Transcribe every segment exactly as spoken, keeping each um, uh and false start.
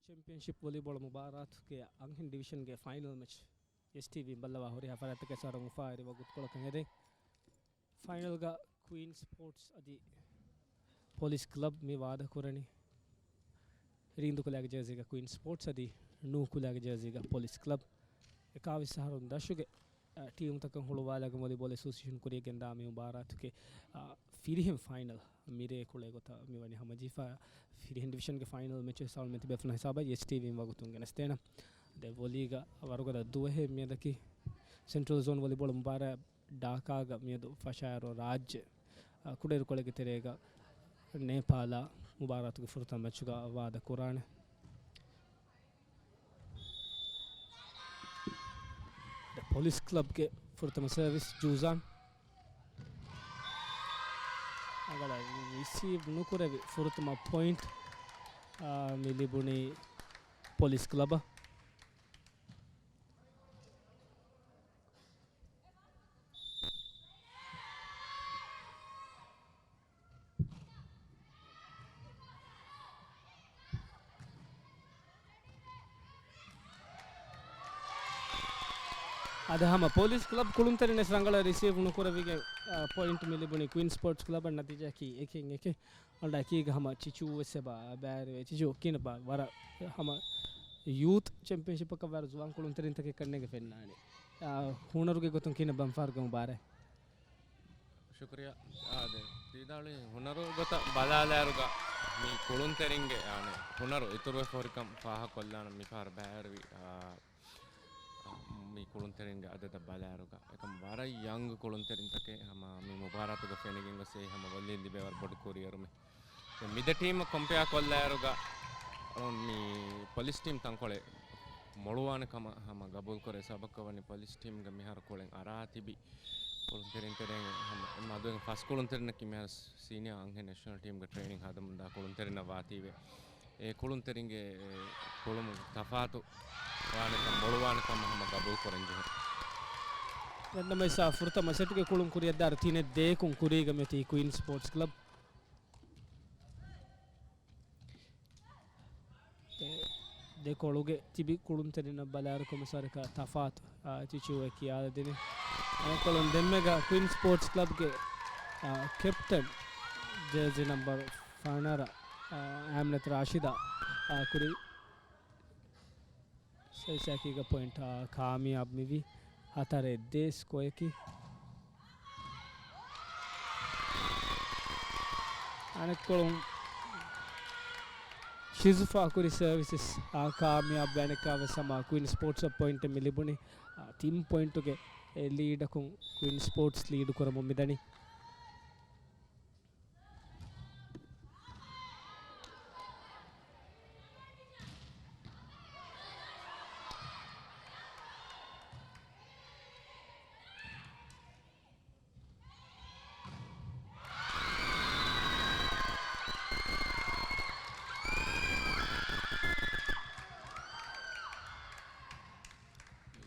ޗެމްޕިއަންޝިޕް ވޮލީބޯޅަ މުބާރާތުގެ އަންހެން ޑިވިޝަންގެ ފައިނަލް މެޗް އެސްޓީވީން ބައްލަވާ ހުރިހާ ފަރާތްތަކަށް އަސާރު އުފާވެރި ވަގުތުކޮޅަކަށް އެދެން. ފައިނަލްގަ ކުއިން ސްޕޯޓްސް އަދި ޕޮލިސް ކްލަބް މި ވާދަކުރަނީ. ރީނދޫ ކުލައިގެ ޖާޒީގަ ކުއިން ސްޕޯޓްސް އަދި ނޫ ކުލައިގެ ޖާޒީގަ ޕޮލިސް ކްލަބް. އެކާވީސް އަހަރުން ދަށުގެ، އަ، ޓީމުތަކަށް ހުޅުވާލާގެން ވޮލީބޯޅަ އެސޯސިއޭޝަން ކުރިޔަށް ގެންދާ މި މުބާރާތުގެ، އަ، ފިރިހެން ފައިނަލް މިރޭ ކުޅޭ ގޮތަށް މި ވަނީ ހަމަޖެހިފަ. ފިރިހެން ޑިވިޝަންގެ ފައިނަލް މެޗު ސާޅުން މެތި ބޭފުޅުން ހިސާބަށް އެސްޓީވީން ވަގުތުން ގެނެސްދޭނަން. ދެ ވޮލީގަ ވަރުގަދަ ދުވަހެއް މިއަދަކީ ސެންޓްރަލް ޒޯން ވޮލީބޯޅަ މުބާރާތް ޑާކާގަ މިއަދު ފަށާއިރު ރާއްޖެ، އަ، ކުޑައިރުކޮޅެއްގެ ތެރޭގަ ނޭޕާލާ މުބާރާތުގެ ފުރަތަމަ މެޗުގަ ވާދަ ކުރާނެ. ދެ ޕޮލިސް ކްލަބްގެ ފުރަތަމަ ސަރވިސް ޖޫޒާން. އަގަޅަށް ރިސީވް ނުކުރެވި ފުރަތަމަ ޕޮއިންޓް، އާ، މި ލިބުނީ ޕޮލިސް ކްލަބަށް. އަދި ހަމަ ޕޮލިސް ކްލަބް ކުޅުންތެރިން ވެސް ރަނގަޅަށް ރިސީވް ނުކުރެވިގެން، އާ، ޕޮއިންޓް މި ލިބުނީ ކުއިން ސްޕޯޓްސް ކްލަބަށް. ނަތީޖާއަކީ އެކެއް އެކެއް. އަޅާ އެކީގަ ހަމަ ޗިޗޫ ވެސް އެބަ ބައިވެރިވޭ. ޗިޗޫ ކިނަ ބަ-، ވަރަށް ހަމަ ޔޫތު ޗެމްޕިއަންޝިޕަކަށް ވަރަށް ޒުވާން ކުޅުންތެރިންތަކެއް ކަންނޭނގެ ފެންނާނެ. އާ، ހުނަރުގެ ގޮތުން ކިނަ ބަންފާރުގެ މުބާރާތް. ޝުކުރިއްޔާ. އާދެ، ތީދާޅުވި ހުނަރު ގޮތަށް ބަލާލާއިރުގަ މި ކުޅުންތެރިންގެ، އާނެ، ހުނަރު އިތުރުވެފަ ހުރިކަން ފާހަގަކޮށްލާނަން މިފަހަރު ބައިވެރިވި، އާ، މި ކުޅުންތެރިންގެ އަދަދަށް ބަލާއިރުގަ އެކަމް ވަރަށް ޔަންގް ކުޅުންތެރިންތަކެއް ހަމަ މި މުބާރާތުގަ ފެނިގެން ގޮސް އެއީ ހަމަ ވޮލީ ލިބޭ ވަރަށް ބޮޑު ކުރިއެރުމެއް. މި ދެ ޓީމަށް ކޮމްޕެއާ ކޮށްލާއިރުގަ، އަޅުން މި ޕޮލިސް ޓީމް ތަންކޮޅެއް މޮޅުވާނެ ކަމަށް ހަމަ ގަބޫލުކުރޭ. ސަބަބަކަށް ވަނީ ޕޮލިސް ޓީމްގެ މިހާރު ކުޅެން އަރާ ތިބި ކުޅުންތެރިން ތެރެއިން ހަމަ އެ މަދުވެގެން ފަސް ކުޅުންތެރިންނަކީ މިހާރު ސީނިއާ އަންހެން ނެޝަނަލް ޓީމްގެ ޓްރޭނިން ހަދަމުންދާ ކުޅުންތެރިންނަށް ވާތީވެ. އެ ކުޅުންތެރިންގެ އެ ކުޅުމުގެ ތަފާތު ވާނެކަން މޮޅުވާނެ ކަމަށް ހަމަ ގަބޫލު ކުރަން ޖެހޭ. ދެންނަމަވެސް ފުރަތަމަ ސެޓުގެ ކުޅުން ކުރިއަށްދާއިރު ތިނެއް ދޭކުން ކުރީގަ މިއޮތީ ކުއިން ސްޕޯޓްސް ކްލަބް. ދެ-، ދެކޮޅުގެ ތިބި ކުޅުންތެރިންނަށް ބަލާއިރު ކޮމިސާރަކަށް ތަފާތު، އާ، ޗިޗޫއެ ކިޔާލަދިނީ. އަނެއްކޮޅުން ދެންމެގަ ކުއިން ސްޕޯޓްސް ކްލަބްގެ، އާ، ކެޕްޓަން ޖާޒީ ނަމްބަރު ފަނަރަ، އާ، އާމިނަތު ރާޝިދާ، އާ، ކުރި ސައިސާކީގަ ޕޮއިންޓް، އާ، ކާމިޔާބު މިވީ ހަތަރެއް ދޭ ސްކޯއަކީ. އަނެއްކޮޅުން ޝިޒުފާ ކުރި ސަރވިސް، އާ، ކާމިޔާބު ވެ އަނެއްކާވެސް ހަމަ ކުއިން ސްޕޯޓްސް ޕޮއިންޓެއް މި ލިބުނީ، އާ، ތިން ޕޮއިންޓުގެ އެ ލީޑަކުން ކުއިން ސްޕޯޓްސް ލީޑު ކުރަމުން މިދަނީ.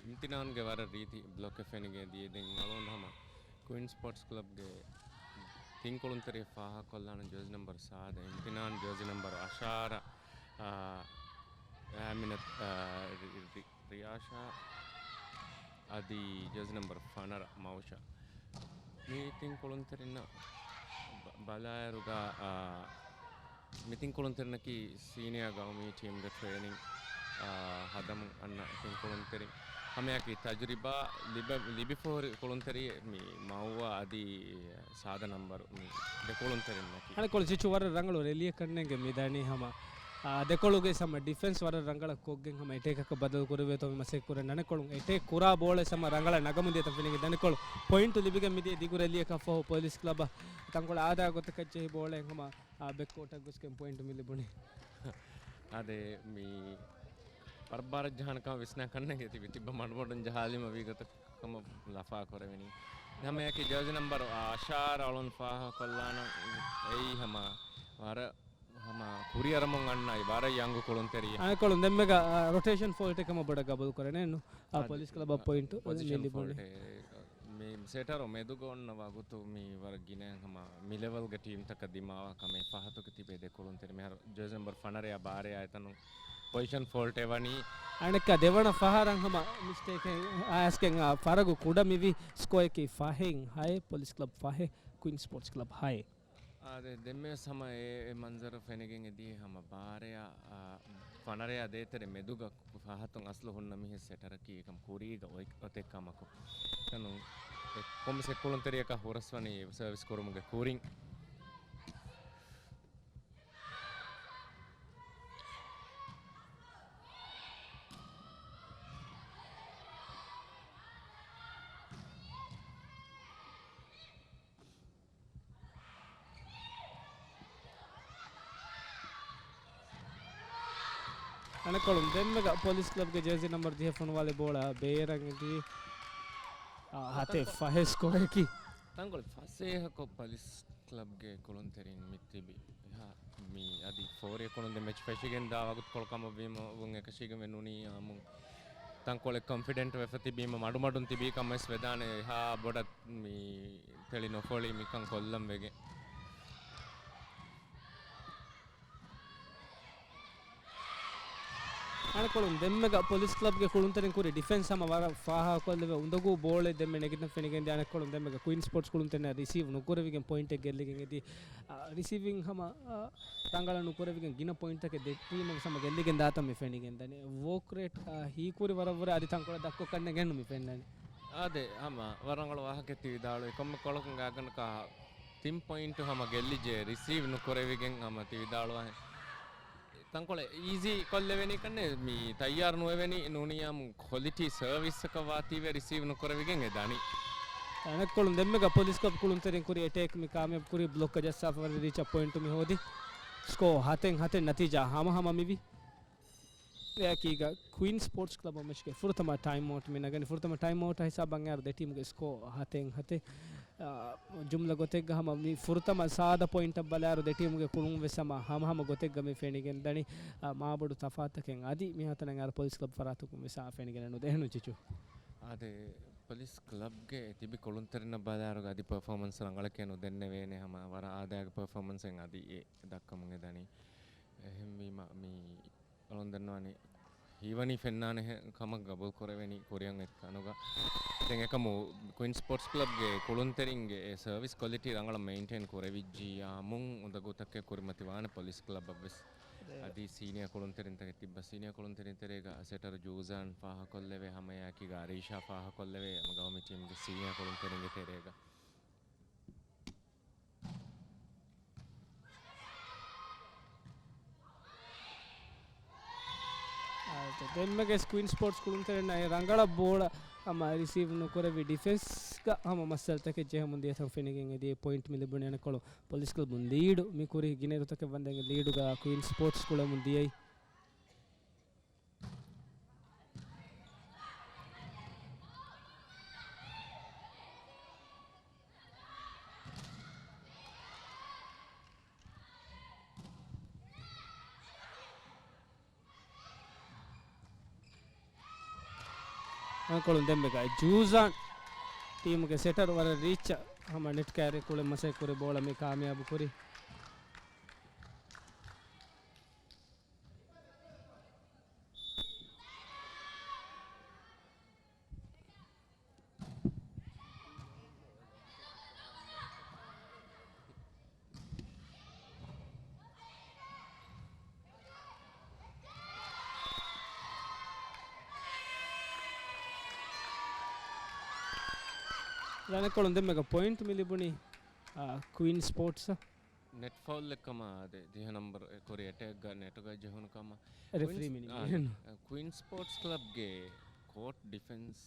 އިމްތިނާންގެ ވަރަށް ރީތި ބްލޮކެއް ފެނިގެން ދިޔަ. ދެން އަޅުގަނޑު ހަމަ ކުއިން ސްޕޯޓްސް ކްލަބްގެ ތިން ކުޅުންތެރި ފާހަގަކޮށްލާނަން. ޖާޒީ ނަމްބަރު ސާދަ އިމްތިނާން، ޖާޒީ ނަމްބަރު އަށާރަ، އާ، އާމިނަތު، އާ، ރި-، ރި-، ރިޔާޝާ އަދި ޖާޒީ ނަމްބަރު ފަނަރަ މައުޝާ. މި ތިން ކުޅުންތެރިންނަށް ބަ-، ބަލާއިރުގަ، އާ، މި ތިން ކުޅުންތެރިންނަކީ ސީނިއާ ގައުމީ ޓީމްގެ ޓްރޭނިން، އާ، ހަދަމުން އަންނަ ތިން ކުޅުންތެރިން. ހަމައެކީ ތަޖުރިބާ ލިބެ-، ލިބިފަހުރި ކުޅުންތެރި މި މައުވާ އަދި ސާދަ ނަމްބަރު މި ދެ ކުޅުންތެރިންނަކީ. އަނެއްކޮޅު ޗިޗު ވަރަށް ރަނގަޅު ރެލީއެއް ކަންނޭނގެ މި ދަނީ ހަމަ، އާ، ދެކޮޅުގެ ހަމަ ޑިފެންސް ވަރަށް ރަނގަޅަށް ކޮށްގެން ހަމަ އެޓޭކަކަށް ބަދަލު ކުރެވޭތޯ މި މަސައްކަތް ކުރަން. އަނެއްކޮޅުން އެޓޭކް ކުރާ ބޯޅަ ހަމަ ރަނގަޅަށް ނަގަމުން ދިޔަތަން ފެނިގެން ދަނެއްކޮޅު ޕޮއިންޓު ލިބިގެން މިދިޔަ ދިގު ރެލީއަކަށް ފަހު ޕޮލިސް ކްލަބަށް ތަންކޮޅެއް އާދާ ގޮތަކަށް ޖެހި ބޯޅައެއް ހަމަ އާ، ބެކްކޯޓަށް ގޮސްގެން ޕޮއިންޓު މި ލިބުނީ. އާދެ، މި ވަރަށް ބާރަށް ޖަހާނެ ކަމަށް ވިސްނާ ކަންނޭނގެ ތިބި، ތިއްބަ މަޑުމަޑުން ޖަހާލީމަ ވީ ގޮތަށް ކަމަށް ލަފާ ކުރެވިނީ. ހަމައެކީ ޖާޒީ ނަމްބަރު އަށާރަ އަޅުން ފާހަގަކޮށްލާނަން. އެއީ ހަމަ ވަރަށް ހަމަ ކުރިއަރަމުން އަންނަ ވަރަށް ޔަންގު ކުޅުންތެރިއެއް. އަނެއްކޮޅުން ދެންމެގަ، އާ، ރޮޓޭޝަން ފޯލްޓެއް ކަމަށް ބޮޑަށް ގަބޫލު ކުރަނީ ނު. އާ، އަދި، ޕޮލިސް ކްލަބަށް ޕޮއިންޓު މި ޕޮޒިޝަން ލިބުނީ. ފޯލްޓެއް. މި ސެޓަރު މެދުގަ އޮންނަ ވަގުތު މި ވަރަށް ގިނަ ހަމަ މި ލެވެލްގެ ޓީމްތަކަށް ދިމާވާ ކަމެއް ފަހަތުގެ ތިބޭ ދެ ކުޅުންތެރި. މިހާރު ޖާޒީ ނަމްބަރު ފަނަރަޔާ ބާރަޔާ އެތަނުން ޕޮޒިޝަން ފޯލްޓެއް ވަނީ. އަނެއްކާ ދެވަނަ ފަހަރަށް ހަމަ މިސްޓޭކެއް އައިސްގެން އާ، ފަރަގު ކުޑަ މިވީ. ސްކޯއަކީ ފަހެއް ހައެއް، ޕޮލިސް ކްލަބް ފަހެއް، ކުއިންސް ސްޕޯޓްސް ކްލަބް ހައެއް. އާދެ، ދެންމެވެސް ހަމަ އެ، އެ މަންޒަރު ފެނިގެން އެދިޔަ ހަމަ ބާރަޔާ، އާ، ފަނަރަޔާ ދޭތެރެ މެދުގަ ފަހަތުން އަސްލު ހުންނަ މީހެއް ސެޓަރަކީ އެކަމް ކުރީގަ އޮތް، އޮތެއް ކަމަކު. ކަނު އެ ކޮންމެސް އެއްކުޅުންތެރިޔަކަށް ހުރަސްވަނީ ސަރވިސް ކުރުމުގެ ކުރިން. އަނެއްކޮޅުން ދެންމެގަ ޕޮލިސް ކްލަބްގެ ޖާޒީ ނަމްބަރު ދިހަ ފޮނުވާލި ބޯޅަ ބޭރަށް އެދި، އާ، ހަތެއް ފަހެއް ސްކޯއަކީ. ތަންކޮޅެއް ފަސޭހަކޮށް ޕޮލިސް ކްލަބްގެ ކުޅުންތެރިން މި ތިބި. އެހާ، މި އަދި ފޯރި ކުޅުން ދެ މެޗް ފެށިގެން ދާ ވަގުތުކޮޅު ކަމަށްވީމަ ވުން އެކަށީގެން ނޫނީ އާމު ތަންކޮޅެއް ކޮންފިޑެންޓް ވެފަ ތިބީމަ މަޑުމަޑުން ތިބީ ކަމަށް ވެސް ވެދާނެ. އެހާ ބޮޑަށް މި ތެޅި ނުފޮޅި މިކަން ކޮށްލަން ވެގެން. އަނެއްކޮޅުން ދެންމެގަ ޕޮލިސް ކްލަބްގެ ކުޅުންތެރިން ކުރި ޑިފެންސް ހަމަ ވަރަށް ފާހަގަކޮށްލެވޭ. އުނދަގޫ ބޯޅެއް ދެންމެ ނެގިތަން ފެނިގެން ދިޔަ. އަނެއްކޮޅުން ދެންމެގަ ކުއިން ސްޕޯޓްސް ކުޅުންތެރިން ރިސީވް ނުކުރެވިގެން ޕޮއިންޓެއް ގެއްލިގެން އެދި. އާ، ރިސީވިން ހަމަ، އާ، ރަނގަޅަށް ނުކުރެވިގެން ގިނަ ޕޮއިންޓްތަކެއް ދެ ޓީމަށް ހަމަ ގެއްލިގެން ދާތަން މި ފެނިގެން ދަނީ. ވޯކް ރޭޓް، އާ، ހީކުރި ވަރަށްވުރެ އަދި ތަންކޮޅެއް ދަށްކޮށް ކަންނޭނގެ ނޫން މި ފެންނަނީ. އާދެ، ހަމަ ވަރަށް ރަނގަޅު ވާހަކައެއް ތި ވިދާޅުވި. ކޮންމެ ކޮޅަކުން ގާތްގަނޑަކަށް ތިން ޕޮއިންޓު ހަމަ ގެއްލިއްޖެ ރިސީވް ނުކުރެވިގެން ހަމަ ތި ވިދާޅުވާހެން. ތަންކޮޅެއް އީޒީ ކޮށްލެވެނީ ކަންނޭ މި ތައްޔާރު ނުވެވެނީ ނޫނީ އާމު ކޮލިޓީ ސަރވިސްއަކަށް ވާތީވެ ރިސީވް ނުކުރެވިގެން އެ ދަނީ. އަނެއްކޮޅުން ދެންމެގަ ޕޮލިސް ކްލަބް ކުޅުންތެރިން ކުރި އެޓޭކް މި ކާމިޔާބު ކުރި ބްލޮކް ޖައްސާފަ ވަރަށް ރީޗަށް ޕޮއިންޓު މި ހޯދި. ސްކޯ ހަތެއް ހަތެއް ނަތީޖާ ހަމަ ހަމަ މިވި. އެއަކީގަ ކުއިން ސްޕޯޓްސް ކްލަބް މެޗްގެ ފުރަތަމަ ޓައިމް އައުޓް މި ނަގަނީ. ފުރަތަމަ ޓައިމް އައުޓް ހިސާބަށް އައިރު ދެ ޓީމުގެ ސްކޯ ހަތެއް ހަތެއް. އާ، ޖުމްލަ ގޮތެއްގަ ހަމަ މި ފުރަތަމަ ސާދަ ޕޮއިންޓަށް ބަލާއިރު ދެ ޓީމުގެ ކުޅުން ވެސް ހަމަ ހަމަ ހަމަ ގޮތެއްގަ މި ފެނިގެން ދަނީ. އާ، މާބޮޑު ތަފާތަކެއް އަދި މިހާތަނަށް އައިރު ޕޮލިސް ކްލަބް ފަރާތަކުން ވެސް އާ ފެނިގެން ނުދޭނު ޗިޗު. އާދެ، ޕޮލިސް ކްލަބްގެ ތިބި ކުޅުންތެރިންނަށް ބަލާއިރު އަދި ޕަރފޯމަންސް ރަނގަޅަކޭ ނުދެންނެވޭނެ ހަމަ ވަރަށް އާދައިގެ ޕަރފޯމަންސެއް އަދި އެ ދައްކަމުން އެ ދަނީ. އެހެންވީމަ މި އަޅުން ދަންނަވަނީ ހީވަނީ ފެންނާނެ ކަމަށް ގަބޫލު ކުރެވެނީ ކުރިއަށް އޮތް ތަނުގަ. ދެން އެކަމު ކުއިން ސްޕޯޓްސް ކްލަބްގެ ކުޅުންތެރިންގެ އެ ސަރވިސް ކޮލިޓީ ރަނގަޅަށް މެއިންޓެއިން ކުރެވިއްޖިއްޔާމުން އުނދަގޫތަކެއް ކުރިމަތިވާނެ ޕޮލިސް ކްލަބަށް ވެސް. އަދި ސީނިއާ ކުޅުންތެރިންތަކެއް ތިއްބަ ސީނިއާ ކުޅުންތެރިން ތެރޭގަ ސެޓަރު ޖޫޒާން ފާހަކޮށްލެވޭ ހަމައެއާއެކީގަ އަރީޝާ ފާހަކޮށްލެވޭ ހަމަ ގައުމީ ޓީމްގެ ސީނިއާ ކުޅުންތެރިންގެ ތެރޭގަ. އާ، ދެންމެގެސް ކުއިން ސްޕޯޓްސް ކުޅުންތެރިންނަށް އެ ރަނގަޅަށް ބޯޅަ ހަމަ ރިސީވް ނުކުރެވި ޑިފެންސްގަ ހަމަ މައްސަލަތަކެއް ޖެހެމުން ދިޔަތަން ފެނިގެން އެދި ޕޮއިންޓް މި ލިބުނީ އަނެއްކޮޅު ޕޮލިސް ކްލަބުން ލީޑު މި ކުރި ގިނައިރުތަކެއް ވަންދެން ލީޑުގަ ކުއިން ސްޕޯޓްސް ކުޅެމުން ދިޔައީ. އަނެއްކޮޅުން ދެންމެގައި ޖޫޒާން ޓީމުގެ ސެޓަރު ވަރަށް ރީއްޗަށް ހަމަ ނެޓް ކައިރި ކުޅެ މަސައްކަތް ކުރި ބޯޅަ މި ކާމިޔާބު ކުރި. އަނެއްކޮޅުން ދެންމެގަ ޕޮއިންޓް މި ލިބުނީ، އާ، ކުއިން ސްޕޯޓްސް. ނެޓް ފައުލްއެއް ކަމަށް އާދެ، ދިހަ ނަމްބަރު ކުރި އެޓޭކްގަ ނެޓުގަ ޖެހުނު ކަމަށް. ރެފްރީ ކުއިންސް-، މިނި އާ، ޖެހުނު. ކުއިން ސްޕޯޓްސް ކްލަބްގެ ކޯޓް ޑިފެންސް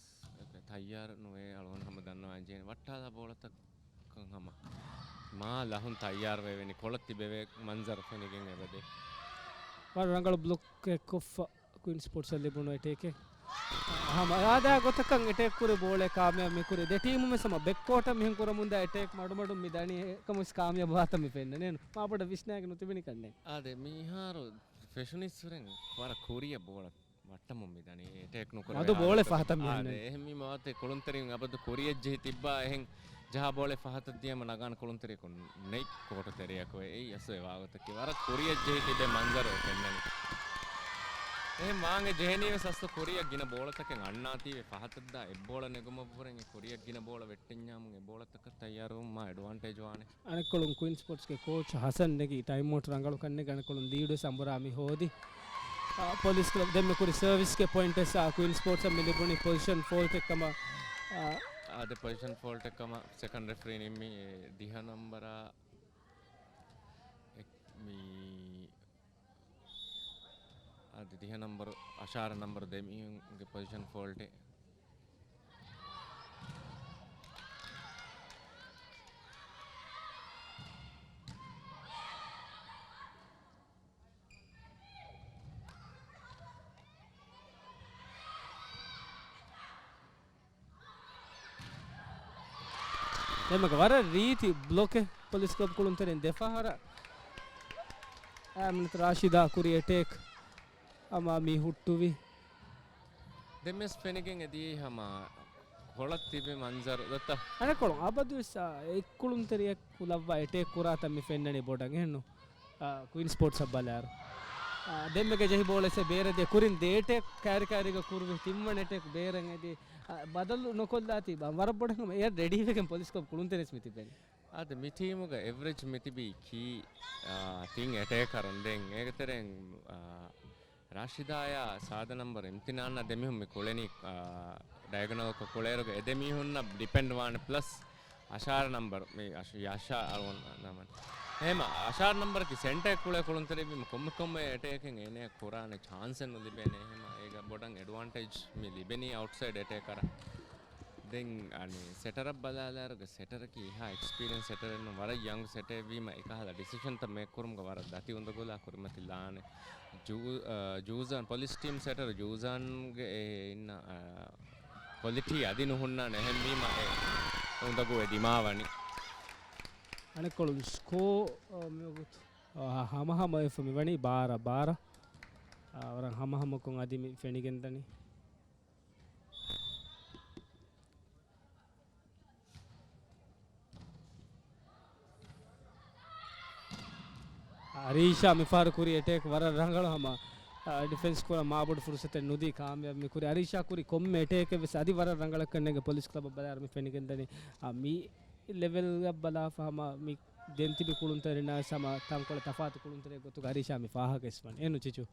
ތައްޔާރު ނުވޭ އަޅުގަނޑު ހަމަ ދަންނަވާން ޖެހޭނެ. ވައްޓާލާ ބޯޅަތައް ކަން ހަމަ މާ ލަހުން ތައްޔާރު ވެވެނި ކޮޅަށް ތިބެވޭ މަންޒަރު ފެނިގެން އެބަދޭ. ވަރަށް ރަނގަޅު ބްލޮކެއް ކޮށްފަ ކުއިން ސްޕޯޓްސްއަށް ލިބުނު އެޓޭކެއް. ހަމަ އާދައިގެ ގޮތަކަށް އެޓޭކް ކުރި ބޯޅަ ކާމިޔާބު މި ކުރި. ދެ ޓީމު ވެސް ހަމަ ބެކްކޯޓަށް މިހެން ކުރަމުންދާ އެޓޭކް މަޑުމަޑުން މި ދަނީ އެކަމުވެސް ކާމިޔާބު ވާތަން މި ފެންނަނީ. މާބޮޑަށް ވިސްނާގެން ނުތިބެނީ ކަންނޭނގެ. އާދެ، މިހާރު ފެށުނީއްސުރެން ވަރަށް ކުރިއަށް ބޯޅަ ވައްޓަމުން މި ދަނީ. އެޓޭކް ނުކުރެވޭ މަދު ބޯޅެ ހާލަތު. ފަހަތަށް މި އާ، އަންނަނީ. ދެ، އެހެންވީމަ ވާތީ ކުޅުންތެރިން އަބަދު ކުރިއަށް ޖެހި ތިއްބާ އެހެން ޖަހާ ބޯޅެ ފަހަތަށް ދިޔަމަ ނަގާން ކުޅުންތެރިޔަކު ނެތް ކޯޓު ތެރެއަކު. އެއީ އަސްލު ވާގޮތަކީ ވަރަށް ކުރިއަށް ޖެހި ތިބޭ މަންޒަރު އެ ފެންނަނީ. އެހެން ވާން ޖެހެނީވެސް އަސްލު ކުރިއަށް ގިނަ ބޯޅަތަކެއް އަންނާތީވެ ފަހަތަށްދާ އެއްބޯޅަ ނެގުމަށްވުރެން އެ ކުރިއަށް ގިނަ ބޯޅަ ވެއްޓެންޏާމުން އެ ބޯޅަތަކަށް ތައްޔާރުވުމާ އެޑްވާންޓޭޖް ވާނެ. އަނެއްކޮޅުން ކުއިން ސްޕޯޓްސްގެ ކޯޗް ހަސަން ނެގި ޓައިމް އައުޓް ރަނގަޅުކަން ނެގި އަނެއްކޮޅުން ލީޑުވެސް އަނބުރާ މި ހޯދި. އާ، ޕޮލިސް ކްލަބް ދެންމެ ކުރި ސަރވިސްގެ ޕޮއިންޓް ވެސް އާ، ކުއިން ސްޕޯޓްސްއަށް މި ލިބުނީ ޕޮޒިޝަން ފޯލްޓެއް ކަމަށް. އާ، އާދެ، ޕޮޒިޝަން ފޯލްޓެއް ކަމަށް ސެކަންޑް ރެފްރީ ނިންމީ ދިހަ ނަންބަރާ އެ، މި އަދި ދިހަ ނަންބަރު، އަށާރަ ނަންބަރު ދެ މީހުންގެ ޕޮޒިޝަން ފޯލްޓެއް. ދެންމެގެ ވަރަށް ރީތި ބްލޮކެއް ޕޮލިސް ކްލަބް ކުޅުންތެރިން ދެފަހަރަށް. އާމިނަތު ރާޝިދާ ކުރި އެޓޭކް ހަމަ މި ހުއްޓުވި. ދެންމެސް ފެނިގެން އެދިޔައީ ހަމަ ކޮޅަށް ތިބި މަންޒަރު ދޮތަ؟ އަނެއްކޮޅުން އަބަދުވެސް، އާ، އެއްކުޅުންތެރިޔަކު ލައްވާ އެޓޭކް ކުރާތަން މި ފެންނަނީ ބޮޑަށް އެހެންނު. އާ، ކުއިން ސްޕޯޓްސްއަށް ބަލާއިރު. އާ، ދެންމެގެ ޖެހި ބޯޅައެއް ބޭރަށް ދިޔަ ކުރިން ދެ އެޓޭކް ކައިރިކައިރީގަ ކުރުވި ތިންވަނަ އެޓޭކް ބޭރަށް އެދި، އާ، ބަދަލު ނުކޮށްލާތީ ވަރަށް ބޮޑަށް ހަމަ އެއަށް ރެޑީވެގެން ޕޮލިސް ކްލަބް ކުޅުންތެރިން މި ތިބެނީ. އާދެ، މި ޓީމުގަ އެވްރެޖް މިތިބީ ކީ، އާ، ތިން އެޓޭކަރުން. ދެން އޭގެ ތެރެއިން، އާ، ރާޝިދާއާ ސާދަ ނަންބަރު އިމްތިނާންއާ ދެމީހުން މި ކުޅެނީ، އާ، ޑަޔަގަނަލްކޮށް ކުޅޭއިރުގަ އެ ދެމީހުންނަށް ޑިޕެންޑް ވާނެ. ޕްލަސް އަށާރަ ނަންބަރު، މި އަށް-، ޔަޝާ އަޅުގަނޑު ނަމަން. އެހެމަ އަށާރަ ނަންބަރަކީ ސެންޓަރެއް ކުޅޭ ކުޅުންތެރިއެއްވީމަ ކޮންމެ ކޮންމެ އެޓޭކެއް އޭނަޔަށް ކުރާނެ ޗާންސެއް ނުލިބޭނެ. އެހެމަ އޭގަ ބޮޑަށް އެޑްވާންޓޭޖް މި ލިބެނީ އައުޓްސައިޑް އެޓޭކަރަށް. ދެން އަނެއް ސެޓަރަށް ބަލާލާއިރުގަ ސެޓަރަކީ އެހާ އެކްސްޕީރިއަންސް ސެޓަރެއް ނޫން، ވަރަށް ޔަންގް ސެޓަރެއްވީމަ އެކަހަލަ ޑިސިޝަންތައް މޭކް ކުރުމުގަ ވަރަށް ދަތި އުނދަގުލާ ކުރިމަތިލާނެ. ޖޫ-، އަ، ޖޫޒާން، ޕޮލިސް ޓީމް ސެޓަރ ޖޫޒާންގެ އެ އިންނަ، އަ، ކޮލިޓީ އަދި ނުހުންނާނެ. އެހެންވީމަ އެ އުނދަގޫ އެ ދިމާވަނީ. އަނެއްކޮޅުން ސްކޯ، އަ، މިވަގުތު، އަ، ހަމަހަމަވެފަ މިވަނީ ބާރަ ބާރަ. އަ، ވަރަށް ހަމަހަމަކޮށް އަދި މި ފެނިގެންދަނީ. އަރީޝާ މިފަހަރު ކުރި އެޓޭކް ވަރަށް ރަނގަޅު ހަމަ، އަ، ޑިފެންސް ކުރަން މާބޮޑު ފުރުސަތެއް ނުދީ ކާމިޔާބު މި ކުރި. އަރީޝާ ކުރި ކޮންމެ އެޓޭކެއް ވެސް އަދި ވަރަށް ރަނގަޅަށް ކަންނޭނގެ ޕޮލިސް ކްލަބަށް ބަލާއިރު މި ފެނިގެންދަނީ. އަ، މި ލެވެލްގަ ބަލާފަ ހަމަ މި ދެން ތިބި ކުޅުންތެރިންނާ ހަމަ ތަންކޮޅެއް ތަފާތު ކުޅުންތެރިއެއް ގޮތުގަ އަރީޝާ މި ފާހަގަވެސް ވަނީ. އެން ޗިޗު.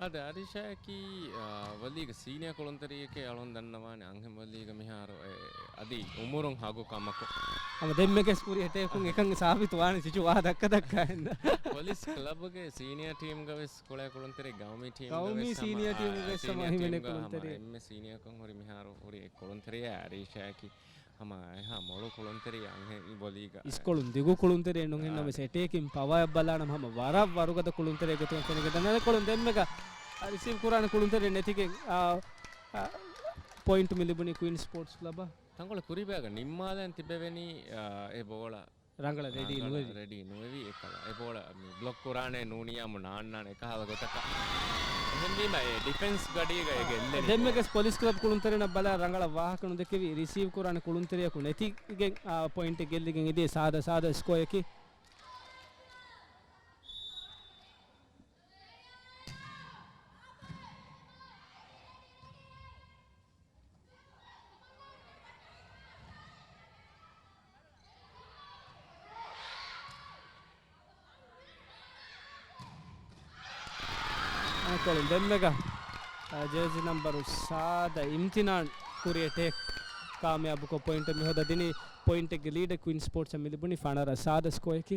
އަދި އަރީޝާއަކީ، އާ، ވަލީގެ ސީނިއާ ކުޅުންތެރިއެކޭ އަޅުން ދަންނަވާނެ. އަންހެން ވަލީގަ މިހާރު އެ، އަދި އުމުރުން ހަގު ކަމަކު. ހަމަ ދެންމެގެސް ކުރި އެޓޭކުން އެކަން ސާބިތު ވާނެ ޗިޗު ވާ ދައްކަ ދައްކާ ހިނދާ. ޕޮލިސް ކްލަބުގެ ސީނިއާ ޓީމްގަ ވެސް ކުޅޭ ކުޅުންތެރި ގައުމީ ޓީމްގަ ގައުމީ ވެސް ހަމަ، ސީނިއާ އާ، ޓީމުގަ ވެސް ހަމަ ސީނިއާ ހިމެނޭ ޓީމްގަ ހަމަ ކުޅުންތެރި. އެންމެ ސީނިއާކަން ހުރި މިހާރު ހުރި އެ ކުޅުންތެރިޔާ އަރީޝާއަކީ. ހަމަ އެހާ މޮޅު ކުޅުންތެރި އަންހެން ވަލީގަ. އިސްކޮޅުން ދިގު ކުޅުންތެރިއެއް ނޫންހެން އާ. ނަމަވެސް އެޓޭކިން ޕަވަރ އަށް ބަލާނަމަ ހަމަ ވަރަށް ވަރުގަދަ ކުޅުންތެރިއެއް ގޮތުގަ ފެނިގެންދަނީ. އަނެއްކޮޅުން ދެންމެގަ ރިސީވް ކުރާނެ ކުޅުންތެރި ނެތިގެން، އާ، އާ، ޕޮއިންޓް މި ލިބުނީ ކުއިން ސްޕޯޓްސް ކްލަބަށް. ތަންކޮޅެއް ކުރީބަޔަކަށް ނިންމާލަން ތިބެވެނީ، އާ، އެ ބޯޅަ ރަނގަޅަށް ރެޑީ ރަނގަޅަށް ނުވެވި. ރެޑީ ނުވެވި އެކަލަ. އެ ބޯޅަ މި ބްލޮކް ކުރާނެ ނޫނިޔާމު ނާންނާނެ އެކަހަލަ ގޮތަކަށް. އެހެންވީމަ އެ ޑިފެންސް ގަޑީގަ އެ ގެއްލެނީ. ދެންމެގެސް ޕޮލިސް ކްލަބް ކުޅުންތެރިންނަށް ބަލާ ރަނގަޅަށް ވާހަކަ ނުދެކެވި ރިސީވް ކުރާނެ ކުޅުންތެރިޔަކު ނެތިގެން، އާ، ޕޮއިންޓެއް ގެއްލިގެން އިދި ސާދަ ސާދަ ސްކޯއަކީ. އަނެއްކޮޅުން ދެންމެގަ، އަ، ޖޭސީ ނަންބަރު ސާދަ އިމްތިނާން ކުރި އެޓޭކް ކާމިޔާބުކޮށް ޕޮއިންޓެއް މިހޯދަ ދިނީ. ޕޮއިންޓެއްގެ ލީޑެއް ކުއިން ސްޕޯޓްސްއަށް މިލިބުނީ ފަނަރަ ސާދަ ސްކޯއަކީ.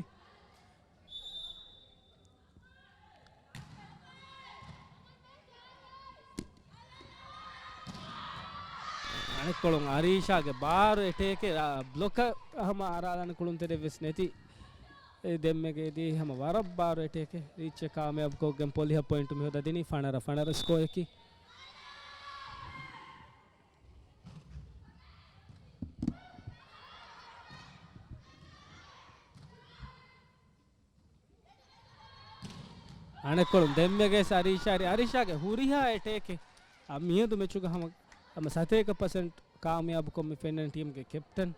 އަނެއްކޮޅުން އަރީޝާގެ ބާރު އެޓޭކެއް، އާ، ބްލޮކަށް ހަމަ އަރާލާނެ ކުޅުންތެރިއެއް ވެސް ނެތި. އެ ދެންމެގެ އެދި ހަމަ ވަރަށް ބާރު އެޓޭކެއް ރީޗެއް ކާމިޔާބު ކޮށްގެން ޕޮލިހަށް ޕޮއިންޓު މިހޯދަ ދިނީ ފަނަރަ ފަނަރަ ސްކޯއަކީ. އަނެއްކޮޅުން ދެންމެގެސް އަރީޝާ، އަރީޝާގެ ހުރިހާ އެޓޭކެއް، އަ، މިއަދު މެޗުގަ ހަމަ، ހަމަ ސަތޭކަ ޕަސެންޓް ކާމިޔާބުކޮށް މި ފެންނަން ޓީމްގެ ކެޕްޓަން.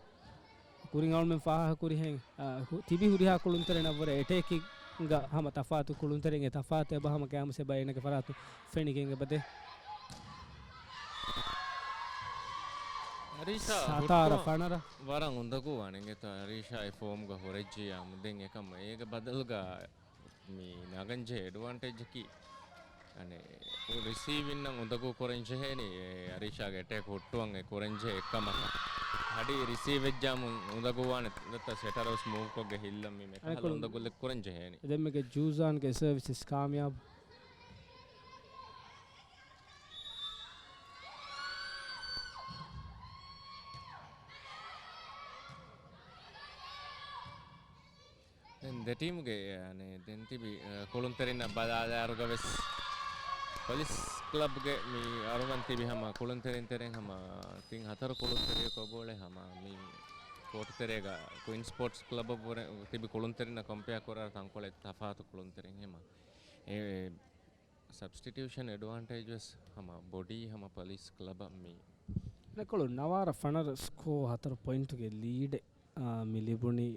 ކުރިން އަޅުމެން ފާހަގަކުރިހެން، އަ، ހު-، ތިބި ހުރިހާ ކުޅުންތެރިންނަށްވުރެ އެޓޭކިން ގ ހަމަ ތަފާތު ކުޅުންތެރިން އެ ތަފާތު އެބަ ހަމަ ގައިމުސް އެބަ އޭނަގެ ފަރާތު ފެނިގެން އެބަދޭ. އަރީޝާ ސަތާރަ ފަނަރަ. ވަރަށް އުނދަގޫ ވާނެ އިނގޭތޯ އަރީޝާ އެ ފޯމްގަ ހުރެއްޖިޔާމު. ދެން އެކަމަ އޭގެ ބަދަލުގަ މި ނަގަންޖެހޭ އެޑްވާންޓޭޖަކީ އަނެއް ރިސީވިންނަށް އުނދަގޫ ކުރަން ޖެހޭނީ. އެ އަރީޝާގެ އެޓޭކް ހުއްޓުވަން އެ ކުރަން ޖެހޭ އެއްކަމަކަށް. ހަޑި ރިސީވް ވެއްޖާމު އުނދަގޫވާނެ ދައްތަ ސެޓަރ ވެސް މޫވްކޮށްގެ ހިއްލަން މި މެކަހަލަ އަނެކުން އުނދަގުލެއް ކުރަން ޖެހޭނީ. ދެންމެގެ ޖޫޒާންގެ ސަރވިސް ވެސް ކާމިޔާބު. ދެން ދެ ޓީމުގެ އަނެއް ދެން ތިބި ކުޅުންތެރިންނަށް ބަލާލާއިރުގަ ވެސް ޕޮލިސް ކްލަބްގެ މި އަރުވަން ތިބި ހަމަ ކުޅުންތެރިން ތެރެއިން ހަމަ ތިން ހަތަރު ކުޅުންތެރިޔަކު އޮބޯޅެ ހަމަ މި ކޯޓު ތެރޭގަ ކުއިން ސްޕޯޓްސް ކްލަބަށް ވުރެ ތިބި ކުޅުންތެރިންނަށް ކޮމްޕެއާ ކުރާ ތަންކޮޅެއް ތަފާތު ކުޅުންތެރިން ހަމަ އެ ސަބްސްޓިޓިއުޝަން އެޑްވާންޓޭޖް ވެސް ހަމަ ބޮޑީ ހަމަ ޕޮލިސް ކްލަބަށް މި. އަނެކޮޅު ނަވާރަ ފަނަރަ ސްކޯ ހަތަރު ޕޮއިންޓުގެ ލީޑެއް މި ލިބުނީ.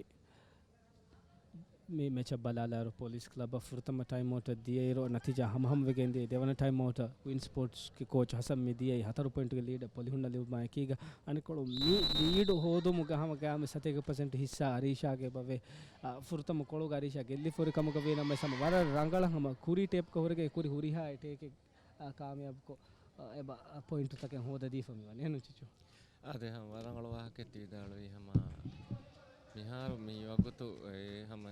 މި މެޗަށް ބަލާލާއިރު ޕޮލިސް ކްލަބަށް ފުރަތަމަ ޓައިމް އައުޓަށް ދިޔައިރު ނަތީޖާ ހަމަހަމަވެގެން ދިޔަ. ދެވަނަ ޓައިމް އައުޓަށް ކުއިން ސްޕޯޓްސްގެ ކޯޗް ހަސަން މި ދިޔައީ ހަތަރު ޕޮއިންޓުގެ ލީޑެއް ޕޮލިހުންނަށް ލިބުމާ އެކީގަ. އަނެކޮޅު މި ލީޑު ހޯދުމުގަ ހަމަ ގައިމު ސަތޭކަ ޕަސެންޓް ހިއްސާ އަރީޝާގެ އެބަވޭ. އާ، ފުރަތަމަ ކޮޅުގަ އަރީޝާ ގެއްލިފަ ހުރި ކަމުގަ ވީނަމަވެސް ހަމަ ވަރަށް ރަނގަޅަށް ހަމަ ކުރީ ޓޭޕްގަ ހުރެގެން ކުރި ހުރިހާ އެޓޭކެއް، އާ، ކާމިޔާބުކޮށް، އާ، އެބަ، އާ، ޕޮއިންޓުތަކެއް ހޯދަދީފަ މިވަނީ. އެހެންނު ޗިޗު؟ އާދެ، ހަމަ ވަރަށް ރަނގަޅު ވާހަކައެއް ތި ވިދާޅުވީ. ހަމަ މިހާރު މި ވަގުތު އެ ހަމަ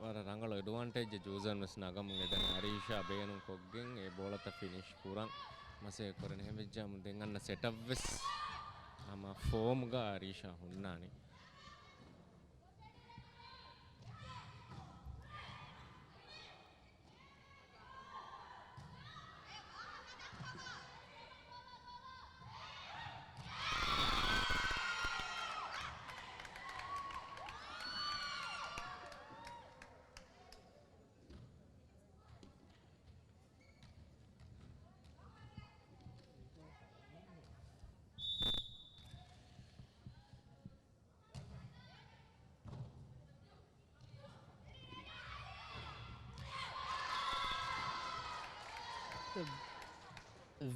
ވަރަށް ރަނގަޅު އެޑްވާންޓޭޖެއް ޖޫޒަން ވެސް ނަގަމުން އެދަނީ އަރީޝާ ބޭނުންކޮށްގެން އެ ބޯޅަތައް ފިނިޝް ކުރަން މަސައްކަތް ކުރަން. އެހެން ވެއްޖާމު ދެން އަންނަ ސެޓަޕް ވެސް ހަމަ ފޯމްގަ އަރީޝާ ހުންނާނީ.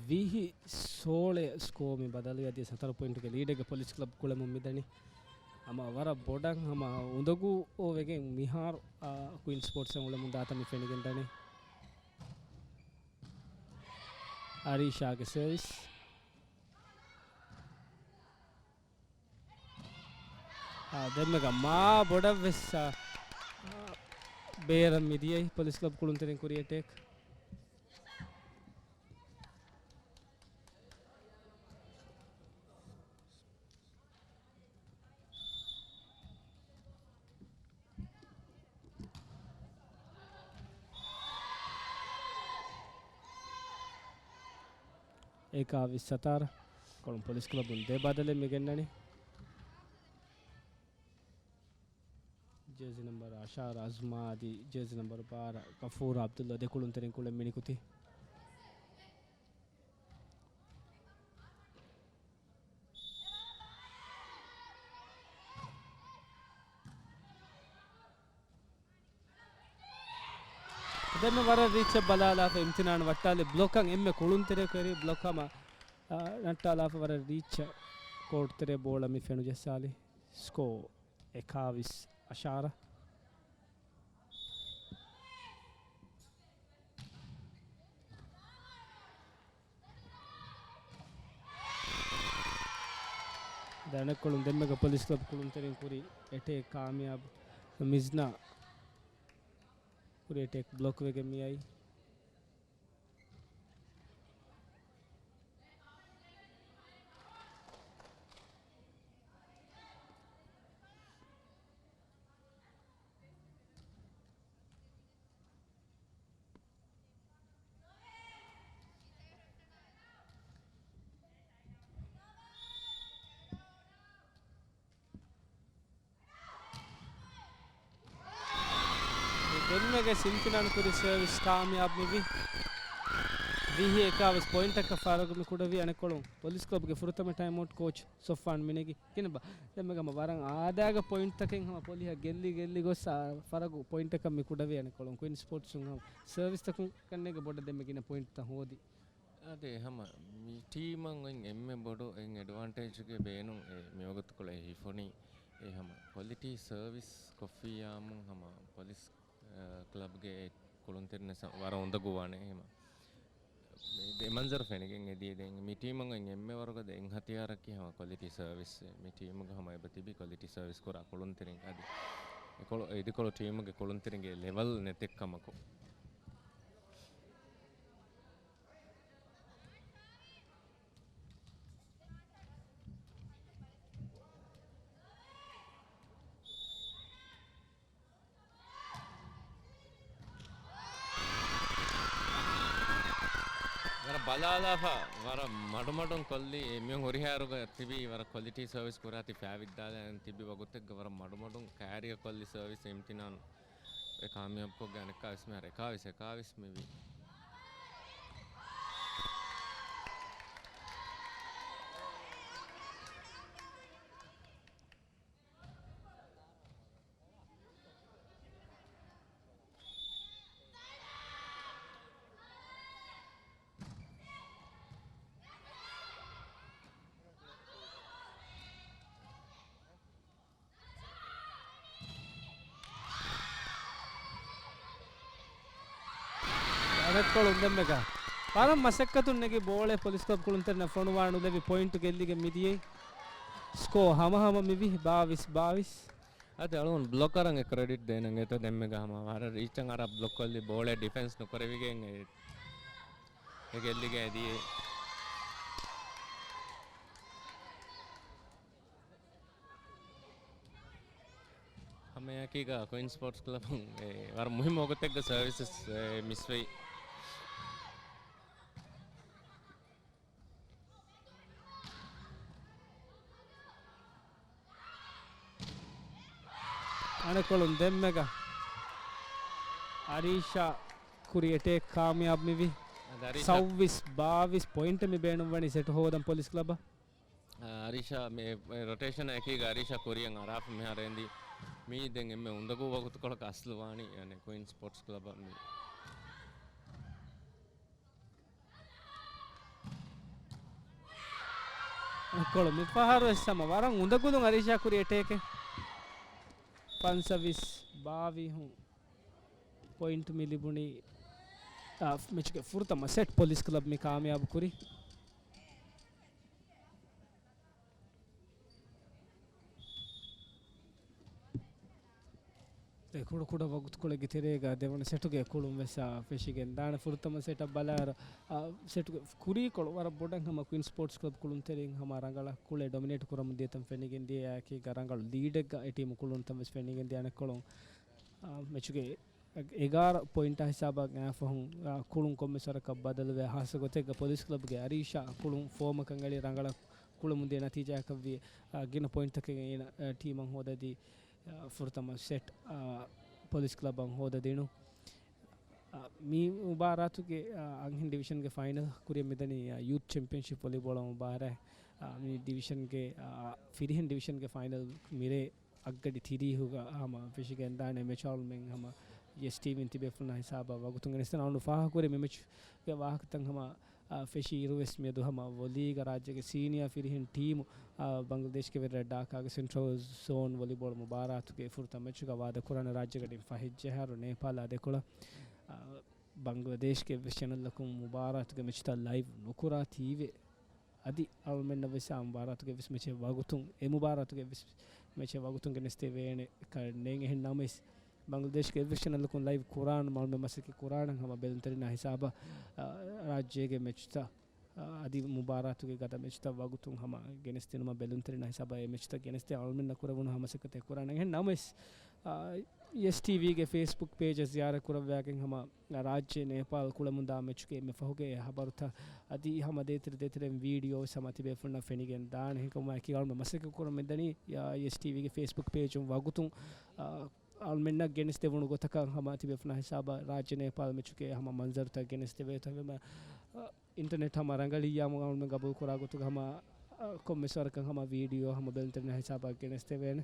ވިހި ސޯޅަ ސްކޯ މި ބަދަލުވި އަދި ހަތަރު ޕޮއިންޓުގެ ލީޑެއްގަ ޕޮލިސް ކްލަބް ކުޅެމުން މިދަނީ. ހަމަ ވަރަށް ބޮޑަށް ހަމަ އުނދަގޫ ވެގެން މިހާރު، އާ، ކުއިން ސްޕޯޓްސް އުޅެމުން ދާތަން މި ފެނިގެން ދަނީ. އަރީޝާގެ ސަރވިސް. އާ، ދެންމެގަ މާ ބޮޑަށް ވެސް، އާ، ބޭރަށް މިދިޔައީ ޕޮލިސް ކްލަބް ކުޅުންތެރިން ކުރި އެޓޭކް. އެކާވީސް ސަތާރަ. ކޮޅުން ޕޮލިސް ކްލަބުން ދެ ބަދަލެއް މި ގެންނަނީ. ޖޭސީ ނަމްބަރު އަށާރަ އަޒްމާ އަދި ޖޭސީ ނަމްބަރު ބާރަ ކަފޫރު އަބްދުﷲ ދެ ކުޅުންތެރިން ކުޅެން މިނިކުތީ. ދެންމެ ވަރަށް ރީޗަށް ބަލާލާފަ އިމްތިނާން ވައްޓާލި ބްލޮކަށް އެންމެ ކުޅުންތެރިޔަކު އެރީ ބްލޮކް ހަމަ، އަ، ނައްޓާލާފަ ވަރަށް ރީޗަށް ކޯޓް ތެރޭ ބޯޅަ މި ފެނުޖައްސާލި. ސްކޯ އެކާވީސް އަށާރަ. ދެން އަނެއްކޮޅުން ދެންމެގަ ޕޮލިސް ކްލަބް ކުޅުންތެރިން ކުރި އެޓޭކް ކާމިޔާބު. މިޒްނާ ކުރި އެޓޭކް ބްލޮކް ވެގެން މިއައީ. ދެންމެގެ އިމްތިނާން ކުރި ސަރވިސް ކާމިޔާބު މިވި. ވީހީ އެކާވީސް ޕޮއިންޓަކަށް ފާރަގު މި ކުޑަވީ. އަނެއްކޮޅުން ޕޮލިސް ކްލަބްގެ ފުރަތަމަ ޓައިމްއައުޓް ކޯޗް ސޮފްވާން މިނެގި. ކިނަބަ ދެންމެ ހަމަ ވަރަށް އާދައިގެ ޕޮއިންޓްތަކެއް ހަމަ ޕޮލިހަށް ގެއްލި ގެއްލި ގޮސް ފާރަގު ޕޮއިންޓަކަށް މި ކުޑަވީ. އަނެއްކޮޅުން ކުއިން ސްޕޯޓްސުން ހަމަ ސަރވިސްތަކުން ކަންނޭނގެ ބޮޑަށް ދެންމެ ގިނަ ޕޮއިންޓްތައް ހޯދި. އާދެ، ހަމަ މި ޓީމަށް އޮތް އެންމެ ބޮޑު އެން އެޑްވާންޓޭޖްގެ ބޭނުން އެ މިވަގުތުކޮޅެއް ހިފުނީ. އެ ހަމަ ކޮލިޓީ ސަރވިސް ކޮށްފިއްޔާމު ހަމަ ޕޮލިސް، އަ، ކްލަބްގެ އެ ކުޅުންތެރިން ވަރަށް އުނދަގޫވާނެ. ހަމަ ދެ މަންޒަރު ފެނިގެން އެދި ދެން މި ޓީމަށް އެންމެ ވަރުގަ ދެ އެއް ހަތިޔާރަކީ ހަމަ ކޮލިޓީ ސަރވިސް. މި ޓީމުގަ ހަމަ އެބަ ތިބި ކޮލިޓީ ސަރވިސް ކުރާ ކުޅުންތެރިން އަދި އެކޮޅު އިދިކޮޅު ޓީމުގެ ކުޅުންތެރިންގެ ލެވަލް ނެތެއް ކަމަކު. ވަރަށް ބަލާލާފަ، ވަރަށް މަޑުމަޑުން ކޮށްލީ. އެ މިހުން ހުރިހާރުގަ ތިބީ ވަރަށް ކޮލިޓީ ސަރވިސް ކުރާތި ފައިވިއްދާލައިން ތިބި ވަގުތެއްގަ ވަރަށް މަޑުމަޑުން ކައިރިއަށް ކޮށްލި ސަރވިސް އިމްތިނާން އެ ކާމިޔާބުކޮށްގެ އަނެއްކާވެސް މިހާރު އެކާވީސް އެކާވީސް މިވީ. އަނެއްކޮޅުން ދެންމެގަ ވަރަށް މަސައްކަތުން ނެގި ބޯޅަ ޕޮލިސް ކްލަބް ކުޅުންތެރިންނަށް ފޮނުވާން އުޅެވި ޕޮއިންޓު ގެއްލިގެން މިދިޔައީ. ސްކޯ ހަމަހަމަ މިވި ބާވީސް ބާވީސް. އަދި އަޅުގަނޑު ބްލޮކަރަށް ކްރެޑިޓް ދޭނަން އެތަ ދެންމެގަ ހަމަ ވަރަށް ރީޗަށް އަރާ ބްލޮކް ކޮށްލި ބޯޅަ ޑިފެންސް ނުކުރެވިގެން އެ، އެ ގެއްލިގެން އެދިޔައީ. ހަމައެކީގަ ކުއިން ސްޕޯޓްސް ކްލަބުން އެ ވަރަށް މުހިއްމު ވަގުތެއްގަ ސަރވިސަސް އެ މިސްވެ. އަނެއްކޮޅުން ދެންމެގަ އަރީޝާ ކުރި އެޓޭކް ކާމިޔާބު މިވި. އަދި އަރީޝާ ސައުވީސް ބާވީސް ޕޮއިންޓެއް މި ބޭނުންވަނީ ސެޓް ހޯދަން ޕޮލިސް ކްލަބަށް. އަރީޝާ މި ރޮޓޭޝަން އެކީގަ އަރީޝާ ކުރިއަށް އަރާފަ މިހާރު އެނދި. މީ ދެން އެންމެ އުނދަގޫ ވަގުތުކޮޅަކަށް އަސްލު ވާނީ އަނެއް ކުއިން ސްޕޯޓްސް ކްލަބަށް މި. އަނެއްކޮޅު މި ފަހަރު ވެސް ހަމަ ވަރަށް އުނދަގުލުން އަރީޝާ ކުރި އެޓޭކެއް. ފަންސަވީސް ބާވީހުން ޕޮއިންޓު މި ލިބުނީ، އާ، މެޗުގެ ފުރަތަމަ ސެޓް ޕޮލިސް ކްލަބް މި ކާމިޔާބު ކުރި. އެ ކުޑަ ކުޑަ ވަގުތުކޮޅެއްގެ ތެރޭގަ ދެވަނަ ސެޓުގެ ކުޅުން ވެސް، އާ، ފެށިގެން ދާނެ. ފުރަތަމަ ސެޓަށް ބަލާއިރު، އާ، ސެޓުގެ ކުރީކޮޅު ވަރަށް ބޮޑަށް ހަމަ ކުއިން ސްޕޯޓްސް ކްލަބް ކުޅުންތެރިން ހަމަ ރަނގަޅަށް ކުޅެ ޑޮމިނޭޓް ކުރަމުން ދިޔަތަން ފެނިގެން ދިޔައީ. އެކީގަ ރަނގަޅު ލީޑެއްގަ އެ ޓީމު ކުޅުންތަން ވެސް ފެނިގެން ދިޔަ. އަނެއްކޮޅުން، އާ، މެޗުގެ އެގާރަ ޕޮއިންޓާ ހިސާބަށް އާފަހުން، އާ، ކުޅުން ކޮންމެސް ވަރަކަށް ބަދަލުވެ، ހާއްސަ ގޮތެއްގަ ޕޮލިސް ކްލަބްގެ އަރީޝާ ކުޅުން ފޯމަކަށް އެޅި ރަނގަޅަށް ކުޅަމުން ދިޔަ ނަތީޖާއަކަށްވި، އާ، ގިނަ ޕޮއިންޓްތަކެއް އޭނަ، އާ، ޓީމަށް ހޯދަދީ، އާ، ފުރަތަމަ ސެޓް، އާ، ޕޮލިސް ކްލަބަށް ހޯދަދިނު. އާ، މި މުބާރާތުގެ، އާ، އަންހެން ޑިވިޝަންގެ ފައިނަލް ކުރިއަށް މިދަނީ، އާ، ޔޫތް ޗެމްޕިއަންޝިޕް ވޮލީބޯޅަ މުބާރާތް. އާ، މި ޑިވިޝަންގެ، އާ، ފިރިހެން ޑިވިޝަންގެ ފައިނަލް މިރޭ އަށްގަޑި ތިރީހުގަ ހަމަ ފެށިގެންދާނެ މެޗު އަޅުމެން ހަމަ އެސް ޓީވީން ތިބޭފުޅުންނާ ހިސާބަށް ވަގުތުން ގެނެސްދޭނަ. އަޅުގަނޑު ފާހަގަކުރި މި މެޗުގެ ވާހަކަތައް ހަމަ، އާ، ފެށި އިރުވެސް މިއަދު ހަމަ ވޮލީގަ ރާއްޖޭގެ ސީނިއާ ފިރިހެން ޓީމު، އާ، ބަނގްލަދޭޝްގެ ވެރިރަށް ޑާކާގެ ސެންޓްރަލް ޒޯން ވޮލީބޯޅަ މުބާރާތުގެ ފުރަތަމަ މެޗުގަ ވާދަ ކުރާނެ. ރާއްޖޭގަ ޑިން ފަހެއްޖެހާއިރު ނޭޕާލާ ދެކޮޅަށް، އާ، ބަނގްލަދޭޝްގެ އެއްވެސް ޗެނަލްއަކުން މުބާރާތުގެ މެޗުތައް ލައިވް ނުކުރާތީވެ. އަދި އަޅުމެންނަށް ވެސް އާ މުބާރާތުގެ އެއްވެސް މެޗެއް ވަގުތުން، އެ މުބާރާތުގެ އެއްވެސް މެޗެއް ވަގުތުން ގެނެސްދެވޭނެ ކަމެއް ނޭނގެ. އެހެން ނަމަވެސް، ބަނގްލަދޭޝްގެ އެއްވެސް ޗެނަލަކުން ލައިވް ކުރާން މަ-، އަޅުމެން މަސައްކަތް ކުރާނަން ހަމަ ބެލުންތެރިންނާ ހިސާބަށް، އާ، ރާއްޖޭގެ މެޗުތައް، އާ، އަދި މުބާރާތުގެ ގަދަ މެޗުތައް ވަގުތުން ހަމަ ގެނެސްދިނުމަށް ބެލުންތެރިންނާ ހިސާބަށް އެ މެޗުތައް ގެނެސްދޭ އަޅުމެންނަށް ކުރެވުނު ހަމަ މަސައްކަތެއް ކުރާނަން. އެހެން ނަމަވެސް، އާ، އެސް ޓީވީގެ ފޭސްބުކް ޕޭޖަށް ޒިޔާރަތް ކުރައްވާގެން ހަމަ ރާއްޖެ ނޭޕާލް ކުޅެމުންދާ މެޗުގެ އެންމެ ފަހުގެ ހަބަރުތައް އަދި ހަމަ ދޭތެރެ ދޭތެރެން ވީޑިއޯ ވެސް ހަމަ ތިބޭފުޅުންނަށް ފެނިގެން ދާނެ. އެކަމާ އެކީ އަޅުމެން މަސައްކަތް ކުރަމުން ދަނީ އެސް ޓީވީގެ ފޭސްބުކް ޕޭޖުން ވަގުތުން، އާ، އަޅުމެންނަށް ގެނެސްދެވުނު ގޮތަކަށް ހަމަ ތިބޭފުޅުންނާ ހިސާބަށް ރާއްޖެ ނޭޕާލް މެޗުގެ ހަމަ މަންޒަރުތައް ގެނެސްދެވޭތޯ އެހެންވީމަ، އ، އިންޓަރނެޓް ހަމަ ރަނގަޅިއްޔާމު އަޅުމެން ގަބޫލު ކުރާ ގޮތުގަ ހަމަ، އ، ކޮންމެސް ވަރަކަށް ހަމަ ވީޑިއޯ ހަމަ ބެލުންތެރިންނާ ހިސާބަށް ގެނެސްދެވޭނެ.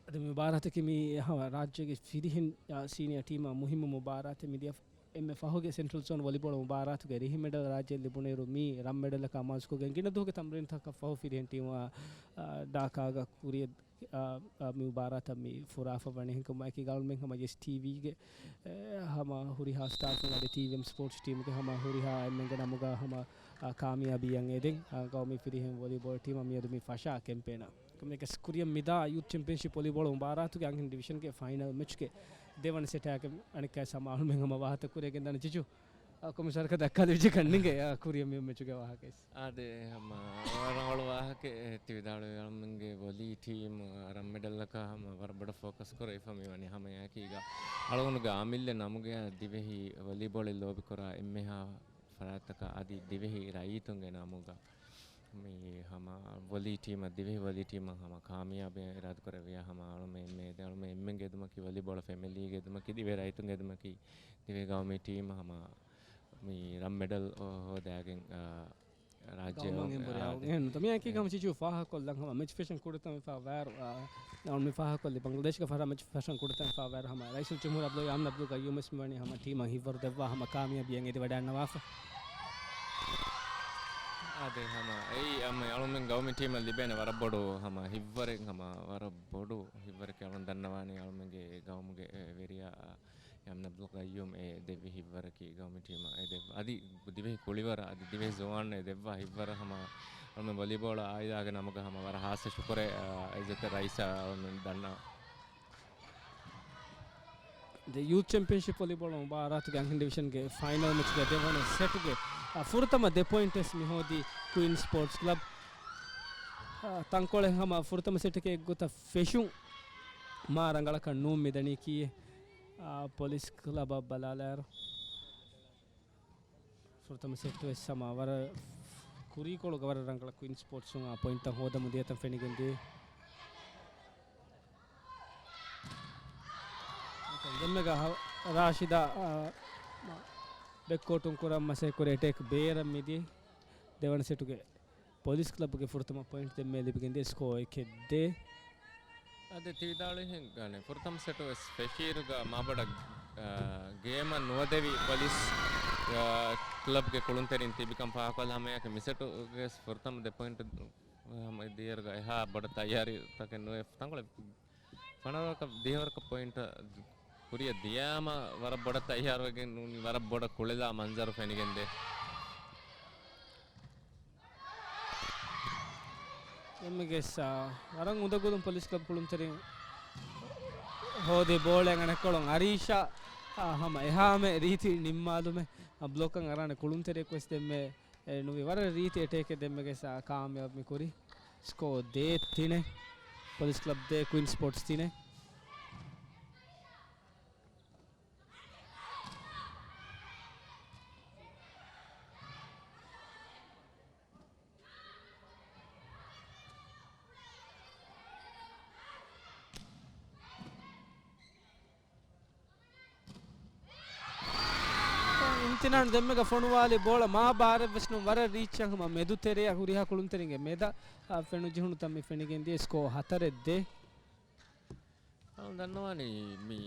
އަދި މި މުބާރާތަކީ މި ހަމަ ރާއްޖޭގެ ފިރިހެން، އ، ސީނިއާ ޓީމާ މުހިއްމު މުބާރާތެއް. މިދިޔަ އެންމެ ފަހުގެ ސެންޓްރަލް ޒޯން ވޮލީބޯޅަ މުބާރާތުގެ ރިހި މެޑަލް ރާއްޖެ ލިބުނުއިރު މި ރަން މެޑަލަކާ މާޒްކޮށްގެން ގިނަ ދުވަހުގެ ތަމްރީންތަކަށް ފަހު ފިރިހެން ޓީމާ، އ، ޑާކާގަ ކުރިއަށް، އ، އ، މި މުބާރާތަށް މި ފުރާފަ ވަނީ. އެހެންކަމުން އެކީ އަޅުމެން ހަމަ ޔެސް ޓީވީގެ، އެ، ހަމަ ހުރިހާ ސްޓާފުން އަދި ޓީވީއެމް ސްޕޯޓްސް ޓީމުގެ ހަމަ ހުރިހާ އެންމެންގެ ނަމުގަ ހަމަ، އ، ކާމިޔާބީއަށް އެދެން، އ، ގައުމީ ފިރިހެން ވޮލީބޯޅަ ޓީމަށް މިއަދު މި ފަށާ ކެމްޕޭނަށް. ކަމެކަސް ކުރިއަށް މިދާ ޔޫތް ޗެމްޕިއަންޝިޕް ވޮލީބޯޅަ މުބާރާތުގެ އަންހެން ޑިވިޝަންގެ ފައިނަލް މެޗްގެ ދެވަނަ ސެޓާގެ އަނެއްކާ ސަމާލުމެން ހަމަ ވާހަކަ ކުރިއަށް ގެންދާނެ ޖިޖު. އަ، ކޮމިޝަނަރަކަށް ދައްކާލެވިއްޖެ ކަންނިނގެ، އަ، ކުރިއަށް މި މެޗުގެ ވާހަކައެސް. އާދެ، ހަމަ ރަނގަޅު ވާހަކައެއް ތި ވިދާޅުވި. އަޅުމެންގެ ވޮލީ ޓީމް ރަން މެޑަލްއަކާ ހަމަ ވަރަށް ބޮޑަށް ފޯކަސް ކުރެވިފަ މި ވަނީ ހަމަ އެކީގަ އަޅުގަނޑުގެ އާމިއްލެ ނަމުގެ ދިވެހި ވޮލީބޯޅަ ލޯބިކުރާ އެންމެހާ ފަރާތްތަކަށް އަދި ދިވެހި ރައްޔިތުންގެ ނަމުގަ މި ހަމަ ވޮލީ ޓީމަށް، ދިވެހި ވޮލީ ޓީމަށް ހަމަ ކާމިޔާބެއް އިރާދަކުރެއްވިޔާ ހަމަ އަޅުމެ އެންމެ އެދެ އަޅުމެ އެންމެންގެ އެދުމަކީ ވޮލީބޯޅަ ފެމިލީގެ އެދުމަކީ ދިވެހި ރައްޔިތުންގެ އެދުމަކީ ދިވެހި ގައުމީ ޓީމަށް ހަމަ މި ރަން މެޑަލް ހޯދާގެން، އާ، ރާއްޖެ ގައުމަށް އެނބުރި އާ، އާ، ދެ. އެހެން ނޫންތަ؟ މިއާ ކީ އެ. ހަމަ ޗިޗޫ ފާހަގަކޮށްލަން ހަމަ މެޗް ފެށަން ކުޑަތަން ފާވާއިރު، އާ، ނައުން މި ފާހަގަކޮށްލި ބަނގްލަދޭޝްގެ ފަހަރާ މެޗް ފެށަން ކުޑަތަން ފާވާއިރު ހަމަ ރައީސުލްޖުމްހޫރު އަބްދުﷲ އަހްމަދު ގައްޔޫމް ވެސް މިވަނީ ހަމަ ޓީމަށް ހިއްވަރު ދެއްވާ ހަމަ ކާމިޔާބީއަށް އެދިވަޑައިގަންނަވާފަ. އާދެ، ހަމަ އެއީ ހަމަ އަޅުމެން ގައުމީ ޓީމަށް ލިބޭނެ ވަރަށް ބޮޑު ހަމަ ހިއްވަރެއް، ހަމަ ވަރަށް ބޮޑު ހިއްވަރެކޭ އަޅުން ދަންނަވާނީ އަޅުމެންގެ ގައުމުގެ ވެރިޔާ އަހްމަދު ގައްޔޫމް އެ ދެއްވި ހިއްވަރަކީ ގައުމީ ޓީމަށް އެ ދެއްވ-، އަދި ދިވެހި ކުޅިވަރަށް އަދި ދިވެހި ޒުވާން އެ ދެއްވާ ހިއްވަރަށް ހަމަ އަޅުމެން ވޮލީބޯޅަ އާއިލާގެ ނަމުގަ ހަމަ ވަރަށް ހާއްސަ ޝުކުރެއް، އާ، އިއްޒަތްތެރި ރައީސާ އަޅުމެން ދަންނަވަން. ދެ ޔޫތް ޗެމްޕިއަންޝިޕް ވޮލީބޯޅަ މުބާރާތުގެ އަންހެން ޑިވިޝަންގެ ފައިނަލް މެޗްގެ ދެވަނަ ސެޓުގެ، އާ، ފުރަތަމަ ދެ ޕޮއިންޓް ވެސް މިހޯދީ ކުއިން ސްޕޯޓްސް ކްލަބް. އާ، ތަންކޮޅެއް ހަމަ ފުރަތަމަ ސެޓަކީ އެއްގޮތަށް ފެށުން މާ ރަނގަޅަކަށް ނޫން މިދަނީކީއެއް، އާ، ޕޮލިސް ކްލަބަށް ބަލާލާއިރު. ފުރަތަމަ ސެޓް ވެސް ހަމަ ވަރަށް ކުރީކޮޅުގަ ވަރަށް ރަނގަޅަށް ކުއިން ސްޕޯޓްސުން އާ ޕޮއިންޓްތައް ހޯދަމުން ދިޔަތަން ފެނިގެން ދިޔަ. ދެންމެގަ ހަ-، ރާޝިދާ، އާ، ބެކްކޯޓުން ކުރަން މަސައްކަތް ކުރި އެޓޭކް ބޭރަށް މިދިޔަ. ދެވަނަ ސެޓުގެ ޕޮލިސް ކްލަބުގެ ފުރަތަމަ ޕޮއިންޓް ދެންމެ ލިބިގެން ދިޔަ ސްކޯ އެކެއް ދޭ. އަދި ތި ވިދާޅުވިހެން ގާނެ ފުރަތަމަ ސެޓު ވެސް ފެށިއިރުގަ މާބޮޑަށް، އާ، ގޭމަށް ނުވަދެވި ޕޮލިސް، އާ، ކްލަބްގެ ކުޅުންތެރިން ތިބިކަން ފާހަގަކޮށްލާ ހަމައެއާއެކު މިސެޓުގެ ފުރަތަމަ ދެ ޕޮއިންޓް ހަމަ ދިޔައިރުގަ އެހާ ބޮޑަށް ތައްޔާރީތަކެއް ނުވެ ތަންކޮޅެއް ފަނަރަވަރަކަށް ދިހަވަރަކަށް ޕޮއިންޓަށް ކުރިއަށް ދިޔާމަ ވަރަށް ބޮޑަށް ތައްޔާރުވެގެން ނޫނީ ވަރަށް ބޮޑަށް ކުޅެލާ މަންޒަރު ފެނިގެންދޭ. ދެންމެގެސް، އާ، ވަރަށް އުނދަގުލުން ޕޮލިސް ކްލަބް ކުޅުންތެރިން ހޯދި ބޯޅައެއް އަނެއްކޮޅުން އަރީޝާ، އާ، ހަމަ އެހާމެ ރީތި ނިންމާލުމެއް، އާ، ބްލޮކަށް އަރާނެ ކުޅުންތެރިއެއް ވެސް ދެންމެ އެ، ނުވި ވަރަށް ރީތި އެޓޭކެއް ދެންމެގެސް، އާ، ކާމިޔާބު މި ކުރި. ސްކޯ ދޭއް ތިނެއް، ޕޮލިސް ކްލަބް ދޭއް، ކުއިން ސްޕޯޓްސް ތިނެއް. އިމްތިނާން ދެންމެގަ ފޮނުވާލި ބޯޅަ މާ ބާރެއްވެސް ނޫން ވަރަށް ރީއްޗަށް ހަމަ މެދު ތެރެއަށް ހުރިހާ ކުޅުންތެރިންގެ މެދަށް، އާ، ފެނުޖެހުނު ތަން މި ފެނިގެން ދިޔަ ސްކޯ ހަތަރެއް ދޭއް. އަޅުން ދަންނަވާނީ މި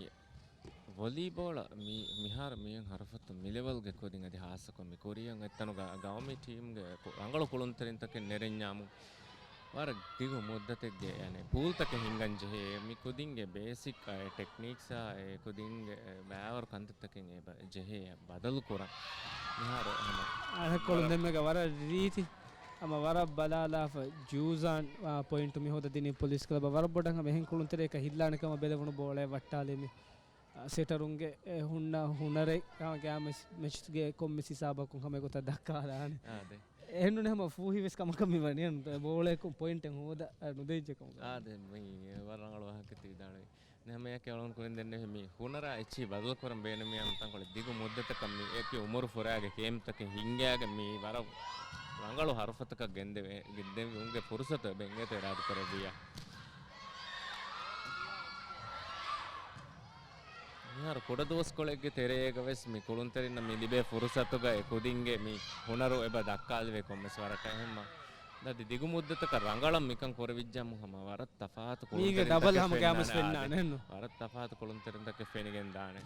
ވޮލީބޯޅަ މި، މިހާރު މިއޮތް ހަރުފަތު މި ލެވެލްގެ ކުދިން އަދި ހާއްސަކޮށް މި ކުރިއަށް އެތަނުގަ ގައުމީ ޓީމްގެ ކު-، ރަނގަޅު ކުޅުންތެރިންތަކެއް ނެރެންޏާމު ވަރަށް ދިގު މުއްދަތެއްގެ އަނެއް ޕޫލްތަކެއް ހިންގަން ޖެހޭ. މި ކުދިންގެ ބޭސިކް އައި ޓެކްނީކްސް އާ އެ ކުދިންގެ އެ ބައިވަރު ކަންތައްތަކެއް އެ ބަ-، ޖެހޭ ބަދަލު ކުރަން. މިހާރު ހަމަ އަނެއްކޮޅުން ވަރަށް ދެންމެގަ ވަރަށް ރީތި ހަމަ ވަރަށް ބަލާލާފަ ޖޫޒާން، އާ، ޕޮއިންޓު މި ހޯދަ ދިނީ ޕޮލިސް ކްލަބަށް. ވަރަށް ބޮޑަށް ހަމަ އެހެން ކުޅުންތެރިޔަކަށް ހިއްލާނެ ކަމަށް ބެލެވުނު ބޯޅައެއް ވައްޓާލީ މި، އާ، ސެޓަރުންގެ އެ ހުންނަ ހުނަރެއް ގާމި މެޗްގެ ކޮންމެސް ހިސާބަކުން ހަމަ އެގޮތަށް ދައްކާލާނެ. އާދެ. އެހެންނޫނެ ހަމަ ފޫހިވެސް ކަމަކަށް މި ވަނީ ބޯޅައަކުން ޕޮއިންޓެއް ހޯދަ، އާ، ނުދެއްޖެ ކަމަކަށް. އާދެ، މި ވަރަށް ރަނގަޅު ވާހަކަ ތި ވިދާޅުވީ. ނަމަޔަކީ އަޅުން ކުރިން ދެންނެވި މި ހުނަރާ އެއްޗިހި ބަދަލުކުރަން ބޭނުމިއަން ތަންކޮޅެއް ދިގު މުއްދަތަކަށް މި އެކި އުމުރު ފުރާގެ ކޭމްތަކެއް ހިންގާގެ މި ވަރަށް ރަނގަޅު ހަރުފަތަކަށް ގެންދެވޭ، ގެންދެވުމުގެ ފުރުސަތު އެބަ އިނގޭތޯ އިރާދަކުރެއްވިއްޔާ. މިހާރު ކުޑަދުވަސްކޮޅެއްގެ ތެރޭގަ ވެސް މި ކުޅުންތެރިންނަށް މި ލިބޭ ފުރުސަތުގައި ކުދިންގެ މި ހުނަރު އެބަ ދައްކާލެވޭ ކޮންމެސް ވަރަކަށް. އެހެންމަ އަދި ދިގު މުއްދަތަކަށް ރަނގަޅަށް މިކަން ކުރެވިއްޖަމު ހަމަ ވަރަށް ތަފާތު މީގެ ކުޅުންތެރިންތަކެއް ޑަބަލް ހަމަ ގާމެސް ފެންނާނެ. ފެންނާނެ އެންނު. ވަރަށް ތަފާތު ކުޅުންތެރިންތަކެއް ފެނިގެން ދާނެ.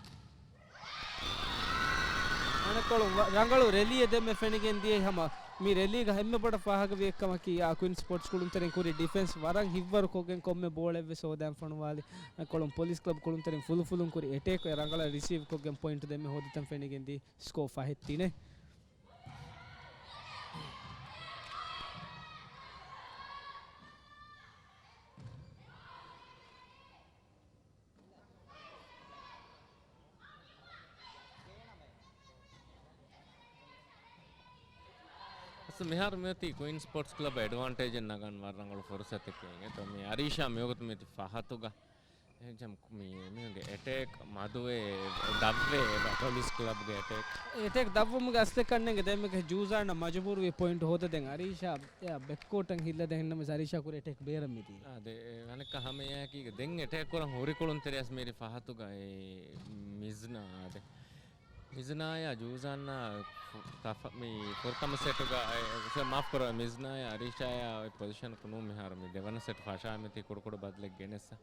އަނެއްކޮޅު ވަ-، ރަނގަޅު ރެލީއެއް ދެންމެ ފެނިގެން ދިޔައީ ހަމަ މި ރެލީގަ އެންމެ ބޮޑަށް ފާހަގަވި އެއްކަމަކީ އާ ކުއިންސް ސްޕޯޓްސް ކުޅުންތެރިން ކުރި ޑިފެންސް ވަރަށް ހިތްވަރު ކޮށްގެން ކޮންމެ ބޯޅައެއްވެސް ހޯދަން ފޮނުވާލި. އަނެއްކޮޅުން ޕޮލިސް ކްލަބް ކުޅުންތެރިން ފުލުފުލުން ކުރި އެޓޭކް އެ ރަނގަޅަށް ރިސީވް ކޮށްގެން ޕޮއިންޓް ދެންމެ ހޯދިތަން ފެނިގެން ދިޔައީ. ސްކޯ ފަހެއް ތިނެއް. އަސް މިހާރު މިއޮތީ ކުއިން ސްޕޯޓްސް ކްލަބް އެޑްވާންޓޭޖެއް ނަގަން ވަރަށް ރަނގަޅު ފުރުސަތެއް އިނގޭތޯ. މި އަރީޝާ މިވަގުތު މިއޮތީ ފަހަތުގަ. އެހެން މި، މީގެ އެޓޭކް މަދުވޭ، ދަށްވޭ ޕޮލިސް ކްލަބްގެ އެޓޭކް. އެޓޭކް ދަށްވުމުގެ އަސްލެއް ކަންނޭނގެ ދެންމެގެ ޖޫޒާން މަޖުބޫރުވި ޕޮއިންޓް ހޯދަދޭން އަރީޝާ އެއާ ބެކްކޯޓަށް ހިއްލަދޭން ނަމަވެސް އަރީޝާ ކުރި އެޓޭކް ބޭރަށް މިދީ. އާދެ، އަނެއްކާ ހަމައެއާއެކީގަ ދެން އެޓޭކް ކުރަން ހުރި ކުޅުންތެރިޔަސް މިރި ފަހަތުގަ އެ މިޒްނާ އާދެ. މިޒްނާޔާ ޖޫޒާންނާ ފު-، ތަފަ-، މި ފުރަތަމަ ސެޓުގަ އެ، މާފް ކުރަ، މިޒްނާޔާ އަރީޝާޔާ އޮތް ޕޮޒިޝަނަކު ނޫން މިހާރު މި ދެވަނަ ސެޓް ފަށާ މިތީ ކުޑަކުޑަ ބަދަލެއް ގެނެއްސަ.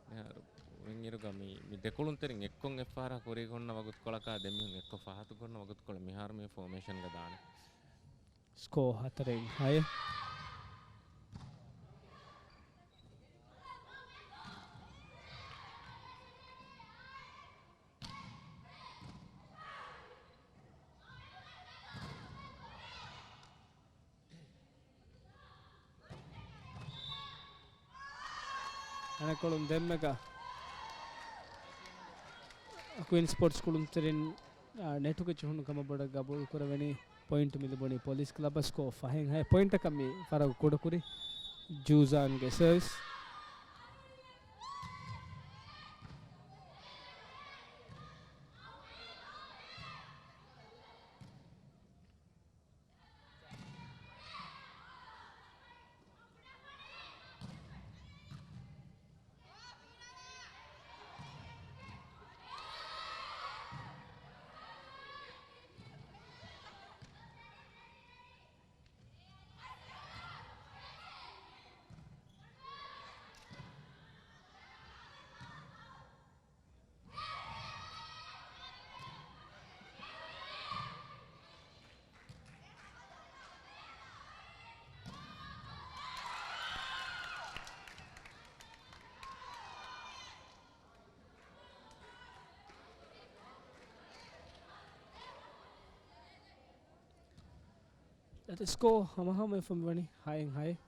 މިހާރު އިންއިރުގަ މި، މި ދެކުޅުންތެރިން އެއްކޮށް އެއްފަހަރާ ކުރީ ގޮންނަ ވަގުތުކޮޅަކާ ދެމީހުން އެއްކޮށް ފަހަތު ގޮންނަ ވަގުތުކޮޅަށް މިހާރު މި ފޯމޭޝަންގަ ދާނެ. ސްކޯ ހަތަރެއް ހައެއް. އަނެއްކޮޅުން ދެންމެގަ ކުއިން ސްޕޯޓްސް ކުޅުންތެރިން، އާ، ނެޓުގެ ޖެހުނު ކަމަށް ބޮޑަށް ގަބޫލު ކުރެވެނީ. ޕޮއިންޓް މި ލިބުނީ ޕޮލިސް ކްލަބަށް. ސްކޯ ފަހެއް ހައެއް. ޕޮއިންޓަކަށް މި ފަރަގު ކުޑަކުރި. ޖޫޒާންގެ ސަރވިސް. އަދި ސްކޯ ހަމަހަމަވެފަ މިވަނީ ހައެއް ހައެއް.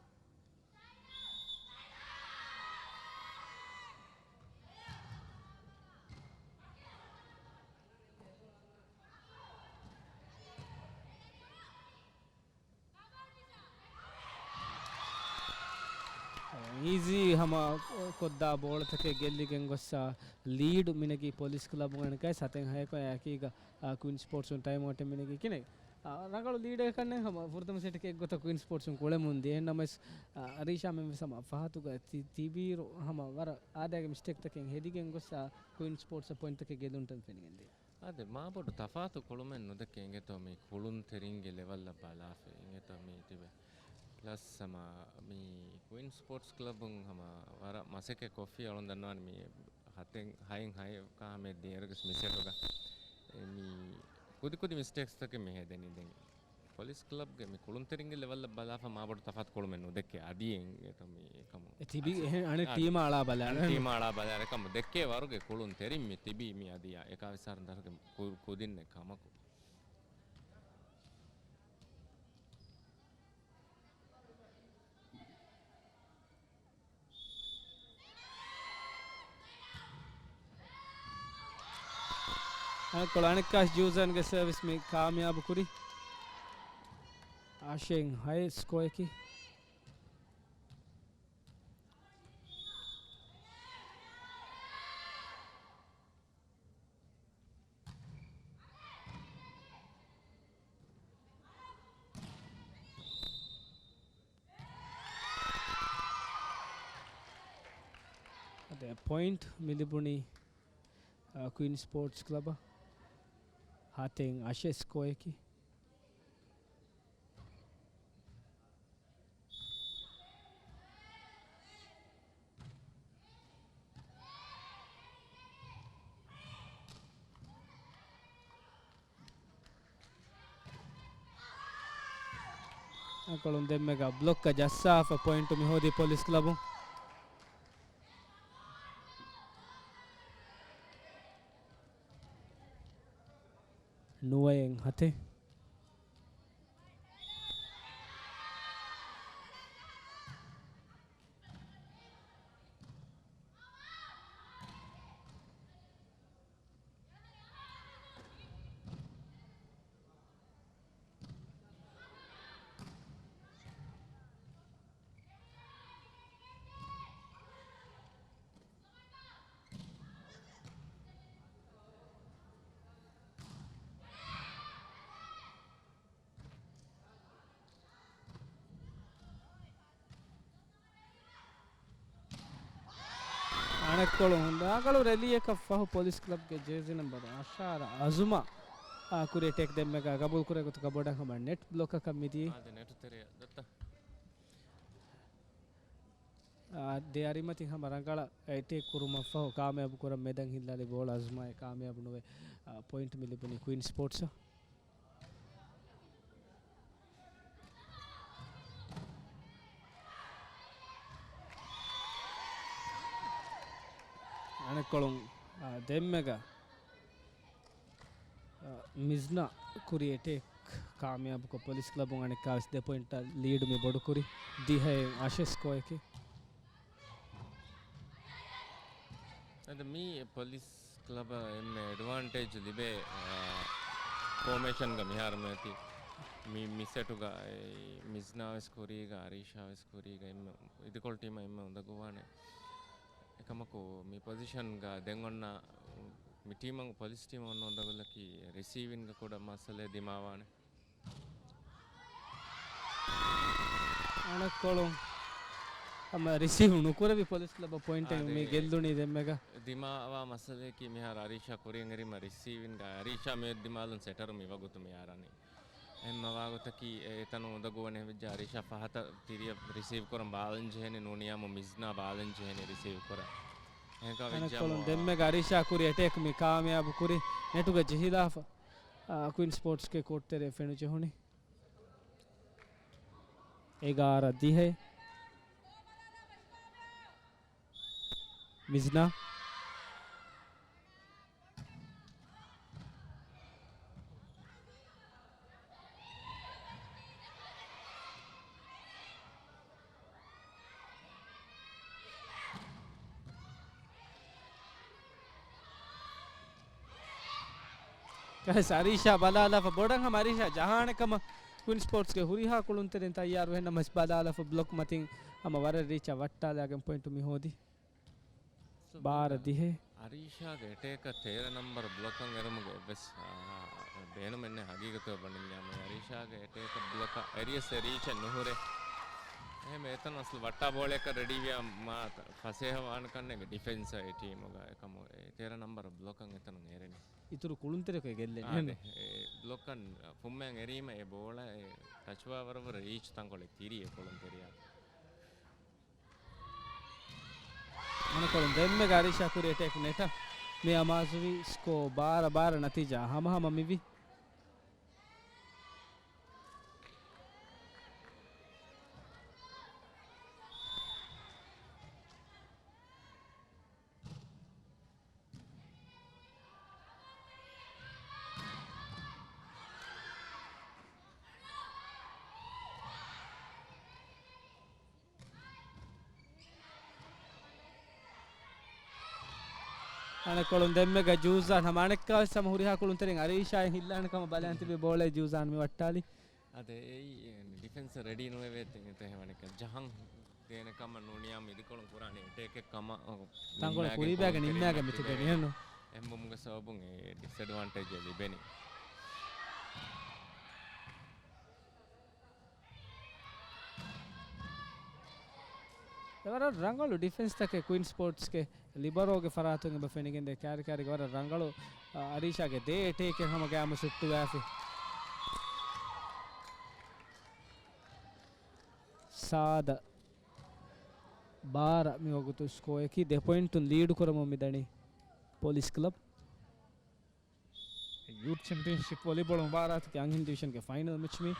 އީޒީ ހަމަ ކޮށްދާ ބޯޅަތަކެއް ގެއްލިގެން ގޮސް، އާ، ލީޑު މިނެގީ ޕޮލިސް ކްލަބުން އަނެއްކާ ސަތެއް ހައެއް އެކީގަ، އާ، ކުއިން ސްޕޯޓްސުން ޓައިމް އައުޓެއް މިނެގީ ކިނެ. އާ، ރަނގަޅު ލީޑެއް ކަންނޭނގެ ހަމަ ފުރަތަމަ ސެޓަކީ އެއްގޮތަށް ކުއިން ސްޕޯޓްސުން ކުޅެމުން ދިޔަ. އެހެންނަމަވެސް، އާ، އަރީޝާ މެންވެސް ހަމަ ފަހަތުގަ ތި-، ތިބިއިރު ހަމަ ވަރަށް އާދައިގެ މިސްޓޭކްތަކެއް ހެދިގެން ގޮސް، އާ، ކުއިން ސްޕޯޓްސްއަށް ޕޮއިންޓްތަކެއް ގެއްލުންތައް ފެނިގެންދިޔަ. އާދެ، މާބޮޑު ތަފާތު ކުޅުމެއް ނުދެކެ އިނގޭތޯ މި ކުޅުންތެރިންގެ ލެވަލްއަށް ބަލާފަ އިނގޭތޯ މި ތިބެ. ޕްލަސް ހަމަ މި ކުއިން ސްޕޯޓްސް ކްލަބުން ހަމަ ވަރަށް މަސައްކަތް ކޮށްފި އަޅުން ދަންނަވާނެ މި ހަތެއް ހައެއް ހައެއް ކާމެ ދިޔަރުގެ މި ސެޓުގަ މި ކުދި ކުދި މިސްޓޭކްސްތަކެއް މި ހެދެނީ ދެން. ޕޮލިސް ކްލަބްގެ މި ކުޅުންތެރިންގެ ލެވަލްއަށް ބަލާފަ މާބޮޑު ތަފާތު ކުޅުމެއް ނުދެކޭ. އަދި އެނގޭތޯ މި އެކަމު. އެ ތިބީ އަސް-، އެހެން އަނެއް އަ-، ޓީމާ އަޅާ ބަލާ. އަނެއް ޓީމާ އަޅާ ބަލާ އެކަމު ދެއްކޭ ވަރުގެ ކުޅުންތެރިން މި ތިބީ މި އަދި އެކާވީސް އަހަރު ދަށުގެ ކު-، ކުދިންނެއް ކަމަކު. އަނެއްކޮޅު އަނެއްކާސް ޖޫޒަންގެ ސަރވިސް މި ކާމިޔާބު ކުރި. އަށެއް ހައެއް ސްކޯއަކީ. އަދި ޕޮއިންޓް މި ލިބުނީ އާ، ކުއިން ސްޕޯޓްސް ކްލަބަށް ހަތެއް އަށެއް ސްކޯއަކީ. އަނެއްކޮޅުން ދެންމެގަ ބްލޮކަށް ޖައްސާފަ ޕޮއިންޓު މި ހޯދީ ޕޮލިސް ކްލަބުން. ނުވައެއް ހަތެއް. އަނެއްކޮޅު ހުންނާކަޅު ރެލީއަކަށް ފަހު ޕޮލިސް ކްލަބްގެ ޖޭސީ ނަމްބަރު އަށާރަ އަޒުމާ، އާ، ކުރި އެޓޭކް ދެންމެގަ ގަބޫލު ކުރޭ ގޮތުގަ ބޮޑަށް ހަމަ ނެޓް ބްލޮކަކަށް މިދިޔަ. އާ، ދެ އަރިމަތި ހަމަ ރަނގަޅަށް އެޓޭކް ކުރުމަށް ފަހު ކާމިޔާބު ކުރަން މެދަށް ހިއްލާލި ބޯޅަ އަޒުމާއެއް ކާމިޔާބު ނުވެ، އާ، ޕޮއިންޓް މި ލިބުނީ ކުއިން ސްޕޯޓްސަށް. އަނެއްކޮޅުން، އާ، ދެންމެގަ، އާ، މިޒްނާ ކުރި އެޓޭކް ކާމިޔާބުކޮށް، ޕޮލިސް ކްލަބުން އަނެއްކާވެސް ދެ ޕޮއިންޓަށް ލީޑު މި ބޮޑުކުރި ދިހައެއް އަށެއް ސްކޯއަކީ. އަދި މީ ޕޮލިސް ކްލަބަށް އެންމެ އެޑްވާންޓޭޖް ލިބޭ، އާ، ފޯމޭޝަންގަ މިހާރު މިއޮތީ. މި، މި ސެޓުގަ އެ މިޒްނާވެސް ކުރީގަ، އަރީޝާވެސް ކުރީގަ، އެންމެ އިދިކޮޅު ޓީމަށް އެންމެ އުނދަގޫވާނެ. އެކަމަކު މި ޕޮޒިޝަންގަ ދެން އޮންނަ މި ޓީމަށް، ޕޮލިސް ޓީމަށް އޮންނަ އުނދަގުލަކީ ރިސީވިންގ ކުޑަ މައްސަލައެއް ދިމާވާނެ. އަނެއްކޮޅުން ހަމަ ރިސީވް ނުކުރެވި ޕޮލިސް ކްލަބަށް ޕޮއިންޓެއް އާދެ، މި ގެއްލުނީ ދެންމެގަ. ދިމާވާ މައްސަލައަކީ މިހާރު އަރީޝާ ކުރިއަށް އެރީމަ ރިސީވިންގ އަރީޝާ މިއޮތް ދިމާލުން ސެޓަރު މިވަގުތު މި އަރަނީ. އެހެންމަ ވާގޮތަކީ އެ އެތަނުން އުނދަގޫވަން ހެވިއްޖެ އަރީޝާ ފަހަތަށް ތިރިއަށް ރިސީވް ކުރަން ބާލަން ޖެހެނީ ނޫނިޔާމު މިޒްނާ ބާލަން ޖެހެނީ ރިސީވް ކުރަން. އެހެންކަމަށް އަނެއްކޮޅުން ވެއްޖާމު ދެންމެގަ އަރީޝާ ކުރި އެޓޭކް މި ކާމިޔާބު ކުރި ނެޓުގަ ޖެހިލާފަ، އާ، ކުއިން ސްޕޯޓްސްގެ ކޯޓްތެރެ ފެނުޖެހުނީ. އެގާރަ ދިހަ. މިޒްނާ. ކަސް އަރީޝާ ބަލާލާފަ ބޮޑަށް ހަމަ އަރީޝާ ޖަހާނެ ކަމަށް ކުއިން ސްޕޯޓްސްގެ ހުރިހާ ކުޅުންތެރިން ތައްޔާރު ހެންނަމަސް ބަލާލާފަ ބްލޮކް މަތިން ހަމަ ވަރަށް ރީޗަށް ވައްޓާލާގެން ޕޮއިންޓު މި ހޯދި. ބާރަ ދިހަ. އަރީޝާގެ އެޓޭކަށް ތޭރަ ނަމްބަރު ބްލޮކަށް އެރުމުގެ އެއްވެސް، އާ، ބޭނުމެއް ނެތް ހަގީގަތުގަ ބަނޑިންޏާމު. އަރީޝާގެ އެޓޭކަށް ބްލޮކަށް އެރިޔަސް ރީޗެއް ނުހުރޭ. އެހެން އެތަން އަސްލު ވައްޓާ ބޯޅައަކަށް ރެޑީވިޔާ މާ ފަސޭހަ ވާނެ ކަންނޭނގެ ޑިފެންސަށް އެ ޓީމުގަ އެކަމު އެ ތޭރަ ނަމްބަރު ބްލޮކަށް އެތަނުން އެރެނީ. އިތުރު ކުޅުންތެރިކޮށް ގެއްލެނީ. އާދެ، އެ ބްލޮކަށް ފުއްމައިން އެރީމަ އެ ބޯޅަ އެ ޓަޗްވާ ވަރަށް ވަރަށް ރީޗް ތަންކޮޅެއް ތިރި އެ ކުޅުންތެރިޔާ. މަނަކޮޅުން ދެންމެ އަރީޝާ ކުރި އެޓޭކް ނެޓަ މި އަމާޒުވި ސްކޯ ބާރަ ބާރަ ނަތީޖާ ހަމަހަމަ މިވި. އަނެއްކޮޅުން ދެންމެގަ ޖޫޒާން ހަމަ އަނެއްކާވެސް ހަމަ ހުރިހާ ކުޅުންތެރިން އަރީޝާއިން ހިއްލާނެ ކަމަށް ބަލައިން ތިބި ބޯޅައެއް ޖޫޒާން މި ވައްޓާލި. އަދެ އެއީ ޑިފެންސަށް ރެޑީ ނުވެވޭ ތި-، ތިހެން ވަނިކަ ޖަހަން ދޭނެ ކަމަށް ނޫނިޔާ މިދިކޮޅުން ކުރާނީ އެޓޭކެއް ކަމަށް ތަންކޮޅު ކުރިބައިގެ ނިންމާގެ މިތިބެނީ އެހެންނު. އެހެންވުމުގެ ސަބަބުން އެ ޑިސްއެޑްވާންޓޭޖެއް ލިބެނީ. ވަރަށް ރަނގަޅު ޑިފެންސްތަކެއް ކުއިންސް ސްޕޯޓްސްގެ ލިބަރޯގެ ފަރާތުން އެބަ ފެނިގެންދޭ. ކާރިކާރިގެ ވަރަށް ރަނގަޅު، އަ، އަރީޝާގެ ދެ އެޓޭކެއް ހަމަ ގައިމު ސުއްޓުވާފި. ސާދަ ބާރަ މި ވަގުތު ސްކޯއަކީ. ދެ ޕޮއިންޓުން ލީޑު ކުރަމުން މިދަނީ ޕޮލިސް ކްލަބް. ޔޫތް ޗެމްޕިއަންޝިޕް ވޮލީބޯޅަ މުބާރާތުގެ އަންހެން ޑިވިޝަންގެ ފައިނަލް މެޗް މީ.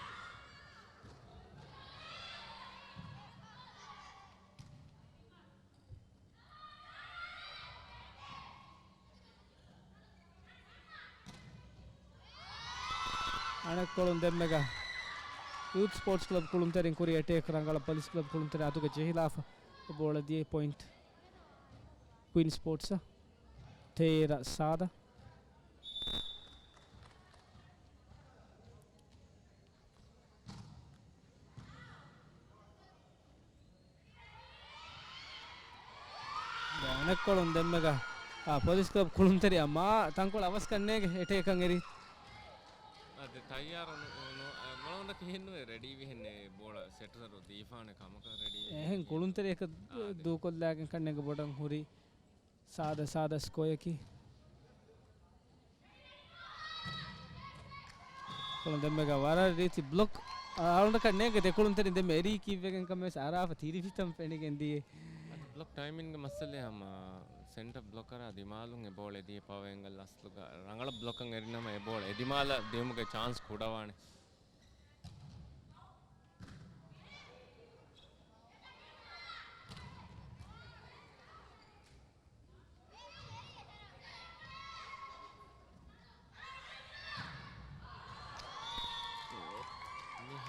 އަނެއްކޮޅުން ދެންމެގަ ޔޫތް ސްޕޯޓްސް ކްލަބް ކުޅުންތެރިން ކުރި އެޓޭކް ރަނގަޅަށް ޕޮލިސް ކްލަބް ކުޅުންތެރި އަތުގަ ޖެހިލާފަ ބޯޅަ ދިޔަ ޕޮއިންޓް ކުއިން ސްޕޯޓްސް. ތޭރަ ސާދަ. ދެން އަނެއްކޮޅުން ދެންމެގަ، އާ، ޕޮލިސް ކްލަބް ކުޅުންތެރިއަށް މާ ތަންކޮޅެއް އަވަސްކަން ނޭނގެ އެޓޭކަށް އެރީ. އާ، ދެ ތައްޔާރު ނު-، ނު-، އަ، މަޅުން ކިހިންނުވެ ރެޑީ ވިހެން އެ ބޯޅަ ސެޓަރު ދީފާނެ ކަމަކަށް ރެޑީ ވިހެން. އެހެން ކުޅުންތެރިއަކަށް އާ، ދެ. ދޫކޮށްލާގެން ކަންނޭނގެ ބޮޑަށް ހުރި. ސާދަ ސާދަ ސްކޯއަކީ. ކުޅުން ދެންމެގަ ވަރަށް ރީތި ބްލޮކް. އަޅުގަނޑަކަށް ނޭނގެ ދެ ކުޅުންތެރިން ދެންމެ އެރީ ކީއްވެގެން ކަމެސް އަރާފަ ތިރިވިތަން ފެނިގެން ދިޔަ. އަދި ބްލޮކް ޓައިމިންގ މައްސަލައެއް ހަމަ ސެންޓަރ ބްލޮކަރާ ދިމާލުން އެ ބޯޅަ ދިޔަ ޕަވަރ އެންގަލް އަސްލުގަ ރަނގަޅަށް ބްލޮކަށް އެރިނަމަ އެ ބޯޅަ އެ ދިމާލަށް ދިއުމުގެ ޗާންސް ކުޑަވާނެ.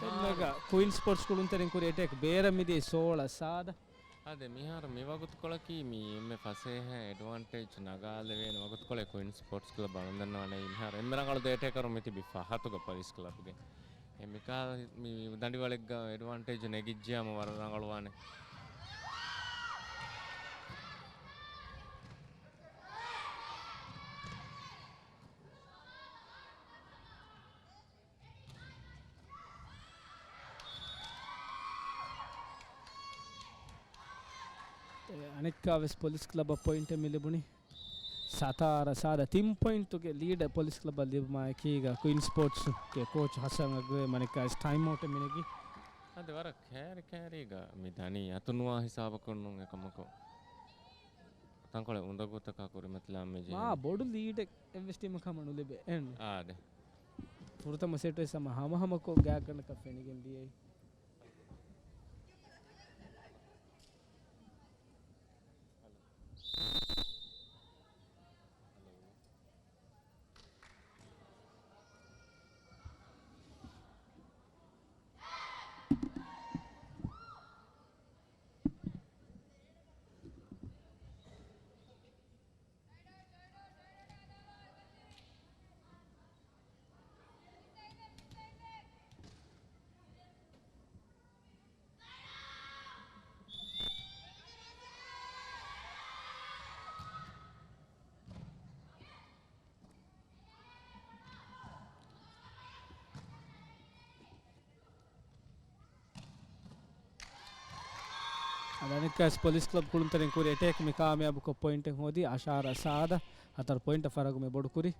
މިހާރު ކުއިން ސްޕޯޓްސް ކުޅުންތެރިން ކުރި އެޓޭކް ބޭރަށް މިދިޔަ ސޯޅަ ސާދަ. އާދެ، މިހާރު މި ވަގުތުކޮޅަކީ މި އެންމެ ފަސޭހަ އެޑްވާންޓޭޖް ނަގާލެވޭނެ ވަގުތުކޮޅެއް ކުއިން ސްޕޯޓްސް ކްލަބް އަޅުން ދަންނަވާނެ. މިހާރު އެންމެ ރަނގަޅު ދެ އެޓޭކަރު މިތިބި ފަހަތުގަ ޕޮލިސް ކްލަބްގެ. އެ މިކާ މި ދަނޑިވަޅެއްގަ އެޑްވާންޓޭޖް ނެގިއްޖެޔާމަ ވަރަށް ރަނގަޅުވާނެ. އެ އަނެއްކާވެސް ޕޮލިސް ކްލަބަށް ޕޮއިންޓެއް މި ލިބުނީ. ސަތާރަ ސާދަ ތިން ޕޮއިންޓުގެ ލީޑެއް ޕޮލިސް ކްލަބަށް ލިބުމާ އެކީގަ ކުއިން ސްޕޯޓްސްގެ ކޯޗް ހަސަން އަގްވޭ މަނިކާވެސް ޓައިމް އައުޓެއް މިނެގީ. އަދި ވަރަށް ކައިރި ކައިރީގަ މި ދަނީ އަތުނުވާ ހިސާބަކުން ނޫން އެކަމަކު. ތަންކޮޅެއް އުނދަގޫތަކާ ކުރިމަތިލާން މި މާ ޖެހެނީ. ބޮޑު ލީޑެއް އެއްވެސް ޓީމަކަށް ހަމަ ނުލިބޭ. އެހެން. އާދެ. ފުރަތަމަ ސެޓް ވެސް ހަމަ ހަމަހަމަކޮށް ގާތްގަނޑަކަށް ފެނިގެން ދިޔައީ. އަދި އަނެއްކާވެސް ޕޮލިސް ކްލަބް ކުޅުންތެރިން ކުރި އެޓޭކް މި ކާމިޔާބުކޮށް ޕޮއިންޓެއް ހޯދީ އަށާރަ ސާދަ ހަތަރު ޕޮއިންޓަށް ފަރަގު މި ބޮޑުކުރީ.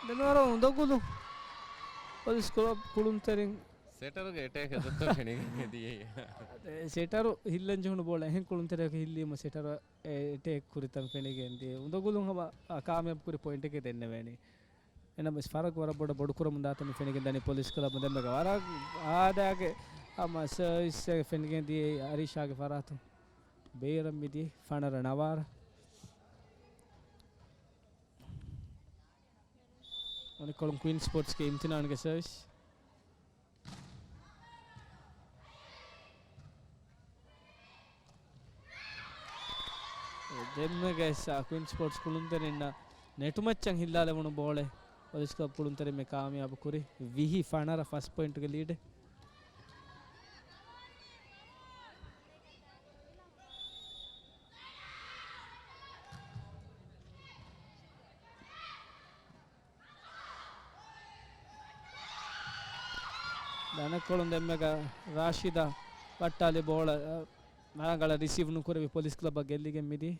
ދެން ވަރަށް އުނދަގުލު ޕޮލިސް ކްލަބް ކުޅުންތެރިން. ސެޓަރުގެ އެޓޭކް އެތައްތަ ފެނިގެން ދިޔައީ. ސެޓަރު ހިއްލަން ޖެހުނު ބޯޅަ އެހެން ކުޅުންތެރިއަކަށް ހިއްލީމަ ސެޓަރު އެ އެޓޭކް ކުރިތަން ފެނިގެން ދިޔަ. އުނދަގުލުން ހަމަ، އާ، ކާމިޔާބު ކުރި ޕޮއިންޓެކޭ ދެންނެވޭނީ. އެނަމަވެސް ފަރަގު ވަރަށް ބޮޑަށް ބޮޑުކުރަމުން ދާތަން މި ފެނިގެން ދަނީ ޕޮލިސް ކްލަބު ދެންމެގަ ވަރަށް އާދައިގެ ހަމަ ސަރވިސްއެއް ފެނިގެން ދިޔައީ އަރީޝާގެ ފަރާތުން. ބޭރަށް މިދިޔައީ ފަނަރަ ނަވާރަ. އަނެއްކޮޅުން ކުއިން ސްޕޯޓްސްގެ އިމްތިނާންގެ ސަރވިސް. ދެންމެގަ އެއްސާ ކުއިން ސްޕޯޓްސް ކުޅުންތެރިންނަށް ނެޓުމައްޗަށް ހިއްލާލެވުނު ބޯޅެއް ޕޮލިސް ކްލަބް ކުޅުންތެރިން މި ކާމިޔާބު ކުރި. ވިހި ފަނަރަ ފަސް ޕޮއިންޓުގެ ލީޑެއް. އަނެއްކޮޅުން ދެންމެގަ ރާޝިދާ ވައްޓާލި ބޯޅަ، އަ، ރަނގަޅަށް ރިސީވް ނުކުރެވި ޕޮލިސް ކްލަބަށް ގެއްލިގެން މިދީ.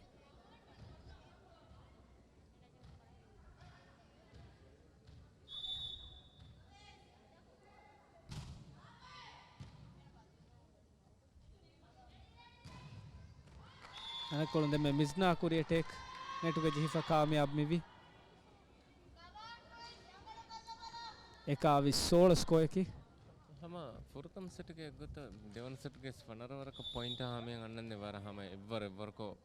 އަނެއްކޮޅުން ދެންމެ މިޒްނާ ކުރި އެޓޭކް ނެޓުގަ ޖެހިފަ ކާމިޔާބު މިވި. އެކާވީސް ސޯޅަ ސްކޯއަކީ. ހަމަ ފުރަތަމަ ސެޓްގެ އެއްގޮތަށް ދެވަނަ ސެޓްގެ ފަނަރަ ވަރަކަށް ޕޮއިންޓާ ހަމަޔަށް އަންނަންދެން ވަރަށް ހަމަ އެއްވަރު އެއްވަރުކޮށް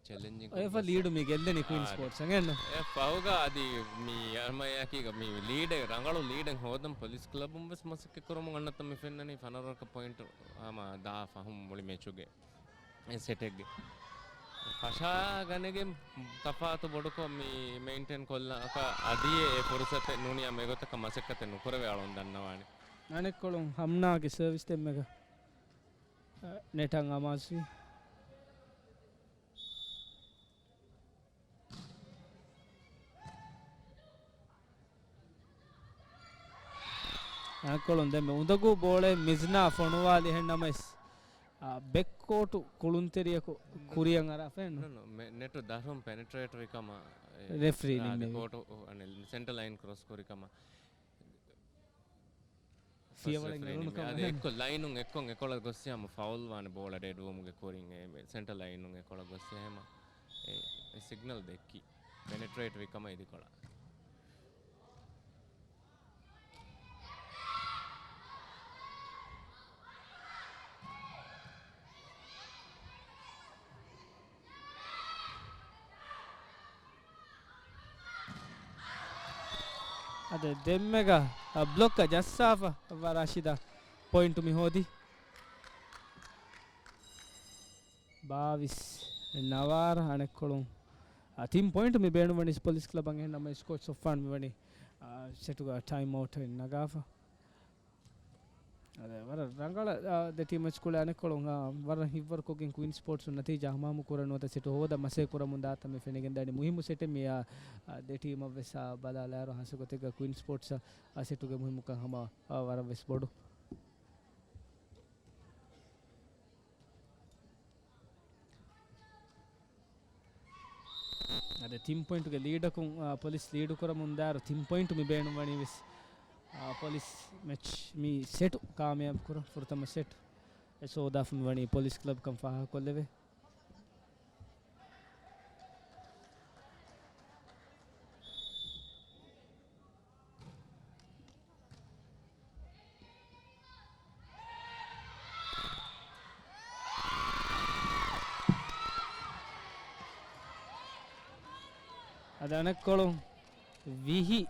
ޗެލެންޖިން އޮޔަފަ ކޮށް ލީޑު މި ގެއްލެނީ ކުއިން އާ، ސްޕޯޓްސް އަނގެންނު. އެ ފަހުގަ އަދި މި އަރމަޔާކީގަ މި ލީޑެއް ރަނގަޅު ލީޑެއް ހޯދަން ޕޮލިސް ކްލަބުން ވެސް މަސައްކަތް ކުރަމުން އަންނަތަން މި ފެންނަނީ ފަނަރަކަ ޕޮއިންޓު ހަމަ ދާ ފަހުން މުޅި މެޗުގެ އެ ސެޓެއްގެ ފަށާގަނެގެން ތަފާތު ބޮޑުކޮށް މި މެއިންޓެން ކޮށްލާކަށް އަދި އެ ފުރުސަތެއް ނޫނިއްޔާ މިގޮތަކަށް މަސައްކަތެއް ނުކުރެވޭ އަޅުން ދަންނަވާނެ. އަނެއްކޮޅުން ހަމްނާގެ ސަރވިސް ދެންމެގަ ނެޓަށް އަމާޒުވި. އަނެއްކޮޅުން ދެންމެ އުނދަގޫ ބޯޅައެއް މިޒްނާ ފޮނުވާލި އެހެން ނަމަވެސް، އާ، ބެކް ކޯޓު ކުޅުންތެރިޔަކު ކުރިއަށް އަރާފައެއް ނޫން. ނޫން، ނޫން. މެ-، ނެޓު ދަށުން ޕެނެޓްރޭޓް ވި ކަމަށް، ރެފްރީ އާ، ނިންމެވި. ކޯޓު، އަނެއް، ސެންޓަރ ލައިން ކްރޮސް ކުރި ކަމަށް. ފަސް ފިޔަވަޅެއް ރެފްރީ ނެރުނު ނިމި. ކަމަށް އަދި ނޭނގެ. އެއްކޮށް ލައިނުން އެއްކޮށް އެކޮޅަށް ގޮއްސި ހަމަ ފައުލް ވާނެ ބޯޅަ ޑެޑް ރޫމުގެ ކުރިން އެ ސެންޓަރ ލައިނުން އެކޮޅަށް ގޮއްސި ހަމަ އެ، އެ ސިގްނަލް ދެއްކި. ޕެނެޓްރޭޓް ވި ކަމަށް އިދިކޮޅަށް. އަދި ދެންމެގަ، އަ، ބްލޮކަށް ޖައްސާފަ ވާ ރާޝިދާ ޕޮއިންޓު މި ހޯދި. ބާވީސް ނަވާރަ އަނެއްކޮޅުން، އަ، ތިން ޕޮއިންޓު މި ބޭނުންވަނީ ޕޮލިސް ކްލަބަށް އެހެން ނަމަވެސް ކޯޗް ސޮފްވާން މިވަނީ، އަ، ސެޓުގަ ޓައިމް އައުޓެއް ނަގާފަ. އަދެ، ވަރަށް ރަނގަޅަށް، އާ، ދެ ޓީމް މެޗް ކުޅެ އަނެއްކޮޅުން، އާ، ވަރަށް ހިތްވަރުކޮށްގެން ކުއިން ސްޕޯޓްސުން ނަތީޖާ ހަމަހަމަ ކުރަން ނުވަތަ ސެޓު ހޯދަން މަސައްކަތް ކުރަމުން ދާތަން މި ފެނިގެންދާނީ. މުހިއްމު ސެޓެއް މި، އާ، އާ، ދެ ޓީމަށް ވެސް، އާ، ބަލާލާއިރު ހާއްސަގޮތެއްގަ ކުއިން ސްޕޯޓްސް، އާ، ސެޓުގެ މުހިއްމުކަން ހަމަ، އާ، ވަރަށް ވެސް ބޮޑު. އަދި ތިން ޕޮއިންޓުގެ ލީޑަކުން، އާ، ޕޮލިސް ލީޑު ކުރަމުން ދާއިރު ތިން ޕޮއިންޓު މި ބޭނުން ވަނީ ވެސް، އާ، ޕޮލިސް މެޗް މި ސެޓު ކާމިޔާބު ކުރަން ފުރަތަމަ ސެޓް އެސް ހޯދާފަ މި ވަނީ ޕޮލިސް ކްލަބް ކަން ފާހަގަކޮށްލެވޭ. އަދި އަނެއްކޮޅުން ވިހި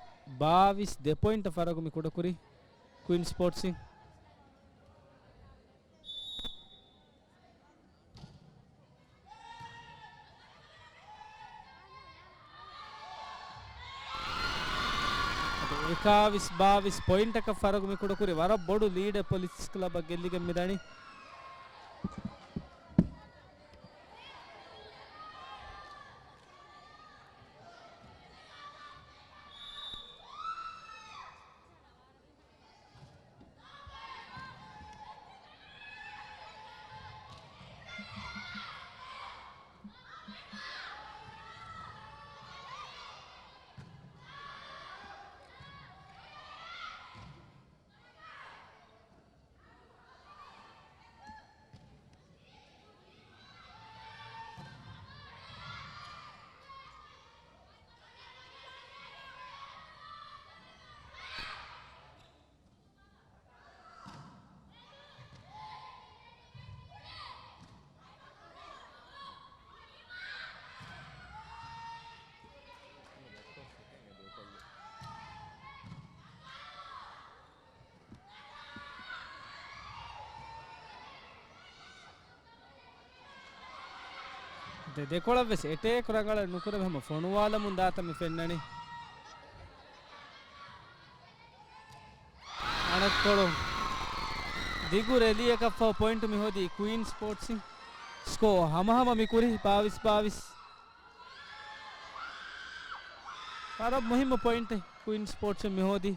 ބާވީސް ދެ ޕޮއިންޓަށް ފަރަގު މި ކުޑަކުރި ކުއިން ސްޕޯޓްސް އިން. އަދި އެކާވީސް ބާވީސް ޕޮއިންޓަކަށް ފަރަގު މި ކުޑަކުރި ވަރަށް ބޮޑު ލީޑެއް ޕޮލިސް ކްލަބަށް ގެއްލިގެން މިދަނީ. ދެ ދެކޮޅަށް ވެސް އެޓޭކް ރަނގަޅަށް ނުކުރެވި ހަމަ ފޮނުވާލަމުން ދާތަން މި ފެންނަނީ. އަނެއްކޮޅުން ދިގު ރެލީއަކަށްފަހު ޕޮއިންޓު މި ހޯދީ ކުއިން ސްޕޯޓްސް. ސްކޯ ހަމަހަމަ މި ކުރީ ބާވީސް ބާވީސް. ވަރަށް މުހިއްމު ޕޮއިންޓެއް ކުއިން ސްޕޯޓްސް މި ހޯދީ.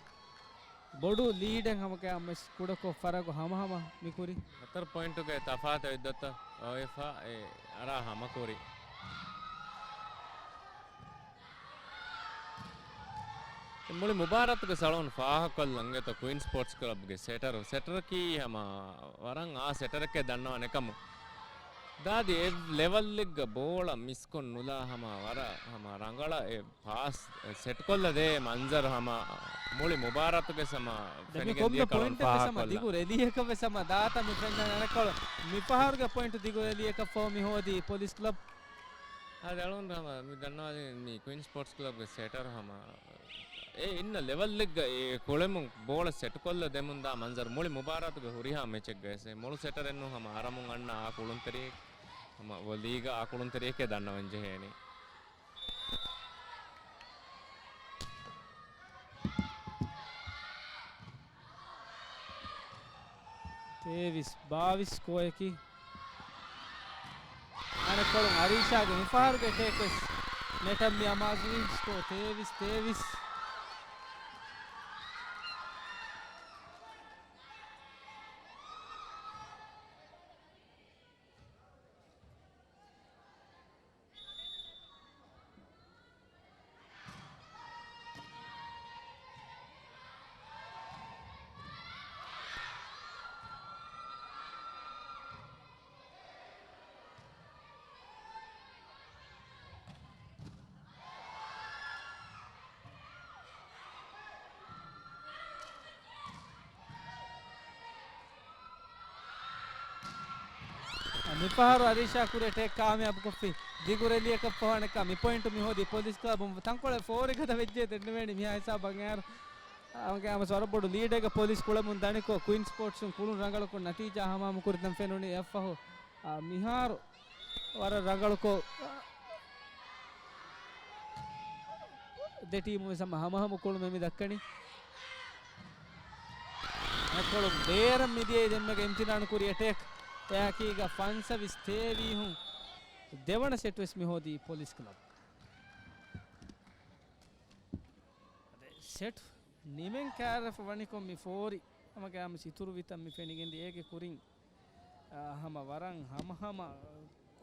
ބޮޑު ލީޑެއް ހަމަގައި އަމެސް ކުޑަކޮށް ފަރަގު ހަމަހަމަ މިކުރި. ހަތަރު ޕޮއިންޓުގެ ތަފާތު އިއްދަތަށް އޮވެފަ އެ އަރާ ހަމަކުރި. މުޅި މުބާރާތުގެ ސަޅުން ފާހަކޮށްލަން އެތަ ކުއިން ސްޕޯޓްސް ކްލަބްގެ ސެޓަރު. ސެޓަރަކީ ހަމަ ވަރަށް އާ ސެޓަރެކޭ ދަންނަވާނެ ކަމު. ދާދި އެ ލެވަލްއެއްގަ ބޯޅަ މިސްކޮށް ނުލާ ހަމަ ވަރަށް ހަމަ ރަނގަޅަށް އެ ޕާސް ސެޓްކޮށްލަ ދޭ މަންޒަރު ހަމަ މުޅި މުބާރާތުގެ ސަމަ ދެން މި ފެނިގެން ކޮންމެ ދިޔަ ކަޅުން ޕޮއިންޓެއް ވެސް ހަމަ ފާހަކޮށްލާ. ދިގު ރެލީއަކަށް ވެސް ހަމަ ދާތަން މި ފެންނަން އަނެއްކޮޅު މި ފަހަރުގެ ޕޮއިންޓު ދިގު ރެލީއަކަށް ފަހު މި ހޯދީ ޕޮލިސް ކްލަބް. އާދެ އަޅުން ހަމަ މި ދަންނަވާލި މި ކުއިން ސްޕޯޓްސް ކްލަބްގެ ސެޓަރު ހަމަ އެ އިންނަ ލެވަލްއެއްގަ އެ ކުޅެމުން ބޯޅަ ސެޓްކޮށްލަ ދެމުން ދާ މަންޒަރު މުޅި މުބާރާތުގެ ހުރިހާ މެޗެއްގަ އެސެ މޮޅު ސެޓަރެއްނު ހަމަ އަރަމުން އަންނަ އާ ކުޅުންތެރިއެއް ހަމަ ލީގަށް އާ ކުޅުންތެރިއެކޭ ދަންނަވަން ޖެހޭނީ. ތޭވީސް ބާވީސް ސްކޯއަކީ. އަނެއްކޮޅުން އަރީޝާގެ މިފަހަރުގެ ޓޭކްވެސް ނެޓަށް މި އަމާޒުވީ. ސްކޯ ތޭވީސް ތޭވީސް. މިފަހަރު އަރީޝާ ކުރިއަށް ޓޭކް ކާމިޔާބުކޮށްފި. ދިގު ރެލީއަކަށް ފަހު އަނެއްކާ މި ޕޮއިންޓު މި ހޯދީ ޕޮލިސް ކްލަބުން. ތަންކޮޅެއް ފޯރިގަދަ ވެއްޖެ ދެންނެވޭނެ މިހާ ހިސާބަށް އެހާރު. އަނގަ އަމަސް ވަރަށް ބޮޑު ލީޑެއްގަ ޕޮލިސް ކުޅެމުން ދަނިކޮށް، ކުއިން ސްޕޯޓްސުން ކުޅުން ރަނގަޅުކޮށް ނަތީޖާ ހަމަހަމަ ކުރިތަން ފެނުނީ. އެއަށްފަހު، އާ، މިހާރު ވަރަށް ރަނގަޅުކޮށް، ދެ ޓީމު ވެސް ހަމަ ހަމަހަމަ ކުޅުމެއް މި ދައްކަނީ. އަނެއްކޮޅު ބޭރަށް މިދިޔައީ ދެންމެގެ އިމްތިނާނު ކުރި އެޓޭކް. އެއާކީގަ ފަންސަވީސް ތޭވީހުން. ދެވަނަ ސެޓް ވެސް މި ހޯދީ ޕޮލިސް ކްލަބް. ސެޓް ނިމެން ކާރަފަ ވަނިކޮށް މި ފޯރި ހަމަގައިމު ސިތުރު ވިތަން މި ފެނިގެންދިޔަ އޭގެ ކުރިން، އާ، ހަމަ ވަރަށް ހަމަހަމަ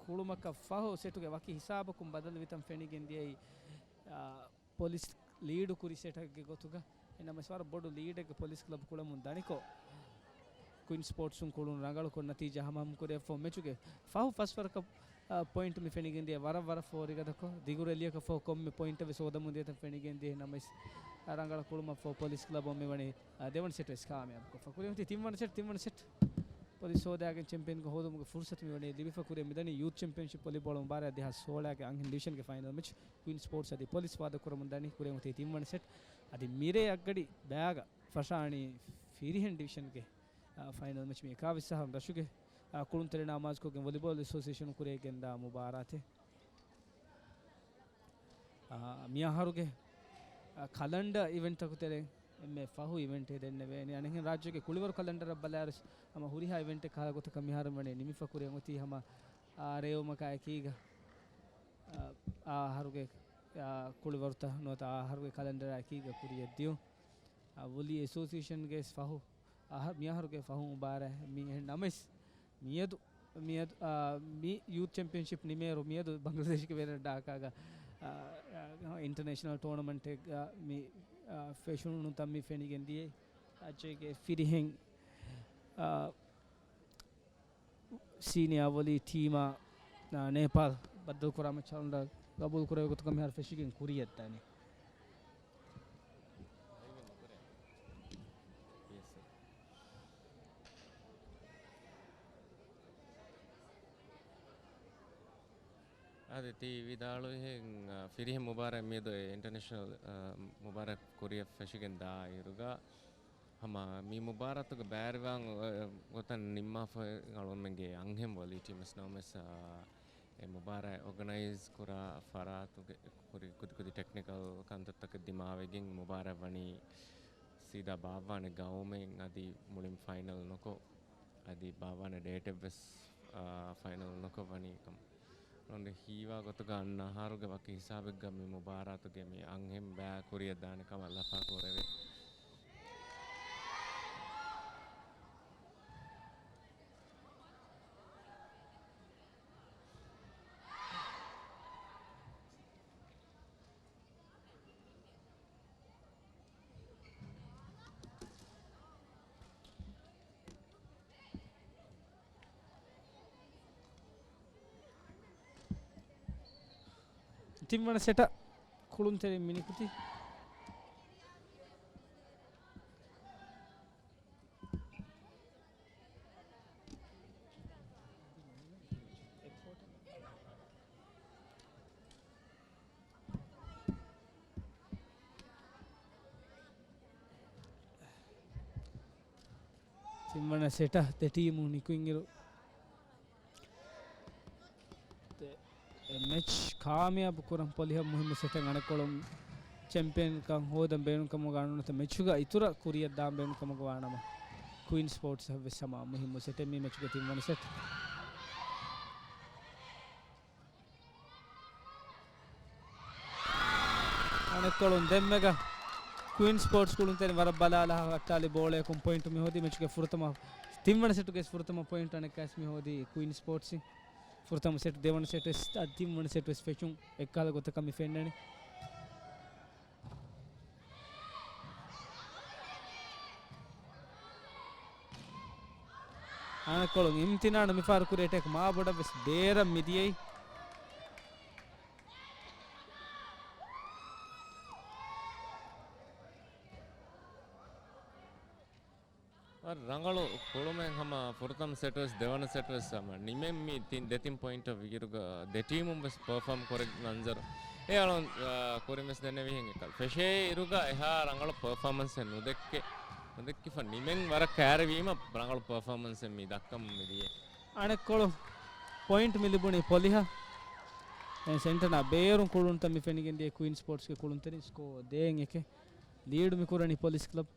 ކުޅުމަކަށް ފަހު ސެޓުގެ ވަކި ހިސާބަކުން ބަދަލުވިތަން ފެނިގެން ދިޔައީ، އާ، ޕޮލިސް ލީޑު ކުރި ސެޓެއްގެ ގޮތުގަ. އެނަމަސް ވަރަށް ބޮޑު ލީޑެއްގެ ޕޮލިސް ކްލަބް ކުޅަމުން ދަނިކޮށް، ކުއިން ސްޕޯޓްސުން ކުޅުން ރަނގަޅުކޮށް ނަތީޖާ ހަމަހަމަ ކުރި އެއްފަހު މެޗުގެ ފަހު ފަސްވަރަކަށް، އާ، ޕޮއިންޓު މި ފެނިގެން ދިޔަ ވަރަށް ވަރަށް ފޯރިގަދަކޮށް، ދިގު ރެލީއަކަށް ފަހު ކޮންމެ ޕޮއިންޓެއް ވެސް ހޯދަމުން ދިޔަތަން ފެނިގެން ދިޔަ. ނަމަވެސް، އާ، ރަނގަޅަށް ކުޅުމަށް ފަހު ޕޮލިސް ކްލަބުން މި ވަނީ، އާ، ދެވަނަ ސެޓް ވެސް ކާމިޔާބުކޮށްފަ. ކުރިމަތި ތިންވަނަ ސެޓް، ތިންވަނަ ސެޓް. ޕޮލިސް ހޯދާގެން ޗެމްޕިއަންކަން ހޯދުމުގެ ފުރުސަތު މި ވަނީ ލިބިފަ ކުރިއަށް މިދަނީ ޔޫތު ޗެމްޕިއަންޝިޕް ވޮލީބޯޅަ މުބާރާތް ދެހާސް ސޯޅަގެ އަންހެން ޑިވިޝަންގެ ފައިނަލް މެޗް. ކުއިން ސްޕޯޓްސް އަދި ޕޮލިސް ވާދަކުރަމުން ދަނީ ކުރިއަށް އޮތީ ތިންވަނަ ސެޓް. އަދި މިރޭ އަށްގަޑި ބައިގަ ފަށާނީ ފިރިހެން ޑިވިޝަންގެ، އާ، ފައިނަލް މެޗް މި އެކާވީސް އަހަރު ރަށުގެ، އާ، ކުޅުންތެރިންނާ އަމާޒުކޮށްގެން ވޮލީބޯލް އެސޯސިއޭޝަނުން ކުރިއަށް ގެންދާ މުބާރާތެއް. އާ، މިއަހަރުގެ، އާ، ކަލަންޑަރ އިވެންޓްތަކުގެ ތެރެއިން އެންމެ ފަހު އިވެންޓެއް ދެންނެވޭނެ. އަނެއްހެން ރާއްޖޭގެ ކުޅިވަރު ކަލަންޑަރަށް ބަލާއިރު ހަމަ ހުރިހާ އިވެންޓެއް ކަހަލަ ގޮތަކަށް މިހާރު ވަނީ ނިމިފަ ކުރިއަށް އޮތީ ހަމަ، އާ، ރޭވުމަކާ އެކީގަ، އާ، އާ އަހަރުގެ، އާ، ކުޅިވަރުތައް ނުވަތަ އާ އަހަރުގެ ކަލަންޑަރާ އެކީގަ ކުރިއަށް ދިޔުން. އާ، ވޮލީ އެސޯސިއޭޝަންގެ ފަހު، އަހަ، މިއަހަރުގެ ފަހު މުބާރާތް މި ނަމަވެސް މިއަދު، މިއަދު، އާ، މި ޔޫތު ޗެމްޕިއަންޝިޕް ނިމޭއިރު މިއަދު ބަނގްލަދޭޝްގެ ވޭރަށް ޑާކާގަ، އާ، އާ، އިންޓަރނޭޝަނަލް ޓޫނަމަންޓެއްގަ މި، އާ، ފެށުނު ތަން މި ފެނިގެން ދިޔައީ. ރާއްޖޭގެ ފިރިހެން، އާ، ސީނިއާ ވޮލީ ޓީމާ، އާ، ނޭޕާލް ބައްދަލުކުރާ މެޗް ކަލަންޑަރ ގަބޫލު ކުރެވޭ ގޮތަކަށް މިހާރު ފެށިގެން ކުރިއަށްދާނެ. އާދެ، ތި ވިދާޅުވިހެން، އާ، ފިރިހެން މުބާރާތް މިއަދު އެ އިންޓަރނޭޝަނަލް، އާ، މުބާރާތް ކުރިއަށް ފެށިގެން ދާއިރުގަ، ހަމަ މި މުބާރާތުގެ ބައިވެރިވާން ގޮތަށް ނިންމާފަ އަޅުގަނޑުމެންގެ އަންހެން ވޮލީ ޓީމް ވެސް ނަމަވެސް، އާ، އެ މުބާރާތް އޯގަނައިޒް ކުރާ ފަރާތުގެ ކުރި ކުދި ކުދި ޓެކްނިކަލް ކަންތައްތަކެއް ދިމާވެގެން މުބާރާތް ވަނީ ސީދާ ބާއްވާނެ ގައުމެއް އަދި މުޅިން ފައިނަލް ނުކޮށް، އަދި ބާއްވާނެ ޑޭޓެއްވެސް، އާ، ފައިނަލް ނުކޮށް ވަނީ ކަމަށް. އަޅުގަނޑު ހީވާ ގޮތުގަ އަންނަ އަހަރުގެ ވަކި ހިސާބެއްގަ މި މުބާރާތުގެ މި އަންހެން ބައި ކުރިއަށް ދާނެ ކަމަށް ލަފާ ކުރެވޭ. ތިންވަނަ ސެޓަށް ކުޅުންތެރިން މި ނިކުތީ. ތިންވަނަ ސެޓަށް ދެ ޓީމު ނިކުތްއިރު، އެ މެޗް ކާމިޔާބު ކުރަން ޕޮލިހަށް މުހިއްމު ސެޓެއް. އަނެއްކޮޅުން ޗެމްޕިއަންކަން ހޯދަން ބޭނުންކަމުގަ ނުވަތަ މެޗުގަ އިތުރަށް ކުރިއަށް ދާން ބޭނުންކަމުގަ ވާނަމަ، ކުއިން ސްޕޯޓްސްއަށް ވެސް ހަމަ މުހިއްމު ސެޓެއް މި މެޗުގެ ތިންވަނަ ސެޓް. އަނެއްކޮޅުން ދެންމެގަ ކުއިން ސްޕޯޓްސް ކުޅުންތެރިން ވަރަށް ބަލާލާ ހައްޓާލި ބޯޅަޔަކުން ޕޮއިންޓު މި ހޯދީ. މެޗުގެ ފުރަތަމަ، ތިންވަނަ ސެޓުގެ ފުރަތަމަ ޕޮއިންޓު އަނެއްކާސް މި ހޯދީ ކުއިން ސްޕޯޓްސް. ފުރަތަމަ ސެޓް، ދެވަނަ ސެޓް ވެސް، އަދި ތިންވަނަ ސެޓް ވެސް ފެށުން އެއްކަހަލަ ގޮތަކަށް މި ފެންނަނީ. އަނެއްކޮޅުން އިމްތިނާނު މިފަހަރު ކުރި އެޓޭކް މާ ބޮޑަށް ވެސް ބޭރަށް މިދިޔައީ. ރަނގަޅު ކުޅުމެއް ހަމަ ފުރަތަމަ ސެޓް ވެސް ދެވަނަ ސެޓް ވެސް ހަމަ ނިމެން މި ތިން، ދެތިން ޕޮއިންޓަށް ވިއިރުގަ ދެ ޓީމުން ވެސް ޕަރފޯމް ކުރި މަންޒަރު އެ އަޅުން، އާ، ކުރިން ވެސް ދެންނެވިހެން އެކަލް ފެށޭ އިރުގަ އެހާ ރަނގަޅު ޕަރފޯމަންސެއް ނުދެއްކެ، ނުދެއްކިފަ ނިމެން ވަރަށް ކައިރިވީމަ ރަނގަޅު ޕަރފޯމަންސެއް މި ދައްކަމުން މިދިޔަ. އަނެއްކޮޅު ޕޮއިންޓް މި ލިބުނީ ޕޮލިހަށް. ދެން ސެންޓަރ ނަ ބޭރުން ކުޅުންތައް މި ފެނިގެން ދިޔަ ކުއިން ސްޕޯޓްސްގެ ކުޅުންތެރިން. ސްކޯ ދޭއް އެކެއް ލީޑު މި ކުރަނީ ޕޮލިސް ކްލަބް.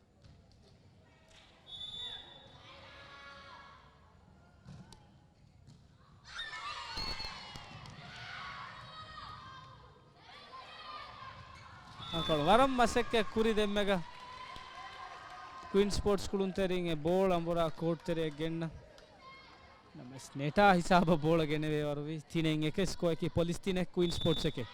އަނެއްކޮޅު ވަރަށް މަސައްކަތް ކުރި ދެންމެގަ ކުއިން ސްޕޯޓްސް ކުޅުންތެރިން އެ ބޯޅަ އަނބުރާ ކޯޓްތެރެއަށް ގެންނަ. ނަމަވެސް ނެޓާ ހިސާބަށް ބޯޅަ ގެނެވޭ ވަރުވީ. ތިނެއް އެކެއް ސްކޯއަކީ ޕޮލިސް ތިނެއް ކުއިން ސްޕޯޓްސް އެކެއް.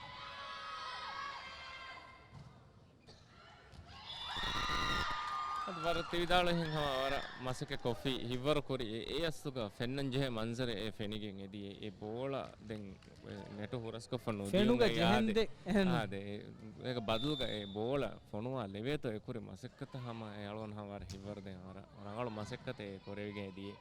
އަދި ވަރަށް ތިވިދާޅުވިހެން ހަމަ ވަރަށް މަސައްކަތް ކޮށްފި ހިތްވަރު ކުރި އެ، އެ އަސްލުގަ ފެންނަން ޖެހޭ މަންޒަރެއް އެ ފެނިގެން އެދިޔަ. އެ ބޯޅަ ދެން ނެޓު ހުރަސްކޮށްފަ ނުދިޔުން ފެނުގަ އެ ޖެހެން އާދެ. ދެ، އެހެން. އާދެ. އޭގެ ބަދަލުގަ އެ ބޯޅަ ފޮނުވާ ލެވޭތޯ އެ ކުރި މަސައްކަތަށް ހަމަ އެ އަޅުގަނޑު ހަމަ ވަރަށް ހިތްވަރު ދެން ވަރަށް ރަނގަޅު މަސައްކަތެއް އެ ކުރެވިގެން އެދިޔަ.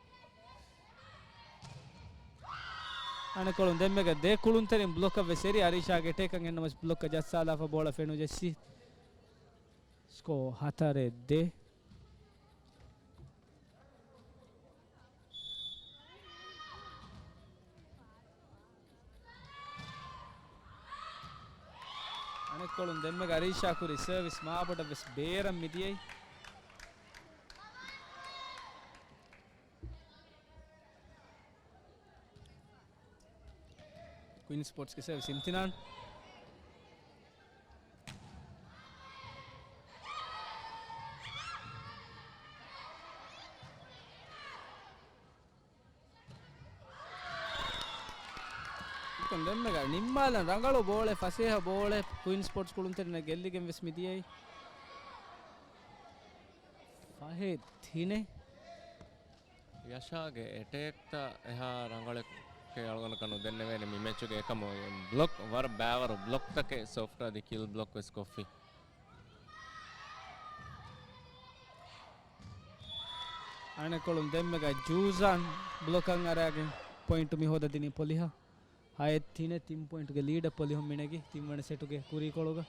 އަނެއްކޮޅުން ދެންމެގަ ދެ ކުޅުންތެރިން ބްލޮކަށް ވެސް އެރި އަރީޝާގެ ޓޭކަށް އެންނަމަސް ބްލޮކަށް ޖައްސާލާފަ ބޯޅަ ފެނުޖެއްސި. ސްކޯ ހަތަރެއް ދެ. އަނެއްކޮޅުން ދެންމެގަ އަރީޝާ ކުރި ސަރވިސް މާބޮޑަށް ވެސް ބޭރަށް މިދިޔައީ. ކުއިން ސްޕޯޓްސްގެ ސަރވިސް އިމްތިނާން. ދެންމެގަ ނިންމާލަން ރަނގަޅު ބޯޅެއް، ފަސޭހަ ބޯޅެއް، ކުއިން ސްޕޯޓްސް ކުޅުންތެރިންނަށް ގެއްލިގެން ވެސް މިދިޔައީ. ފަހެ ތިނެ. ޔަޝާގެ އެޓޭކްތައް އެހާ ރަނގަޅެއް އަޅުގަނޑަކަށް ނުދެންނެވޭނެ މި މެޗުގެ އެކަމު ބްލޮކް، ވަރަށް ބައިވަރު ބްލޮކްތަކެއް ސޮފްޓް އަދި ކިލް ބްލޮކް ވެސް ކޮށްފި. އަނެއްކޮޅުން ދެންމެގަ ޖޫޒާން ބްލޮކަށް އަރާގެން ޕޮއިންޓު މި ހޯދަދިނީ ޕޮލިހަށް. ހައެއް ތިނެއް ތިން ޕޮއިންޓުގެ ލީޑަށް ޕޮލިހުން މިނެގި ތިންވަނަ ސެޓުގެ ކުރީކޮޅުގަ.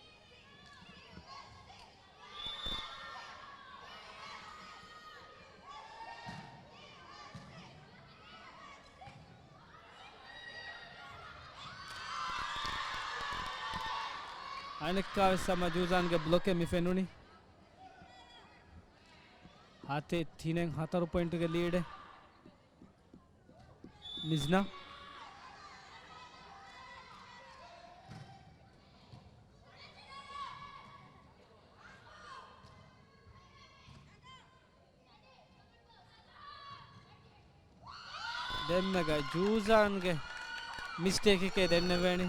އަނެއްކާވެސް ހަމަ ޖޫޒާންގެ ބްލޮކެއް މި ފެނުނީ. ހަތެއް ތިނެއް ހަތަރު ޕޮއިންޓުގެ ލީޑެއް. މިޒްނާ. ދެންމެގަ ޖޫޒާންގެ މިސްޓޭކެކޭ ދެންނެވޭނީ.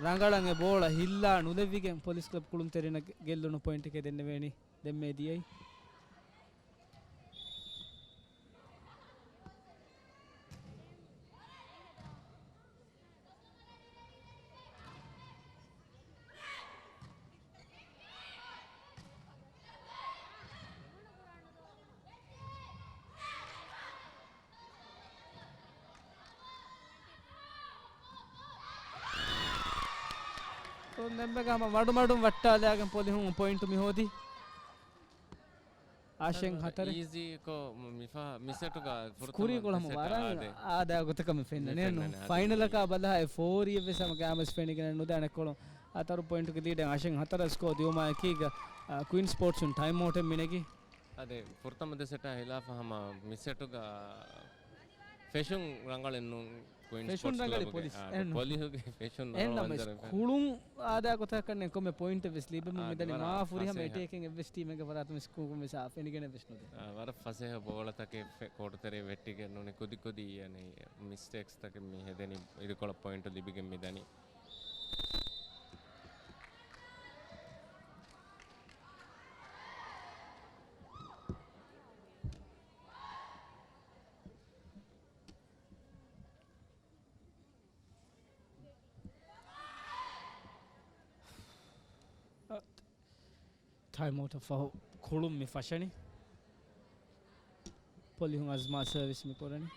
ރަނގަޅަށް އެ ބޯޅަ ހިއްލާ ނުލެއްވިގެން ޕޮލިސް ކްލަބް ކުޅުންތެރިންނަށް ގެ-، ގެއްލުނު ޕޮއިންޓެކޭ ދެންނެވޭނީ. ދެންމެ ދިޔައީ. ދެންމެގަ ހަމަ މަޑުމަޑުން ވައްޓާލާގެން ޕޮލިހުން ޕޮއިންޓު މި ހޯދީ. އާށެން ހަތަރެއް. އީޒީކޮށް މި ފަ-، މި ސެޓުގަ ފުރަތަމަ ކުރީ ގޮޅަށް ސެޓަށް ވަރަށް އާދޭ. އާދާ ގޮތަކަށް މި ފެންނަނީ. މި ފެންނަނީ އާދެ. ފައިނަލަކާ ބަލާ އެ ފޯރީއެއް ވެސް ހަމަ ގާމަސް ފެނިގެން ނުދޭ. އަނެއްކޮޅުން ހަތަރު ޕޮއިންޓުގެ ލީޑެއް އާށެން ހަތަރަށް ސްކޯ ދިޔުމާ އެކީގަ، އާ، ކުއިން ސްޕޯޓްސުން ޓައިމް އައުޓެއް މިނެގީ. އާދެ، ފުރަތަމަ ދެ ސެޓާ ހިލާފަށް ހަމަ މި ސެޓުގަ ފެށުން ރަނގަޅެއް ނޫން. ކުއިން ފެށުން ސްޕޯޓްސް ރަނގަޅީ ކްލަބުގެ، ޕޮލިސް. އާ، އެހެން. ޕޮލިހުގެ ފެށުން އެހެން ނަމަވެސް ވަންދަރު ކުޅުން އާދާ ގޮތަކަށް ކަންނޭނގެ ކޮންމެ ޕޮއިންޓެއް ވެސް ލިބެމުން އާ، މިދަނީ ވަރަށް މާ ފުރިހަމަ ފަސޭހަ. އެޓޭކެއް އެއްވެސް ޓީމެއްގެ ފަރާތުން ވެސް ކުން ވެސް އާ ފެނިގެނެއް ވެސް ނުދޭ. އާ، ވަރަށް ފަސޭހަ ބޯޅަތަކެއް ފެ-، ކޯޓުތެރެ ވެއްޓިގެން ނޫނީ ކުދި ކުދި އަނެއް މިސްޓޭކްސް ތަކެއް މި ހެދެނީ އިރުކޮޅަށް ޕޮއިންޓު ލިބިގެން މިދަނީ. ޓައިމް އައުޓަށް ފަހު ކުޅުން މި ފަށަނީ. ޕޮލިހުން އަޒްމާ ސަރވިސް މި ކުރަނީ.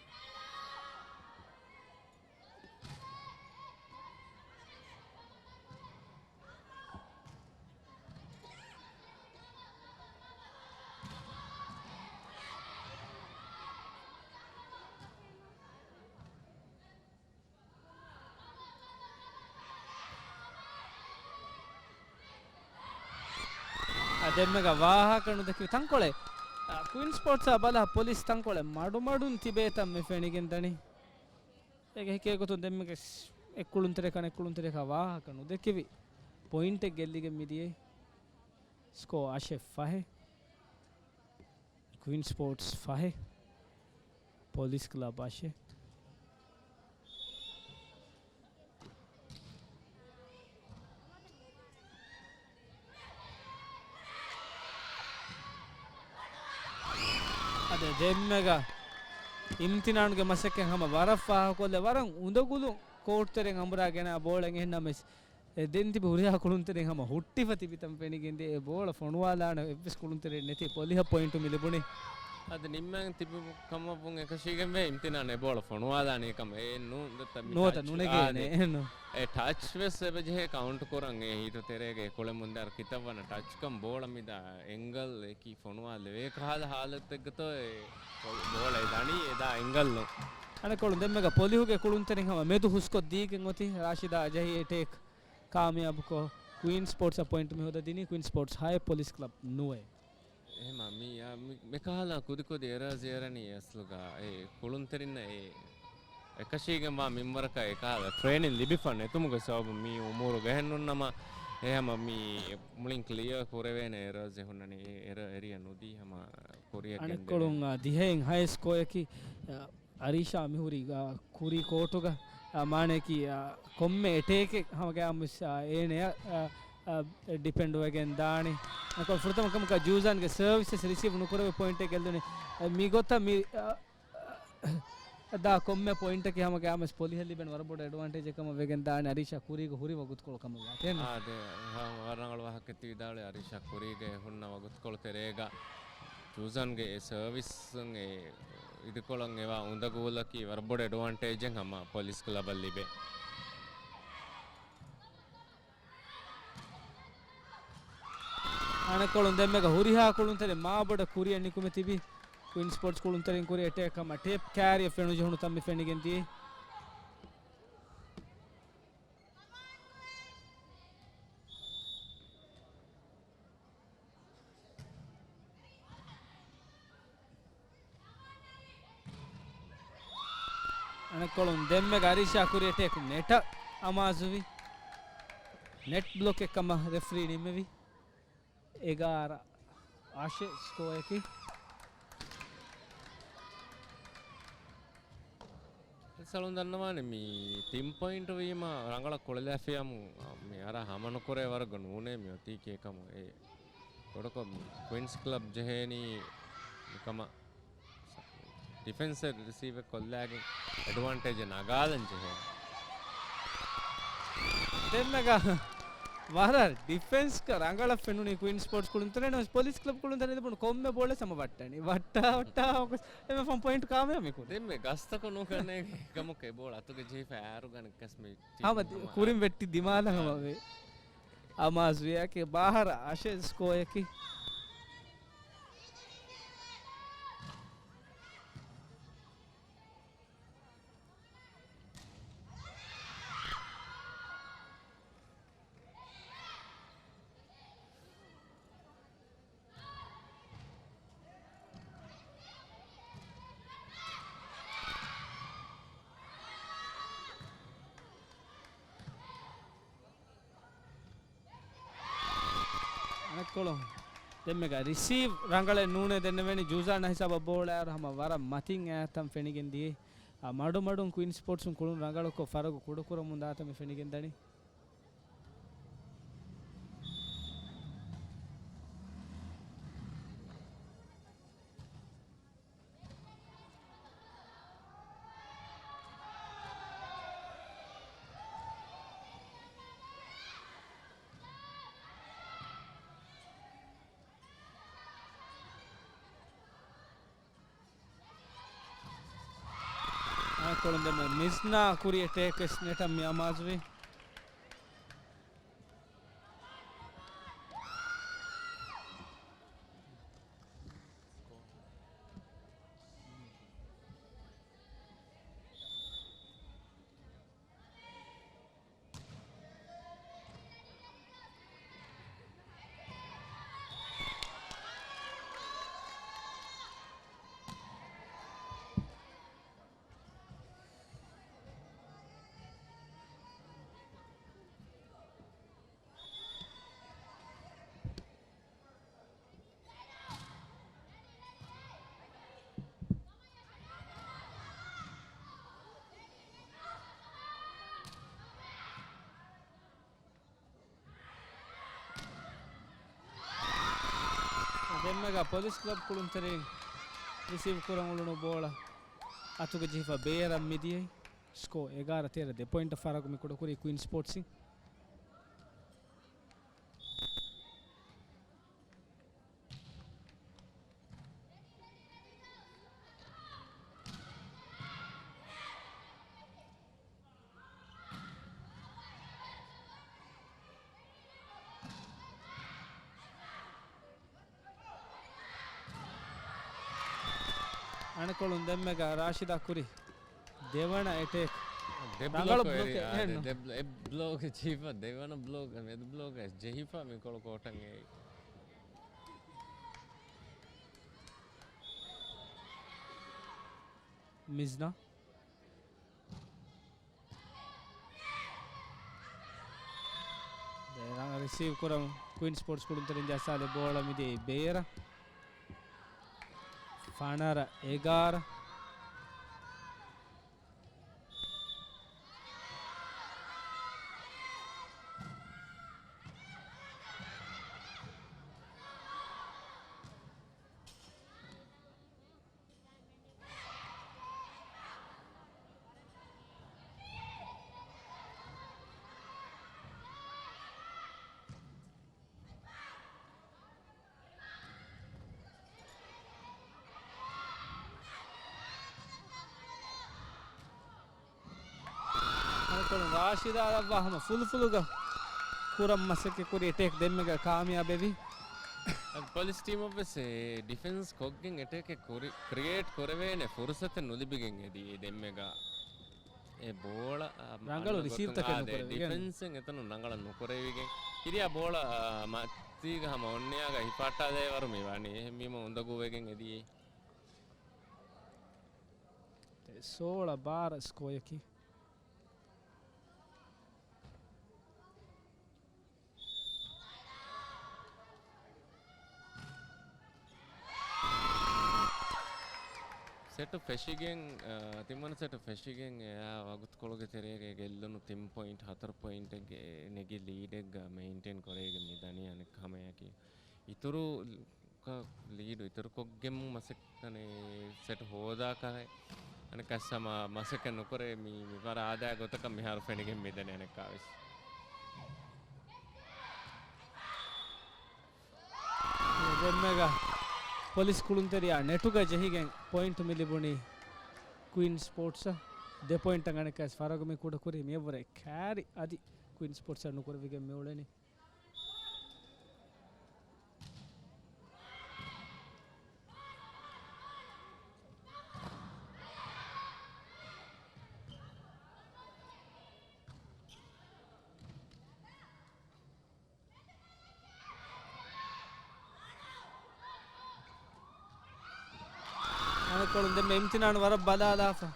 އާ، ދެންމެގަ ވާހަކަ ނުދެކި ތަންކޮޅެއް، އާ، ކުއިން ސްޕޯޓްސްއާ ބަލާ ޕޮލިސް ތަންކޮޅެއް މަޑުމަޑުން ތިބޭތަން މި ފެނިގެން ދަނީ. އޭގެ ހިކޭ ގޮތުން ދެންމެގެ އެއްކުޅުންތެރިކަން އެއްކުޅުންތެރިކަ ވާހަކަ ނުދެކެވި ޕޮއިންޓެއް ގެއްލިގެން މިދިޔައީ. ސްކޯ އަށެއް ފަހެއް. ކުއިން ސްޕޯޓްސް ފަހެއް، ޕޮލިސް ކްލަބް އަށެއް. އަދި ދެންމެގަ އިމްތިނާންގެ މަސައްކަތް ހަމަ ވަރަށް ފާހަގަކޮށްލެ، ވަރަށް އުނދަގުލު ކޯޓްތެރެއިން އަނބުރާ ގެނަ ބޯޅަ އެހެންނަމަވެސް، އެ ދެން ތިބި ހުރިހާ ކުޅުންތެރިން ހަމަ ހުއްޓިފަ ތިބިތަން ފެނިގެންދިޔަ. އެ ބޯޅަ ފޮނުވާލާނެ އެއްވެސް ކުޅުންތެރިން ނެތި ޕޮލިހަށް ޕޮއިންޓު މި ލިބުނީ. އަދި ނިންމަން ތިބި ކަމަށްވުން އެކަށީގެންވެ އިމްތިނާން އެ ބޯޅަ ފޮނުވާލާނީ ކަމަށް. އެ ނޫ-، ދަ-، ތަ-، މި ނުވަތަ ޓަޗް ނުނެގޭނެ. އާދެ. އެހެންނު. އެ ޓަޗް ވެސް އެބަޖެހޭ ކައުންޓް ކުރަން އެ ހީޓު ތެރޭގަ އެކޮޅެއް މުންދާރު ކިތައްވަނަ ޓަޗްކަން ބޯޅަ މިދާ އެންގަލް އެކީ ފޮނުވާލެވޭ ކަހަލަ ހާލަތެއްގަތޯ އެ ބޯޅަ އެ ދަނީ އެދާ އެންގަލް ނޫން. އަނެއްކޮޅުން ދެންމެގަ ޕޮލިހުގެ ކުޅުންތެރިން ހަމަ މެދު ހުސްކޮށް ދީގެން އޮތީ ރާޝިދާ އަޖަހީ އެޓޭކް ކާމިޔާބުކޮށް، ކުއިން ސްޕޯޓްސްއަށް ޕޮއިންޓް މި ހޯދަ ދިނީ، ކުއިން ސްޕޯޓްސް ހައެއް، ޕޮލިސް ކްލަބް ނުވައެއް. އެހެމަ މި، އާ، މި، މިކަހަލަ ކުދިކުދި އެރާޒް އެރަނީ އަސްލުގަ އެ ކުޅުންތެރިންނަށް އެ އެކަށީގެންވާ މިންވަރަކަށް އެކަހަލަ ޓްރޭނިން ލިބިފަ ނެތުމުގެ ސަބަބުން މި އުމޫރުގަ އެހެންނުންނަމަ، އެހެމަ މި މުޅިން ކްލިއާ ކުރެވޭނެ އެރާޒް އެ ހުންނަނީ އެ އެރަ އެރިޔާ ނުދީ ހަމަ ކުރިއަށް އަނެއްކޮޅުން، ގެންދެވޭނެ. އާ، ދިހައިން ހައެއް ސްކޯއަކީ، އާ، އަރީޝާ މިހުރީ، އާ، ކުރީ ކޯޓުގަ، އާ، މާނައަކީ، އާ، ކޮންމެ އެޓޭކެއް ހަމަގައިމުވެސް، އާ، އޭނަޔަށް، އާ، އާ، ޑިޕެންޑްވެގެން ދާނެ. އަނެއްކޮޅު ފުރަތަމަ ކަމަކަށް ޖޫޒާންގެ ސަރވިސަސް ރިސީވް ނުކުރެވޭ ޕޮއިންޓެއް ގެއްލުނީ. އާ، މިގޮތަށް މި، އާ، ދާ ކޮންމެ ޕޮއިންޓަކީ ހަމަގައިމުވެސް ޕޮލިހަށް ލިބެން ވަރަށް ބޮޑު އެޑްވާންޓޭޖެއް ކަމަށް ވެގެން ދާނެ އަރީޝާ ކުރީގަ ހުރި ވަގުތުކޮޅު ކަމަށް ވާތީ. އާދެ، ހަ-، ވަރަށް ރަނގަޅު ވާހަކަ ތި ވިދާޅުވި އަރީޝާ ކުރީގަ އެ ހުންނަ ވަގުތުކޮޅު ތެރޭގަ ޖޫޒާންގެ އެ ސަރވިސް އެ އިދިކޮޅަށް އެވާ އުނދަގޫލަކީ ވަރަށް ބޮޑު އެޑްވާންޓޭޖެއް ހަމަ ޕޮލިސް ކްލަބަށް ލިބޭ. އަނެއްކޮޅުން ދެންމެގަ ހުރިހާ ކުޅުންތެރިން މާބޮޑަށް ކުރިއަށް ނިކުމެ ތިބި ކުއިން ސްޕޯޓްސް ކުޅުންތެރިން ކުރި އެޓޭކް ހަމަ ޓޭޕް ކާރިއަށް ފެނުނުޖެހުނު ތަން މި ފެނިގެން ދިޔައީ. ކޮޅުން ދެންމެ ގަރީޝާ ކުރި އެޓޭކު ނެޓަށް އަމާޒުވި. ނެޓް ބްލޮކެއް ކަމަށް ރެފްރީ ނިންމެވި. އެގާރަ އަށެއް ސްކޯއަކީ. ސަލުން ދަންނަވާނެ މި ތިން ޕޮއިންޓް ވީމަ ރަނގަޅަށް ކުޅެލާފިޔާމު މި އަރާ ހަމަނުކުރޭ ވަރަށް ނޫނޭ މި އޮތީ ކޭކަމު އެ ބޮޑަކޮށް ކުއިންސް ކްލަބް ޖެހޭނީ މިކަމަށް ޑިފެންސެއް ރިސީވެއް ކޮށްލާގެން އެޑްވާންޓޭޖެއް ނަގާލަން ޖެހޭނެ. ދެންމެގަ ވަރަށް ޑިފެންސް ކަ ރަނގަޅަށް ފެނުނީ ކުއިން ސްޕޯޓްސް ކުޅުންތެރޭ ނަމަވެސް ޕޮލިސް ކްލަބް ކުޅުންތެރޭ ލިބުނު ކޮންމެ ބޯޅަ ސަމަ ވައްޓަނީ. ވައްޓާ ވައްޓާ އެމެ ފަން ޕޮއިންޓް ކާމިޔާބު މި ކުރި. ދެންމެ ގަސްތަކު ނުކަނޭ ކަމުކެ ބޯޅަ އަތުގެ ޖެހިފަ އާރުގަނެ ކަސް މި ހަމަ ކުރިން ވެއްޓި ދިމާލަށް ހަމަވޭ. އަމާޒުވިޔާކީ ބާހަރަ އަށެއް ސްކޯއަކީ. އަނެއްކޮޅު ދެންމެގަ ރިސީވް ރަނގަޅެއް ނޫނޭ ދެންނެވެނީ ޖޫޒާން ހިސާބަށް ބޯޅަ އަރު ހަމަ ވަރަށް މަތިން އައިތަން ފެނިގެން ދިޔައީ. އާ، މަޑުމަޑުން ކުއިން ސްޕޯޓްސުން ކުޅުން ރަނގަޅުކޮށް ފަރަގު ކުޑަކުރަމުން ދާތަން މި ފެނިގެން ދަނީ. އަނެއްކޮޅުން ދެންމެ މިޒްނާ ކުރި އެޓޭކް ވެސް ނެޓަށް މި އަމާޒުވި. ދެންމެގަ ޕޮލިސް ކްލަބް ކުޅުންތެރިން ރިސީވް ކުރަން އުޅުނު ބޯޅަ އަތުގަ ޖެހިފަ ބޭރަށް މިދިޔައީ. ސްކޯ އެގާރަ ތޭރަ ދެ ޕޮއިންޓަށް ފަރަގު މި ކުޑަކުރީ ކުއިން ސްޕޯޓްސް. އަނެއްކޮޅުން ދެންމެގަ ރާޝިދާ ކުރި ދެވަނަ އެޓޭކް. ދެ ރަނގަޅު ބްލޮކް ބްލޮކެއް އެ، އެހެން ދެ ބްލޮ-، އެ ބްލޮކް ޖެހިފަ ދެވަނަ ބްލޮކް މެދު ބްލޮކް ޖެހިފަ މިކޮޅު ކޯޓަށް އެއީ. މިޒްނާ. ރިސީވް ކުރަން ކުއިން ސްޕޯޓްސް ކުޅުންތެރިން ޖައްސާލި ބޯޅަ މިދިޔައީ ބޭރަށް. ފަނަރަ އެގާރަ. ރާޝިދާ ލައްވާ ހަމަ ފުލުފުލުގަ ކުރަން މަސައްކަތް ކުރި އެޓޭކް ދެންމެގަ ކާމިޔާބެވި. އަދި ޕޮލިސް ޓީމަށް ވެސް އެ ޑިފެންސް ކޮށްގެން އެޓޭކެއް ކުރި-، ކްރިއޭޓް ކުރެވޭނެ ފުރުސަތެއް ނުލިބިގެން އެދި ދެންމެގަ. އެ ބޯޅަ، އާ، ރަނގަޅު ރިސީވްތަކެއް އާ، ދެ ނުކުރެވިގެން. ޑިފެންސެއް އެތަނުން ރަނގަޅަށް ނުކުރެވިގެން. ކިރިޔާ ބޯޅަ، އާ، މަތީގަ ހަމަ އޮންނަޔާގަ ހިފާއްޓާލޭ ވަރު މި ވަނީ. އެހެންވީމަ އުނދަގޫވެގެން އެދިޔައީ. ސޯޅަ ބާރަ ސްކޯއަކީ. ސެޓު ފެށިގެން، އާ، ތިންވަނަ ސެޓު ފެށިގެން އެއާ ވަގުތުކޮޅުގެ ތެރޭގައި ގެއްލުނު ތިން ޕޮއިންޓް ހަތަރު ޕޮއިންޓެއްގެ ނެގި ލީޑެއްގަ މެއިންޓެއިން ކުރެވިގެން މި ދަނީ. އަނެއް ހަމަޔަކީ އިތުރު ކަ-، ލީޑު އިތުރުކޮށްގެން މަސައްކަތް ސެޓް ހޯދާކަށް އަނެއްކާވެސް ހަމަ މަސައްކަތް ނުކުރޭ. މި، މިފަހަރަށް އާދައާ ގޮތަކަށް މިހާރު ފެނިގެން މިދަނީ އަނެއްކާވެސް. ދެންމެގަ ޕޮލިސް ކުޅުންތެރިޔާ ނެޓުގަ ޖެހިގެން ޕޮއިންޓު މި ލިބުނީ ކުއިން ސްޕޯޓްސަށް. ދެ ޕޮއިންޓަށް އަނެއްކާވެސް ފަރަގު މި ކުޑަކުރީ. މިއަށްވުރެ ކާރި އަދި ކުއިން ސްޕޯޓްސަށް ނުކުރެވިގެން މިއުޅެނީ. އަނެއްކޮޅުން ދެންމެ އިމްތިނާނު ވަރަށް ބަލާލާފަ.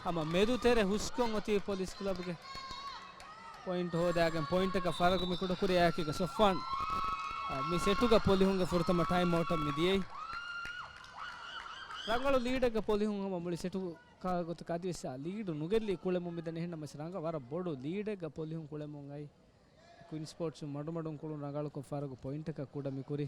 ހަމަ މެދު ތެރެ ހުސްކޮށް އޮތީ ޕޮލިސް ކްލަބްގެ ޕޮއިންޓް ހޯދާގެން ޕޮއިންޓަކަށް ފަރަގު މި ކުޑަކުރި އާކީގަ ސޮފްވާން، އަ، މި ސެޓުގަ ޕޮލިހުންގެ ފުރަތަމަ ޓައިމް އައުޓަށް މި ދިޔައީ. ރަނގަޅު ލީޑެއްގަ ޕޮލިހުން ހަމަ މުޅި ސެޓު ކާ ގޮތަކަށް އަދިވެސް އާ ލީޑު ނުގެއްލި ކުޅެމުން މިދަނީ. އެހެންނަމަވެސް ރަނގަ ވަރަށް ބޮޑު ލީޑެއްގަ ޕޮލިހުން ކުޅެމުން އައި. ކުއިން ސްޕޯޓްސް މަޑުމަޑުން ކުޅުން ރަނގަޅުކޮށް ފަރަގު ޕޮއިންޓަކަށް ކުޑަ މި ކުރި.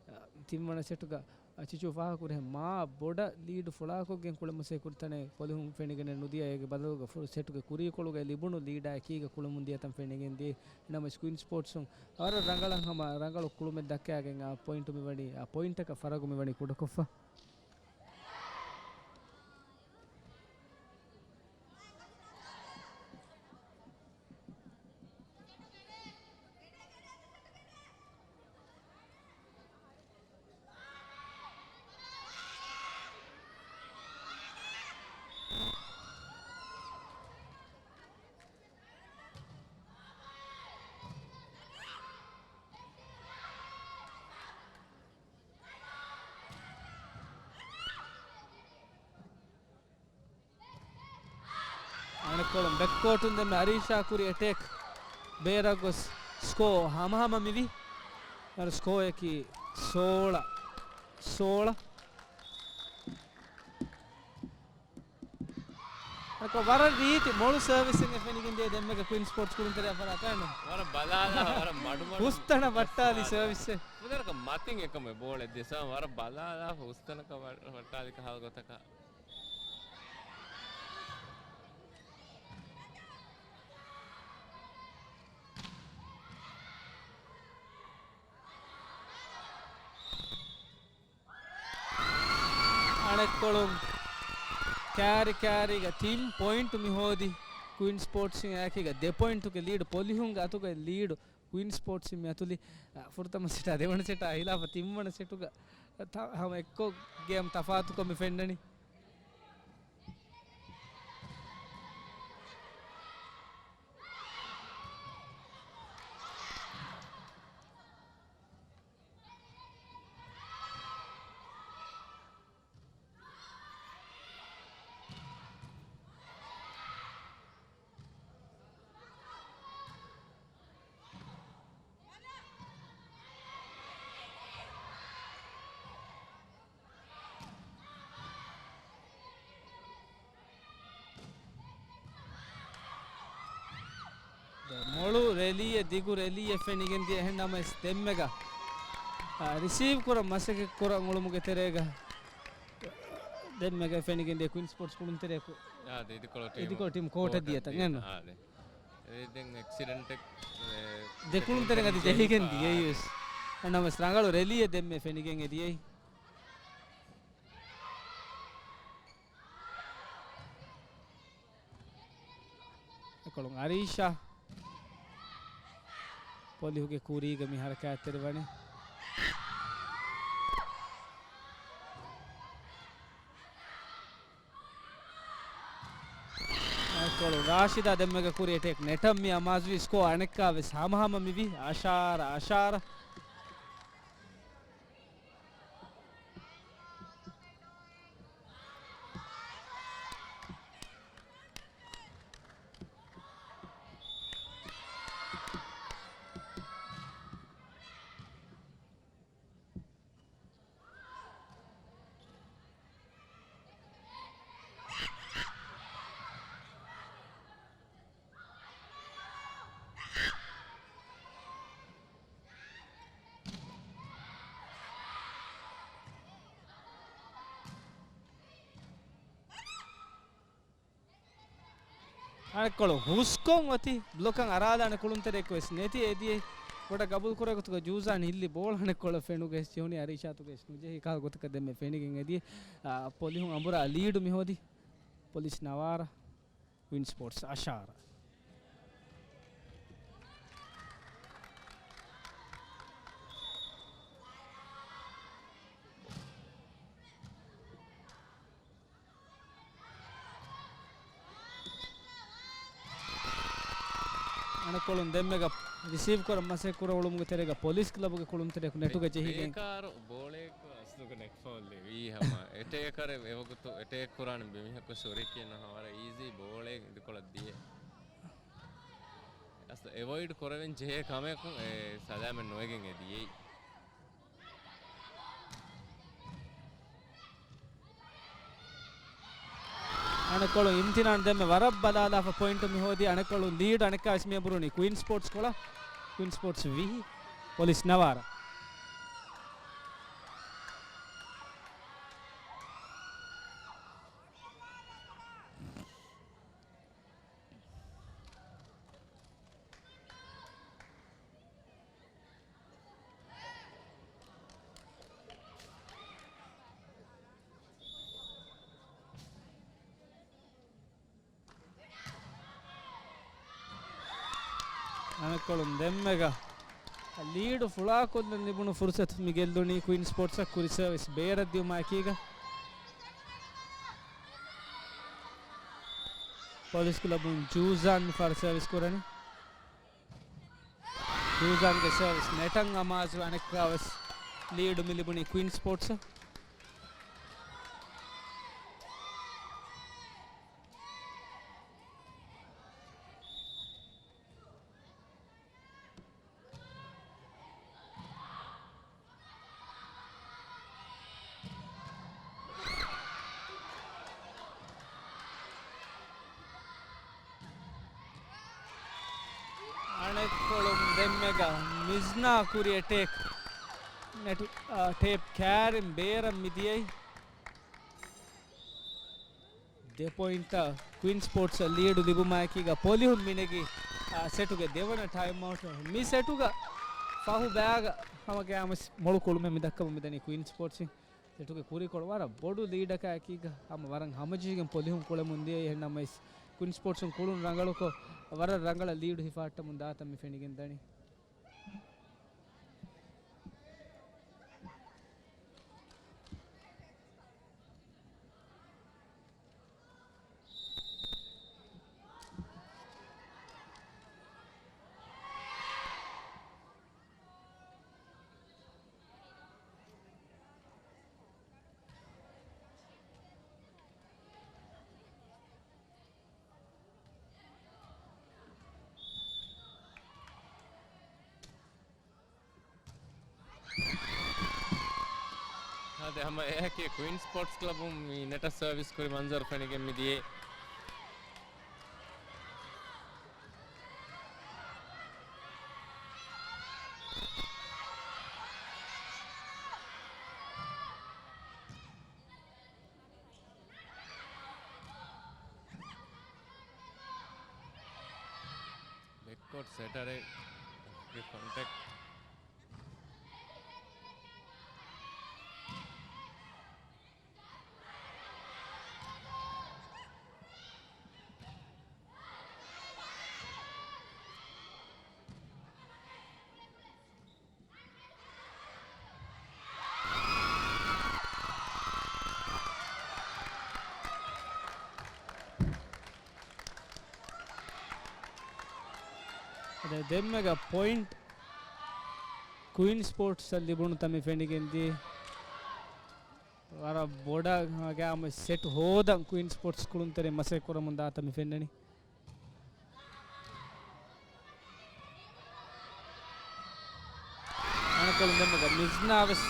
އަ، ތިންވަނަ ސެޓުގަ، އަ، ޗިޗޫ ފާހަގަކުރިހެން މާ ބޮޑަށް ލީޑު ފުޅާކޮށްގެން ކުޅެމުން ސޭ ކުރި ތަނެއް ޕޮލިހުން ފެނިގެނެއް ނުދިޔަ. އޭގެ ބަދަލުގަ ފު-، ސެޓުގެ ކުރީކޮޅުގައި ލިބުނު ލީޑާ އެކީގަ ކުޅެމުން ދިޔަ ތަން ފެނިގެން ދިޔަ. ނަމަވެސް ކުއިން ސްޕޯޓްސުން ވަރަށް ރަނގަޅަށް ހަމަ ރަނގަޅު ކުޅުމެއް ދައްކާގެން އާ ޕޮއިންޓު މި ވަނީ، އާ ޕޮއިންޓަކަށް ފަރަގު މި ވަނީ ކުޑަކޮށްފަ. އަނެއްކޮޅުން ބެކްކޯޓުން ދެންމެ އަރީޝާ ކުރި އެޓޭކް ބޭރަށް ގޮސް ސްކޯ ހަމަހަމަ މިވި. އަރު ސްކޯއަކީ ސޯޅަ ސޯޅަ. އަކޮ ވަރަށް ރީތި މޮޅު ސަރވިސްއެއް ފެނިގެން ދިޔަ ދެންމެގަ ކުއިން ސްޕޯޓްސް ކުޅުންތެރިޔާ ފަރާތަށް ނު. ވަރަށް ބަލާލާ، ވަރަށް މަޑުމަޑު ހުސްތަނަށް ވައްޓާލި ސާރވިސް. ސަރވިސްއެއް. ފުދަރަކަށް މަތިން އެކަމެ ބޯޅެއް ދިޔަސާ ވަރަށް ބަލާލާ ހުސްތަނަކަށް ވަ-، ވައްޓާލި ކަހަލަ ގޮތަކަށް. އަނެއްކޮޅުން ކާރި ކާރީގަ ތިން ޕޮއިންޓު މި ހޯދި ކުއިން ސްޕޯޓްސް އެކީގަ ދެ ޕޮއިންޓުގެ ލީޑް ޕޮލިހުންގެ އަތުގައި ލީޑު ކުއިން ސްޕޯޓްސް މި އަތުލި، އަ، ފުރަތަމަ ސެޓާ ދެވަނަ ސެޓާ ހިލާފަށް ތިންވަނަ ސެޓުގަ ތަ-، ހަމަ އެއްކޮށް ގޭމް ތަފާތުކޮށް މި ފެންނަނީ. މޮޅު ރެލީއެއް، ދިގު ރެލީއެއް ފެނިގެން ދިޔަ. އެހެން ނަމަވެސް ދެންމެގަ، އާ، ރިސީވް ކުރަން މަސައްކަތް ކުރަން އުޅުމުގެ ތެރޭގަ ދެންމެގަ ފެނިގެން ދިޔަ ކުއިން ސްޕޯޓްސް ކުޅުންތެރިޔަކު. އާ، ދެ އިދިކޮޅު ޓީމު، އިދިކޮޅު ޓީމު ކޯޓަށް ދިޔަތަން އެއްނު. އާ، ދެ. އެ ދެން އެކްސިޑެންޓެއް، އެ، ދެ ކުޅުންތެރިން އަދި ޖެހިފަ، ޖެހިގެން ދިޔައީ ވެސް. އެހެން ނަމަވެސް ރަނގަޅު ރެލީއެއް ދެންމެ ފެނިގެން އެ ދިޔައީ. އެކޮޅުން އަރީޝާ ޕޮލިހުގެ ކުރީގަ މި ހަރަކާތްތެރިވަނީ. އެކޮޅުން ރާޝިދާ ދެންމެގަ ކުރި އެޓޭކް ނެޓަށް މި އަމާޒުވި ސްކޯ އަނެއްކާވެސް ހަމަހަމަ މިވި އަށާރަ އަށާރަ. އަނެއްކޮޅު ހުސްކޮށް އޮތީ ބްލޮކަށް އަރާލާނެ ކުޅުންތެރެއަކު ވެސް ނެތި އެދިޔައީ. ބޮޑަށް ގަބޫލު ކުރޭ ގޮތުގަ ޖޫޒާން ހިއްލި ބޯޅަ އަނެއްކޮޅަށް ފެނުގަ އެސް ޖެހުނީ އަރީޝާތުގަ އެސް ނުޖެހި ކަހަލަ ގޮތަކަށް ދެންމެ ފެނިގެން އެދިޔައީ. އާ، ޕޮލިހުން އަނބުރާ ލީޑު މި ހޯދީ. ޕޮލިސް ނަވާރަ، ކުއިން ސްޕޯޓްސް އަށާރަ. އަނެއްކޮޅުން ދެންމެގަ ރިސީވް ކުރަން މަސައްކަތް ކުރެވުމުގެ ތެރޭގަ ޕޮލިސް ކްލަބުގެ ކުޅުންތެރިޔަކު ނެޓުގަ ޖެހިގެން. ބޭކާރު ބޯޅައެއްގަ އަސްލުގަ ނެޓް ފައުލް ވީ ހަމަ. އެޓޭކަރެއް އެވަގުތު އެޓޭކް ކުރާނެ މީހަކު ސޮރީ ކިޔަން ހަމަ ވަރަށް އީޒީ ބޯޅައެއް އިދިކޮޅަށް ދިޔަ. އަސްލު އެވޮއިޑް ކުރެވެން ޖެހޭ ކަމަކުން އެ ސަލާމަތް ނުވެގެން އެ ދިޔައީ. އަނެއްކޮޅު އިމްތިނާން ދެންމެ ވަރަށް ބަލާލާފަ ޕޮއިންޓު މި ހޯދީ. އަނެއްކޮޅު ލީޑް އަނެއްކާވެސް މި އަނބުރުނީ ކުއިން ސްޕޯޓްސް ކޮޅަށް. ކުއިން ސްޕޯޓްސް ވިހި، ޕޮލިސް ނަވާރަ. އަނެއްކޮޅުން ދެންމެގަ ލީޑު ފުޅާކޮށްލަން ލިބުނު ފުރުސަތު މި ގެއްލުނީ ކުއިން ސްޕޯޓްސްއަށް ކުރި ސަރވިސް ބޭރަށް ދިއުމާ އެކީގަ. ޕޮލިސް ކްލަބުން ޖޫޒާން ފާރު ސަރވިސް ކުރަނީ. ޖޫޒާންގެ ސަރވިސް ނެޓަށް އަމާޒު އަނެއްކާވެސް ލީޑު މި ލިބުނީ ކުއިން ސްޕޯޓްސަށް. އަނެއްކޮޅުން ދެންމެގަ މިޒްނާ ކުރި އެޓޭކް. ނެޓު، އާ، ޓޭޕް ކާރިން ބޭރަށް މި ދިޔައީ. ދެ ޕޮއިންޓަށް ކުއިން ސްޕޯޓްސްއަށް ލީޑު ލިބުމާއެކީގަ ޕޮލިހުން މިނެގީ، އާ، ސެޓުގެ ދެވަނަ ޓައިމް އައުޓް. މި ސެޓުގަ ފަހު ބައިގަ ހަމަ ގައިމުވެސް މޮޅު ކުޅުމެއް މި ދައްކަމުން މިދަނީ ކުއިން ސްޕޯޓްސް. ސެޓުގެ ކުރިކޮޅު ވަރަށް ބޮޑު ލީޑަކާ އެކީގަ ހަމަ ވަރަށް ހަމަޖެހިގެން ޕޮލިހުން ކުޅެމުން ދިޔައީ. އެހެންނަމަވެސް ކުއިން ސްޕޯޓްސުން ކުޅުން ރަނގަޅުކޮށް ވަރަށް ރަނގަޅަށް ލީޑު ހިފާއްޓަމުން ދާތަން މި ފެނިގެން ދަނީ. އާދެ، ހަމަ އެއަކީ ކުއިން ސްޕޯޓްސް ކްލަބުން މި ނެޓަށް ސަރވިސް ކުރި މަންޒަރު ފެނިގެން މި ދިޔައީ. ބެކްކޯޓް ސެޓަރެއްގެ ކޮންޓެކްޓް. އަދި ދެންމެގަ ޕޮއިންޓް ކުއިން ސްޕޯޓްސްއަށް ލިބުނުތަން މި ފެނިގެންދިޔަ. ވަރަށް ބޮޑަށް ގާމު ސެޓް ހޯދަން ކުއިން ސްޕޯޓްސް ކުޅުންތެރިން މަސައްކަތް ކުރަމުން ދާތަން މި ފެންނަނީ. އަނެއްކޮޅުން ދެންމެގަ މިޒްނާ ވެސް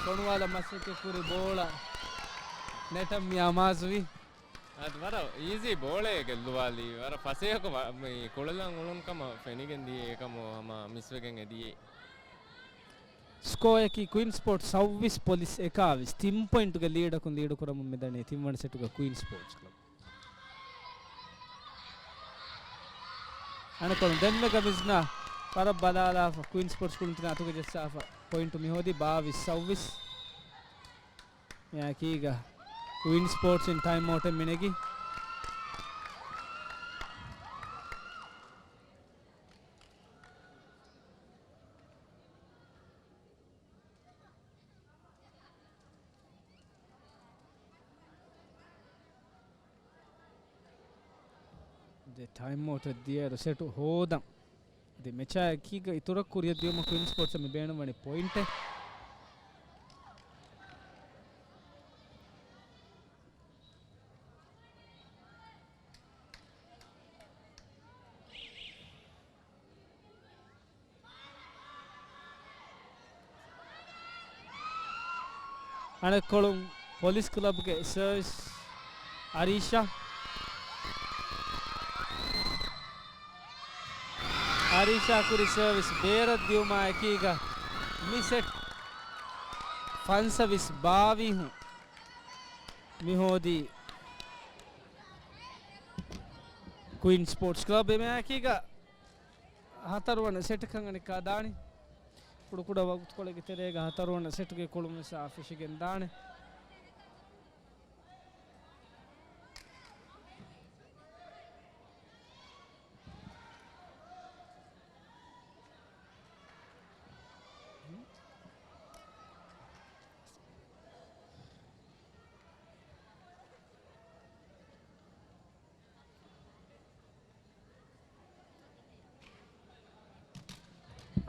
ފޮނުވާލަން މަސައްކަތް ކުރި ބޯޅަ ނެޓަށް މި އަމާޒުވި. އަދި ވަރަށް އީޒީ ބޯޅައެއް ގެއްލުވާލީ. ވަރަށް ފަސޭހަކޮށް ވަ-، މި ކުޅެލަން އުޅުނު ކަމަށް ފެނިގެން ދިޔަ އެކަމު ހަމަ މިސްވެގެން އެ ދިޔައީ. ސްކޯއަކީ ކުއިން ސްޕޯޓްސް ސައުވީސް ޕޮލިސް އެކާވީސް. ތިން ޕޮއިންޓުގެ ލީޑަކުން ލީޑު ކުރަމުން މިދަނީ ތިންވަނަ ސެޓުގަ ކުއިން ސްޕޯޓްސް ކްލަބް. އަނެއްކޮޅުން ދެންމެ ގަމިޒްނާ ވަރަށް ބަލާލާފަ، ކުއިން ސްޕޯޓްސް ކުޅުންތެރިން އަތުގަ ޖައްސާފަ، ޕޮއިންޓު މިހޯދީ ބާވީސް ސައުވީސް. މިއާއެކީގަ ކުއިން ސްޕޯޓްސް އިން ޓައިމް އައުޓެއް މިނެގި. ދެ ޓައިމް އައުޓެއް ދިޔައިރު ސެޓު ހޯދަން. ދެ މެޗާ އެކީގަ އިތުރަށް ކުރިއަށް ދިޔުމަށް ކުއިން ސްޕޯޓްސަށް މި ބޭނުންވަނީ ޕޮއިންޓެއް. އަނެއްކޮޅުން ޕޮލިސް ކްލަބްގެ ސަރވިސް އަރީޝާ. އަރީޝާ ކުރި ސަރވިސް ބޭރަށް ދިޔުމާ އެކީގަ މި ސެޓް ފަންސަވީސް ބާވީހުން މިހޯދީ ކުއިން ސްޕޯޓްސް ކްލަބް. އެމެއާއެކީގަ ހަތަރުވަނަ ސެޓަކަށް އަނެއްކާ ދާނީ. ކުޑަކުޑަ ވަގުތުކޮޅެއްގެ ތެރޭގަ ހަތަރުވަނަ ސެޓުގެ ކުޅުން ވެސް އާ ފެށިގެން ދާނެ.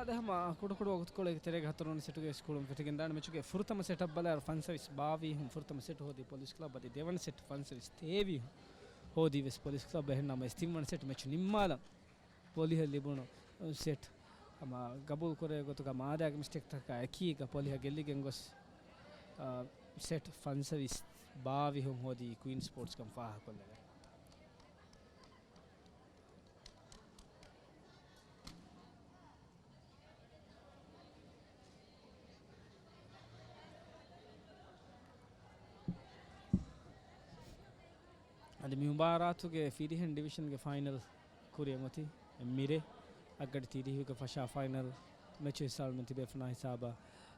އަދި ހަމަ ކުޑަކުޑަ ވަގުތުކޮޅެއްގެ ތެރޭގަ ހަތަރުވަނަ ސެޓުގެ ވެސް ކުޅުން ފެށިގެން ދާނެ. މެޗުގެ ފުރަތަމަ ސެޓަށް ބަލާއިރު ފަންސަވީސް ބާވީހުން ފުރަތަމަ ސެޓު ހޯދީ ޕޮލިސް ކްލަބް. އަދި ދެވަނަ ސެޓް ފަންސަވީސް ތޭވީހުން ހޯދީ ވެސް ޕޮލިސް ކްލަބް. އެހެންނަމަވެސް ތިންވަނަ ސެޓް މެޗު ނިންމާލަން ޕޮލިހަށް ލިބުނު ސެޓް ހަމަ ގަބޫލު ކުރޭ ގޮތުގަ މާދައިގެ މިސްޓޭކްތަކާ އެކީގަ ޕޮލިހަށް ގެއްލިގެން ގޮސް، އާ، ސެޓް ފަންސަވީސް ބާވީހުން ހޯދީ ކުއިން ސްޕޯޓްސް ކަން ފާހަގަކޮށްލެވޭ. އަދި މި މުބާރާތުގެ ފިރިހެން ޑިވިޝަންގެ ފައިނަލް ކުރިއަށް އޮތީ މިރޭ އަށްގަޑި ތިރީހުގެ ފަށާ ފައިނަލް މެޗު ހިއްސާލުމެއް ތިބޭފުޅުންނާ ހިސާބަށް،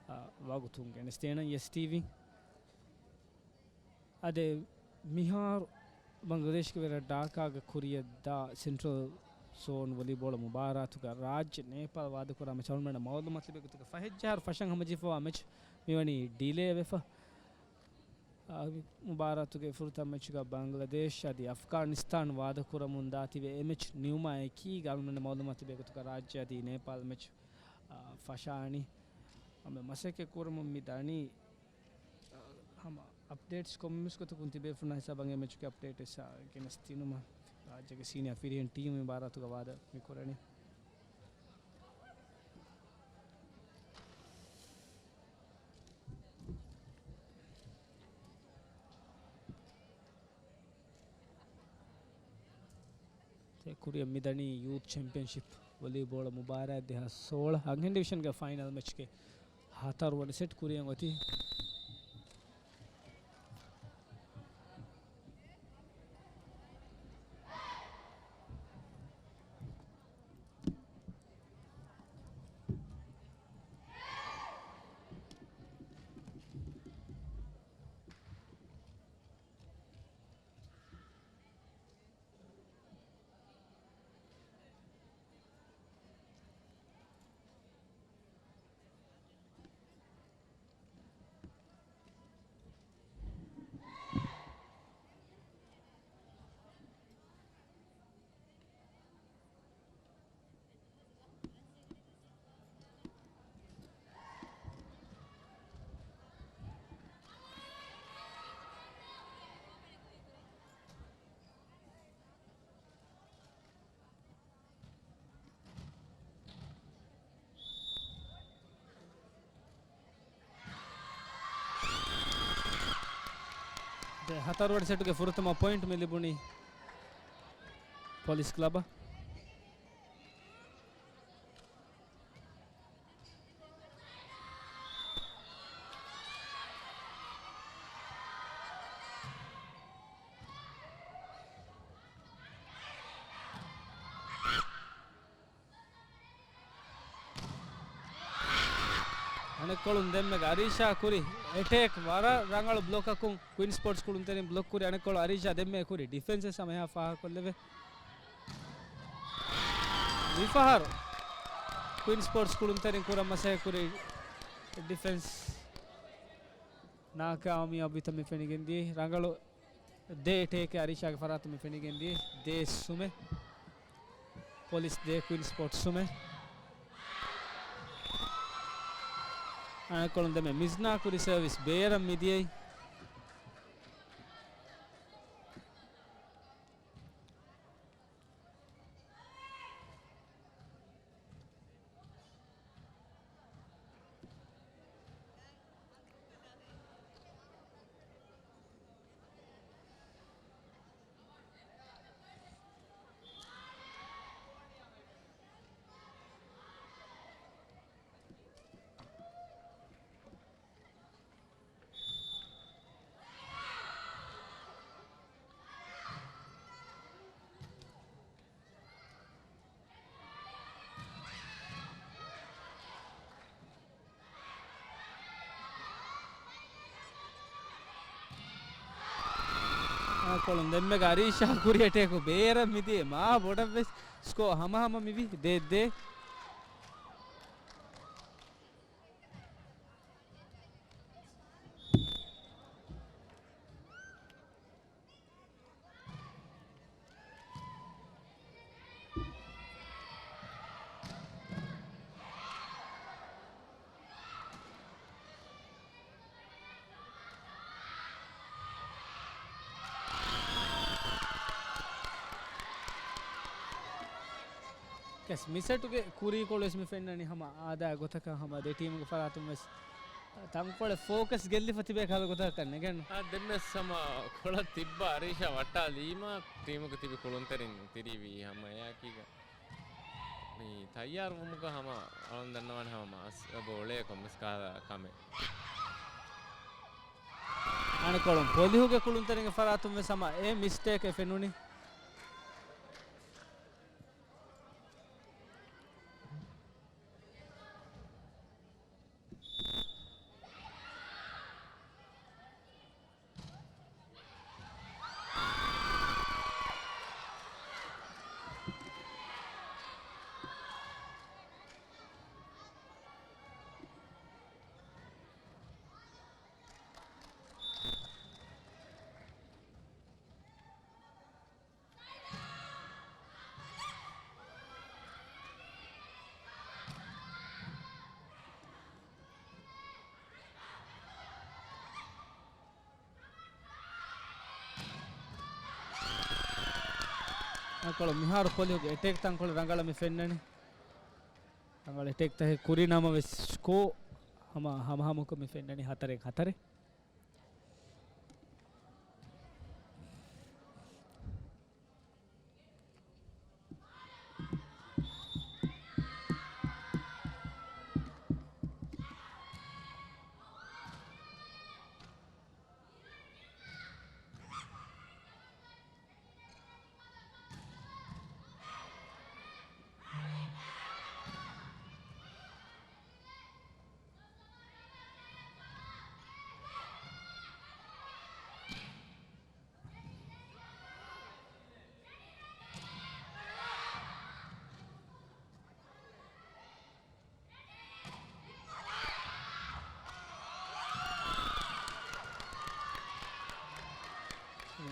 އާ، ވަގުތުން ގެނެސްދޭނަން އެސް ޓީވީ. އަދި މިހާރު ބަނގްލަދޭޝްގެ ވެރި ޑާކާގެ ކުރިއަށް ދާ ސެންޓްރަލް ޒޯން ވޮލީބޯޅަ މުބާރާތުގަ ރާއްޖެ ނޭޕާލް ވާދަކުރާ މެޗު އަޅުގަނޑުމެންނަށް މައުލޫމާތު ލިބޭ ގޮތުގަ ފަހެއްޖަހާއިރު ފަށަން ހަމަޖެހިފައިވާ މެޗު މިވަނީ ޑިލޭ ވެފަ. އާ، މުބާރާތުގެ ފުރަތަމަ މެޗުގަ ބަނގްލަދޭޝް އަދި އަފްޣާނިސްތާން ވާދަކުރަމުން ދާތީވެ އެ މެޗް ނިމުމާ އެކީގަ އަޅުގަނޑުމެންނަށް މައުލޫމާތު ލިބޭ ގޮތުގަ ރާއްޖެ އަދި ނޭޕާލް މެޗު، އާ، ފަށާނީ. ހަމަ މަސައްކަތް ކުރަމުން މި ދަނީ، އާ، ހަމަ އަޕްޑޭޓްސް ކޮންމެސް ގޮތަކުން ތިބޭފުޅުންނާ ހިސާބަށް އެ މެޗުގެ އަޕްޑޭޓް ވެސް، އާ، ގެނެސްދިނުމަށް ރާއްޖޭގެ ސީނިއާ ފިރިހެން ޓީމު މި މުބާރާތުގަ ވާދަ މި ކުރަނީ. ކުރިއަށް މިދަނީ ޔޫތު ޗެމްޕިއަންޝިޕް ވޮލީބޯޅަ މުބާރާތް ދެހާސް ސޯޅަ އަންހެން ޑިވިޝަންގެ ފައިނަލް މެޗްގެ ހަތަރުވަނަ ސެޓް ކުރިއަށް އޮތީ. ދެ ހަތަރުވަނަ ސެޓުގެ ފުރަތަމަ ޕޮއިންޓް މި ލިބުނީ ޕޮލިސް ކްލަބަށް. އަނެއްކޮޅުން ދެންމެ އަރީޝާ ކުރި އެޓޭކް ވަރަށް ރަނގަޅު ބްލޮކަކުން ކުއިންސް ސްޕޯޓްސް ކުޅުންތެރިން ބްލޮކް ކުރި. އަނެއްކޮޅު އަރީޝާ ދެންމެ ކުރި ޑިފެންސެއް ހަމަ އެހާ ފާހަގަކޮށްލެވޭ. މިފަހަރު ކުއިންސް ސްޕޯޓްސް ކުޅުންތެރިން ކުރަން މަސައްކަތް ކުރި ޑިފެންސް ނާކާމިޔާބުވިތަން މި ފެނިގެންދިޔަ. ރަނގަޅު ދޭ އެޓޭކެއް އަރީޝާގެ ފަރާތުން މި ފެނިގެންދިޔަ. ދޭ ސުމެ. ޕޮލިސް ދޭ ކުއިންސް ސްޕޯޓްސް ސުމެ. އަނެއްކޮޅުން ދެންމެ މިޒްނާ ކުރި ސަރވިސް ބޭރަށް މިދިޔައީ. އަނެއްކޮޅުން ދެންމެ އަރީޝާ ކުރި އެޓޭކު ބޭރަށް މިދިޔަ މާ ބޮޑަށްވެސް ސްކޯ ހަމަހަމަ މިވި ދޭއް ދޭއް. ކެސް މިސެޓުގެ ކުރީކޮޅު ވެސް މި ފެންނަނީ ހަމަ އާދަ ގޮތަކަށް ހަމަ ދެ ޓީމުގެ ފަރާތުން ވެސް ތަންކޮޅެއް ފޯކަސް ގެއްލިފަ ތިބޭ ކަހަލަ ގޮތަކަށް ނެގެން. އާ، ދެން ވެސް ހަމަ ކޮޅަށް ތިއްބާ އަރީޝާ ވައްޓާލީމަ ޓީމުގެ ތިބި ކުޅުންތެރިން ތިރީވީ ހަމަ އެއާއެކީގަ މި ތައްޔާރުވުމުގަ ހަމަ އަޅަން ދަންނަވާނެ ހަމަ މާސް އެބަ އުޅޭ ކޮންމެސް ކަހަލަ ކަމެއް. އަނެއްކޮޅުން ޕޮލިހުގެ ކުޅުންތެރިންގެ ފަރާތުން ވެސް ހަމަ އެ މިސްޓޭކެއް ފެނުނީ. ތަންކޮޅު މިހާރު ޕޮލިހުގެ އެޓޭކް ތަންކޮޅު ރަނގަޅަށް މި ފެންނަނީ. ރަނގަޅު އެޓޭކްތަކެއް ކުރި ނަމަވެސް ސްކޯ ހަމަ ހަމަހަމަކޮށް މި ފެންނަނީ ހަތަރެއް ހަތަރެއް.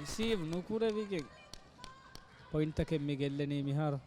ރިސީވް ނުކުރެވިގެން ޕޮއިންޓްތަކެއް މި ގެއްލެނީ މިހާރު.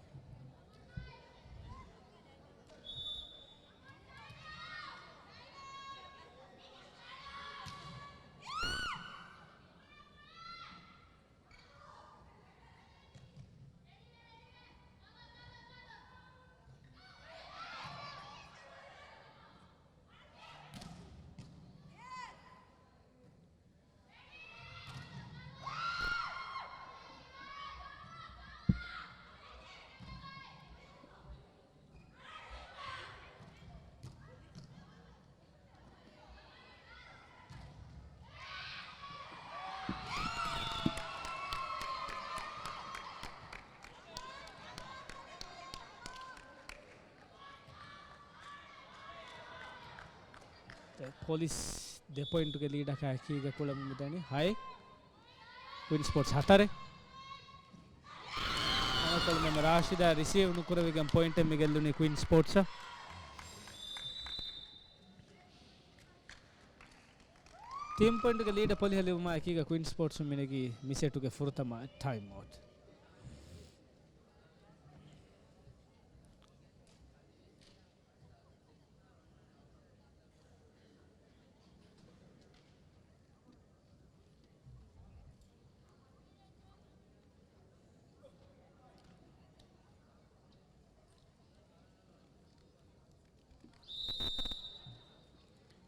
ޕޮލިސް ދެ ޕޮއިންޓުގެ ލީޑަކާ އެކީގަ ކުޅެމުން މިދަނީ ހައެއް. ކުއިން ސްޕޯޓްސް ހަތަރެއް. އަނެއްކޮޅު މެމެ ރާޝިދާ ރިސީވް ނުކުރެވިގެން ޕޮއިންޓެއް މި ގެއްލުނީ ކުއިން ސްޕޯޓްސަށް. ތިން ޕޮއިންޓުގެ ލީޑަށް ޕޮލިހަ ލިބުމާ އެކީގަ ކުއިން ސްޕޯޓްސް މިނެގީ މި ސެޓުގެ ފުރަތަމަ ޓައިމް އައުޓް.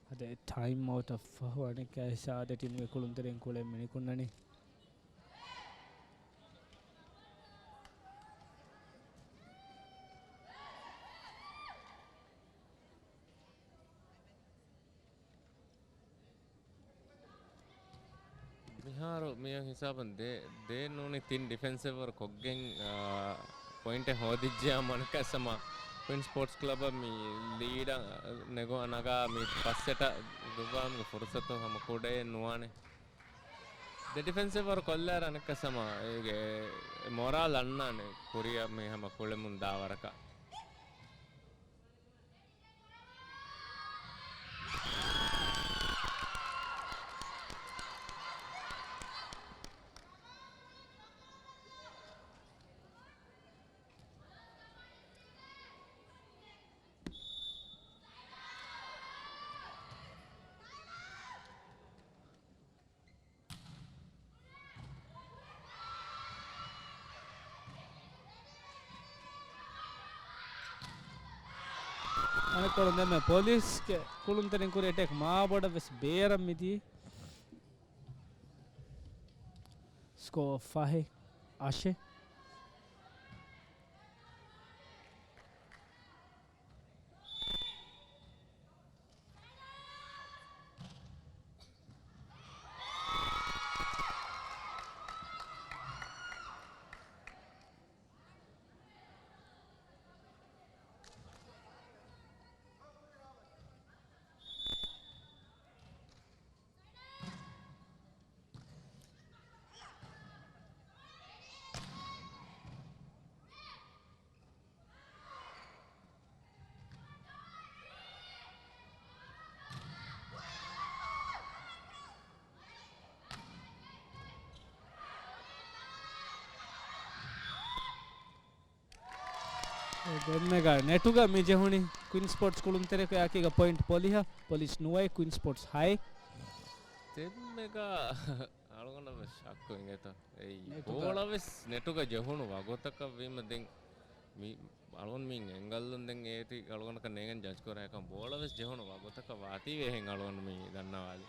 އަދި ޓައިމް އައުޓަށް ފަހު އަނެއްކާވެސް އާދެ ޓީމުގެ ކުޅުންތެރިން ކުޅެން މިނިކުންނަނީ. މިހާރު މިއޮތް ހިސާބުން ދޭ، ދޭ ނޫނީ ތިން ޑިފެންސެއް ވަރު ކޮށްގެން، އާ، ޕޮއިންޓެއް ހޯދިއްޖެޔާ މަނަކަސް ހަމަ ކުއިން ސްޕޯޓްސް ކްލަބަށް މި ލީޑަށް ނެގު ނަގާ މި ފަސް ސެޓަށް ދުއްވާމުގެ ފުރުސަތު ހަމަ ކުޑައެއް ނުވާނެ. ދެ ޑިފެންސެއް ވަރު ކޮށްލާއިރު އަނެއްކަސް ހަމަ އޭގެ މޮރާލް އަންނާނެ ކުރިއަށް މި ހަމަ ކުޅެމުން ދާ ވަރަކަށް. އަނެއްކޮޅުން ދެންމެ ޕޮލިސްގެ ކުޅުންތެރިން ކުރި އެޓޭކް މާބޮޑަށް ވެސް ބޭރަށް މިދިޔަ. ސްކޯ ފަހެއް އަށެއް. ދެންމެގަ ނެޓުގަ މި ޖެހުނީ ކުއިން ސްޕޯޓްސް ކުޅުންތެރިޔަކު އެއާކީގަ ޕޮއިންޓް ޕޮލިހަށް، ޕޮލިސް ނުވައެއް، ކުއިން ސްޕޯޓްސް ހައެއް. ދެންމެގަ އަޅުގަނޑަށް ވެސް ޝައްކު އިނގޭތޯ. އެއީ ނެޓުގަ. ބޯޅަ ވެސް ނެޓުގަ ޖެހުނު ވަގުތަކަށް ވީމަ ދެން މި އަޅުގަނޑު މި އެންގަލުން ދެން އޭތި އަޅުގަނޑަކަށް ނޭނގެން ޖަޖް ކުރާ އެކަން ބޯޅަ ވެސް ޖެހުނު ވަގުތަކަށް ވާތީވޭ ހެން އަޅުގަނޑު މި ދަންނަވާލީ.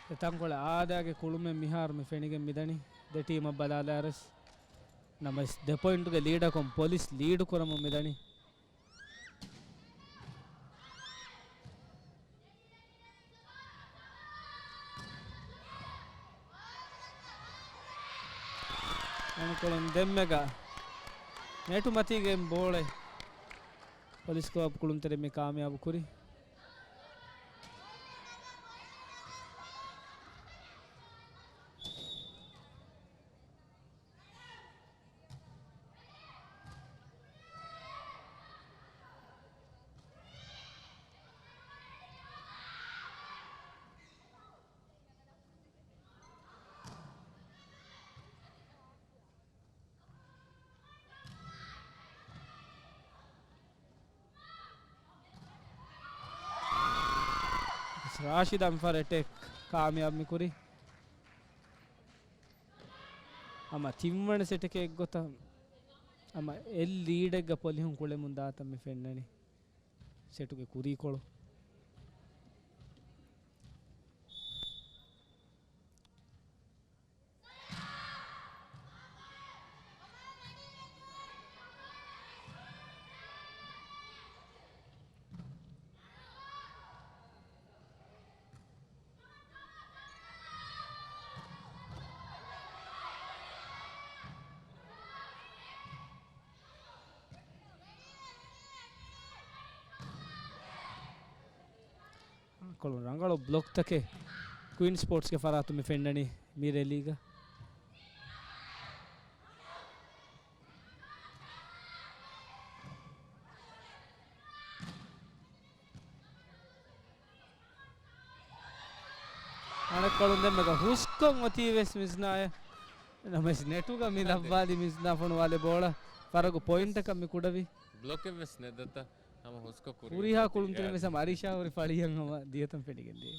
އެ ތަންކޮޅެއް އާދައިގެ ކުޅުމެއް މިހާރު މި ފެނިގެން މިދަނީ. ދެ ޓީމަށް ބަލާލާރަސް ނަމަވެސް ދެ ޕޮއިންޓުގެ ލީޑަކުން ޕޮލިސް ލީޑު ކުރަމުން މިދަނީ. އަނެއްކޮޅުން ދެންމެގަ ނެޓު މަތީގެން ބޯޅަ ޕޮލިސް ކްލަބް ކުޅުންތެރި މި ކާމިޔާބު ކުރި. ރާޝިދާ މިފަހަރު އެޓޭކް ކާމިޔާބު މިކުރީ. ހަމަ ތިންވަނަ ސެޓެކޭ އެއްގޮތަށް ހަމަ އެއް ލީޑެއްގަ ޕޮލިހުން ކުޅެމުން ދާތަން މި ފެންނަނީ ސެޓުގެ ކުރީކޮޅު. ކޮޅުން ރަނގަޅު ބްލޮކްތަކެއް ކުއިން ސްޕޯޓްސްގެ ފަރާތުން މި ފެންނަނީ މި ރެލީގަ. އަނެއްކޮޅުން ދެންމެގަ ހުސްކޮށް އޮތީ ވެސް މިޒްނާއެއް. ނަމަވެސް ނެޓުގަ މި އަދެ. ލައްވާލި މިޒްނާ ފޮނުވާލެ ބޯޅަ ފަރަގު ޕޮއިންޓަކަށް މި ކުޑަވި. ބްލޮކެއް ވެސް ނެތް ދަތަ ހަމަ ހުސްކޮށް ކުރި ހުރިހާ ކުޅުންތެރިން ވެސް ހަމަ އަރީޝާ ހުރި ފަޅިއަށް ހަމަ ދިޔަތަން ފެނިގެން ދިޔަ.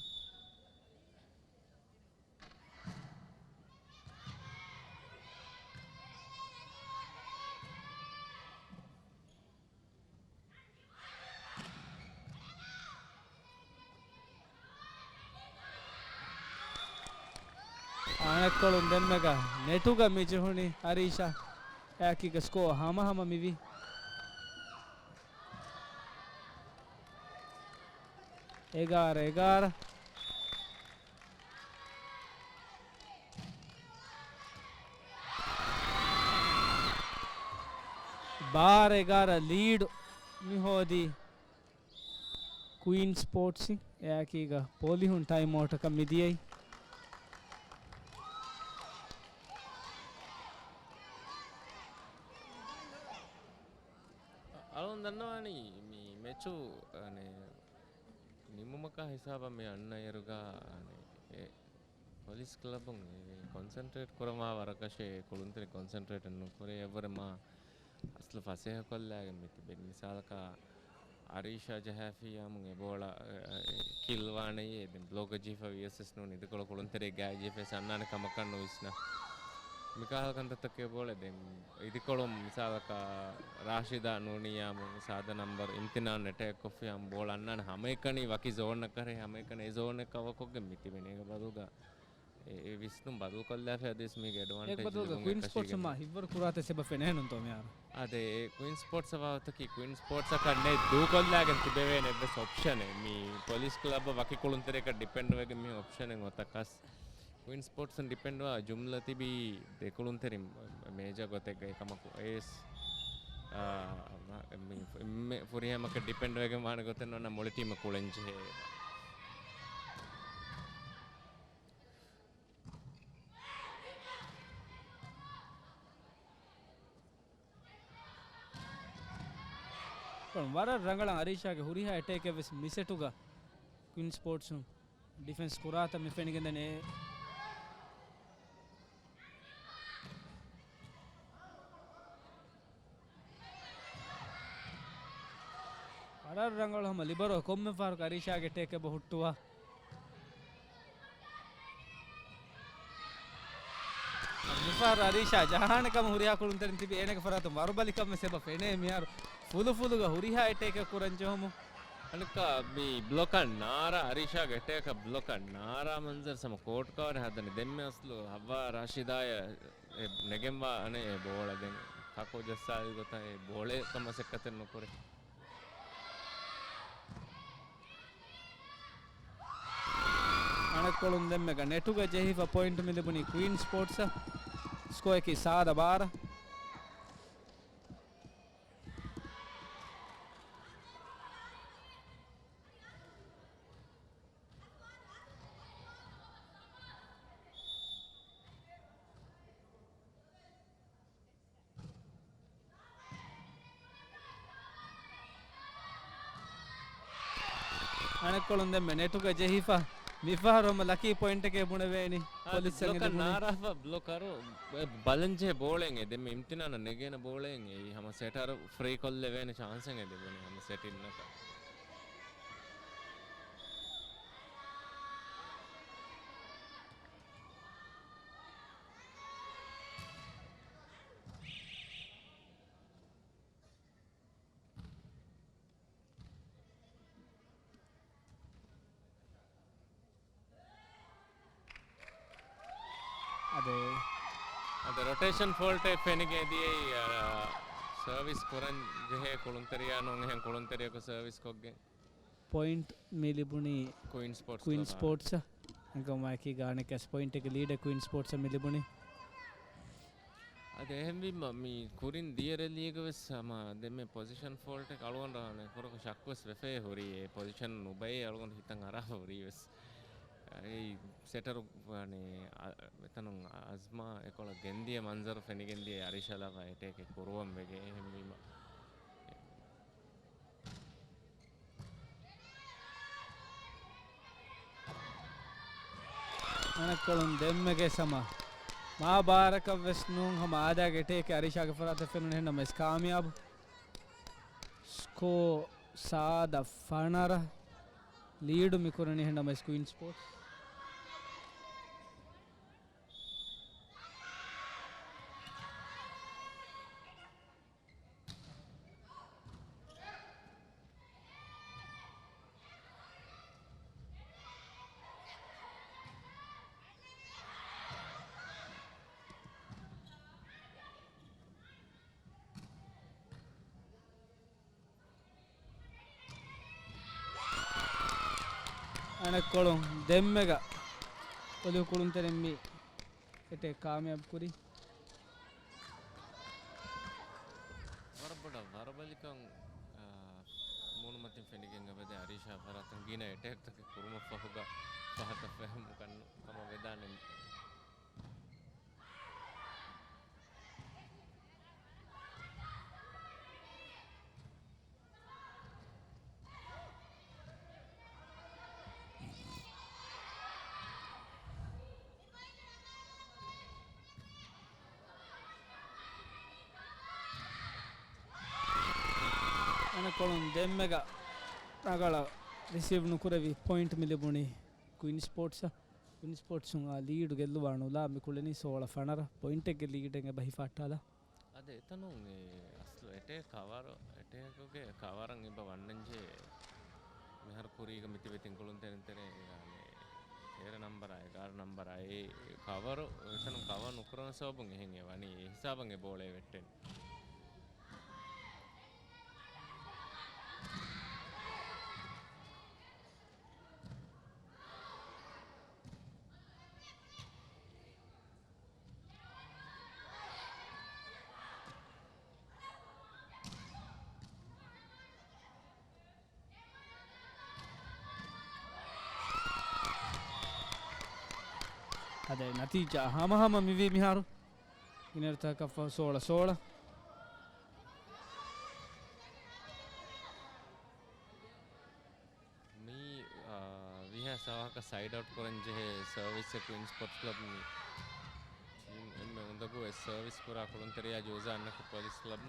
އަނެއްކޮޅުން ދެންމެގަ ނެޓުގަ މި ޖެހުނީ އަރީޝާ. އެއާއެކީގަ ސްކޯ ހަމަހަމަ މިވީ. އެގާރަ އެގާރަ. ބާރަ އެގާރަ ލީޑު މި ހޯދީ ކުއިން ސްޕޯޓްސް. އެއާއެކީގަ ޕޮލިހުން ޓައިމް އައުޓަކަށް މިދިޔައީ. އަޅުން ދަންނަވާނީ މި މެޗު ނިމުމަކާ ހިސާބަށް މި އަންނައިރުގަ އެ ޕޮލިސް ކްލަބުން ކޮންސެންޓްރޭޓް ކުރަމާ ވަރަކަށޭ ކުޅުންތެރި ކޮންސެންޓްރޭޓް ނުކުރޭ އެއްވަރެ މާ އަސްލު ފަސޭހަކޮށްލާގެން މިތިބެން. މިސާލަކަށް އަރީޝާ ޖަހާފިއްޔާމު އެ ބޯޅަ، އެ، އެ، ކިލް ވާނެޔޭ. ދެން ބްލޮކް ޖީފަ ވިޔަސް ވެސް ނޫން އިދިކޮޅު ކުޅުންތެރޭ ގާތް ޖީފަ ވެސް އަންނާނެ ކަމަކަށް ނުވިސްނާ. މިކަހަލަ ކަންތައްތަކެއް ބޯޅަ ދެން އިދިކޮޅު މިސާލަކަށް ރާޝިދާ ނޫނިއްޔާމު ސާދަ ނަމްބަރު އިމްތިނާން އެޓޭކް ކޮށްފިއްޔާމު ބޯޅަ އަންނާނެ ހަމައެކަނި ވަކި ޒޯނަކަށް ހަމައެކަނި އެ ޒޯނެއް ކަވަރ ކޮށްގެން މިތިބެނީ. އޭގެ ބަދުލުގަ އެ، އެ ވިސްނުން ބަދަލުކޮށްލާފަ އަދިވެސް މީގެ އެއް އެޑްވާންޓޭޖް ބަދަލުގަ ލިބުން ކުއިން އެކަށީގެން. ސްޕޯޓްސް މާ ހިއްވަރު ކުރާތަ ސެބަ ފެނޭނުންތޯ މިހާރު؟ އާދެ، އެ ކުއިން ސްޕޯޓްސް ވާހަކަތަކީ ކުއިން ސްޕޯޓްސްއަކަށް ނެތް ދޫކޮށްލާގެން ތިބެވޭނެ އެއްވެސް އޮޕްޝަނެއް. މި ޕޮލިސް ކްލަބް ވަކި ކުޅުންތެރިއަކަށް ޑިޕެންޑް ވެގެން މި އޮޕްޝަނެއް އޮތަކަސް. ކުއިން ސްޕޯޓްސް ޑިޕެންޑް ވާ ޖުމްލަ ތިބީ ދެ ކުޅުންތެރިން މޭޖާ ގޮތެއްގައި ކަމަކު އެސް، އާ، މި، މި ފުރިހަމަކަށް ޑިޕެންޑް ވެގެން ވާނެ ގޮތެއް ނޯންނަ މުޅި ޓީމަށް ކުޅެން ޖެހޭ. ވަރަށް ރަނގަޅަށް އަރީޝާގެ ހުރިހާ އެޓޭކެއް ވެސް މިސެޓުގަ ކުއިން ސްޕޯޓްސުން ޑިފެންސް ކުރާތަން މި ފެނިގެންދަނީ. ވަރަށް ރަނގަޅު ހަމަ ލިބަރޯ ކޮންމެ ފަހަރަކު އަރީޝާގެ ޓޭކް އެބަ ހުއްޓުވާ. މިފަހަރު އަރީޝާ ޖަހާނެ ކަމަށް ހުރިހާ ކުޅުންތެރިން ތިބި އޭނަގެ ފަރާތުން ވަރުބަލިކަން ވެސް އެބަ ފެނޭ މިހާރު. ފުލުފުލުގަ ހުރިހާ އެޓޭކެއް ކުރަން ޖެހުމުން. އަނެއްކާ މި ބްލޮކަށް ނާރާ އަރީޝާގެ އެޓޭކަށް ބްލޮކަށް ނާރާ މަންޒަރު ސަމަ ކޯޓް ކަވަރެއް ހަދަނީ. ދެންމެ އަސްލު ހައްވާ ރާޝިދާޔަށް އެ ނެގެންވާ އަނެއް އެ ބޯޅަ ދެން ތަކޯ ޖައްސާލި ގޮތަށް އެ ބޯޅަ ކަމަށް މަސައްކަތެއް ނުކުރޭ. އަނެއްކޮޅުން ދެންމެގަ ނެޓުގަ ޖެހިފަ ޕޮއިންޓް މި ލިބުނީ ކުއިން ސްޕޯޓްސަށް. ސްކޯއަކީ ސާދަ ބާރަ. އަނެއްކޮޅުން ދެންމެ ނެޓުގަ ޖެހިފަ މިފަހަރު ހަމަ ލަކީ ޕޮއިންޓެކޭ ބުނެވޭނީ. އާ، ޕޮލިސްއަށް ބްލޮކަށް އެދި ބުނީ. ނާރާފަ ބްލޮކަރު ބަލަންޖެހޭ ބޯޅެއް އެ ދެންމެ އިމްތިނާނަށް ނެގޭނެ ބޯޅެއް އެ ހަމަ ސެޓަރު ފްރީ ކޮށްލެވޭނެ ޗާންސެއް އެ ލިބުނީ ހަމަ ސެޓިންނަކަށް. ރޮޓޭޝަން ފޯލްޓެއް ފެނިގެން ދިޔައީ، އާ، ސަރވިސް ކުރަން ޖެހޭ ކުޅުންތެރިޔާ ނޫން އެހެން ކުޅުންތެރިޔަކު ސަރވިސް ކޮށްގެން. ޕޮއިންޓް މި ލިބުނީ ކުއިން ސްޕޯޓްސް ކުއިން ކްލަބާ. ސްޕޯޓްސް އެނގުމާއެކީ ގާނެކެ ސް ޕޮއިންޓެއްގެ ލީޑެއް ކުއިން ސްޕޯޓްސް މި ލިބުނީ. އަދި އެހެންވީމަ، މި ކުރިން ދިޔަ ރެލީގަ ވެސް ހަމަ ދެންމެ ޕޮޒިޝަން ފޯލްޓެއް އަޅުގަނޑަށް ކުރަކު ޝައްކުވެސް ވެފައި ހުރީ، އެ ޕޮޒިޝަން ނުބައި އަޅުގަނޑު ހިތަށް އަރާ ހުރީ ވެސް. އެ ސެޓަރު ވާނެ، އަ، އެތަނުން އަޒްމާ އެކޮޅަށް ގެންދިޔަ މަންޒަރު ފެނިގެން ދިޔަ އަރިޝާ ލަވާ އެޓޭކެއް ކުރުވަން ވެގެން. އެހެންވީމަ، އަނެއްކޮޅުން ދެންމެގެ ސަމާ މާ ބާރަކަށް ވެސް ނޫން، ހަމަ އާދައިގެ އެޓޭކެއް އަރިޝާގެ ފަރާތަށް ފެނުނު އެހެންނަމަވެސް ކާމިޔާބު. ސްކޯ ސާދަ ފަނަރަ، ލީޑު މި ކުރަނީ އެހެންނަމަވެސް ކުއިން ސްޕޯޓްސް. އަނެއްކޮޅުން ދެންމެގަ އޮލިހު ކުޅުންތެރިން މި އެޓޭކް ކާމިޔާބު ކުރީ. ވަރަށް ބޮޑަށް ވަރަބަލިކަން، އާ، މޫނުމަތިން ފެނިގެން އެބަދޭ އަރީޝާ ފަރާތުން ގިނަ އެޓޭކްތަކެއް ކުރުމަށްފަހުގަ ފަހަތަށް ފެހުމަކަށް ކަމަށް ވެދާނެ. އަނެއްކޮޅުން ދެންމެގަ ރަނގަޅަށް ރިސީވް ނުކުރެވި ޕޮއިންޓް މި ލިބުނީ ކުއިން ސްޕޯޓްސް. ކުއިން ސްޕޯޓްސުން އާ ލީޑު ގެއްލުވާ ނުލާ މި ކުޅެނީ ސޯޅަ ފަނަރަ ޕޮއިންޓެއްގެ ލީޑެއް އެބަ ހިފަހައްޓާލާ. އަދި އެތަނުން އެ އަސްލު އެޓޭކް ކަވަރު، އެޓޭކުގެ ކަވަރަށް އެބަ ވަންނަންޖެހޭ. މިހާރު ކުރީގަ މިތިބެ ތިން ކުޅުންތެރިން ތެރޭ ތޭރަ ނަންބަރާ، އެގާރަ ނަންބަރާ، އެ ކަވަރު އެތަނުން ކަވަރ ނުކުރަން ސަބަބުން އެހެން އެ ވަނީ. އެ ހިސާބަށް އެ ބޯޅަ ވެއްޓެން. އަދި ނަތީޖާ ހަމަހަމަ މިވީ މިހާރު. ގިނައިރުތަކަށްފަހު ސޯޅަ ސޯޅަ. މި، އާ، ވީހާވެސް އަވަހަކަށް ސައިޑް އައުޓް ކުރަން ޖެހޭ ސަރވިސް އެ ކުއިން ސްޕޯޓްސް ކްލަބް މި ޓީމް އެންމެ އުނދަގޫ އެއް ސަރވިސް ކުރާ ކުޅުންތެރިޔާ ޖޫޒާ އަންނަކު ޕޮލިސް ކްލަބް.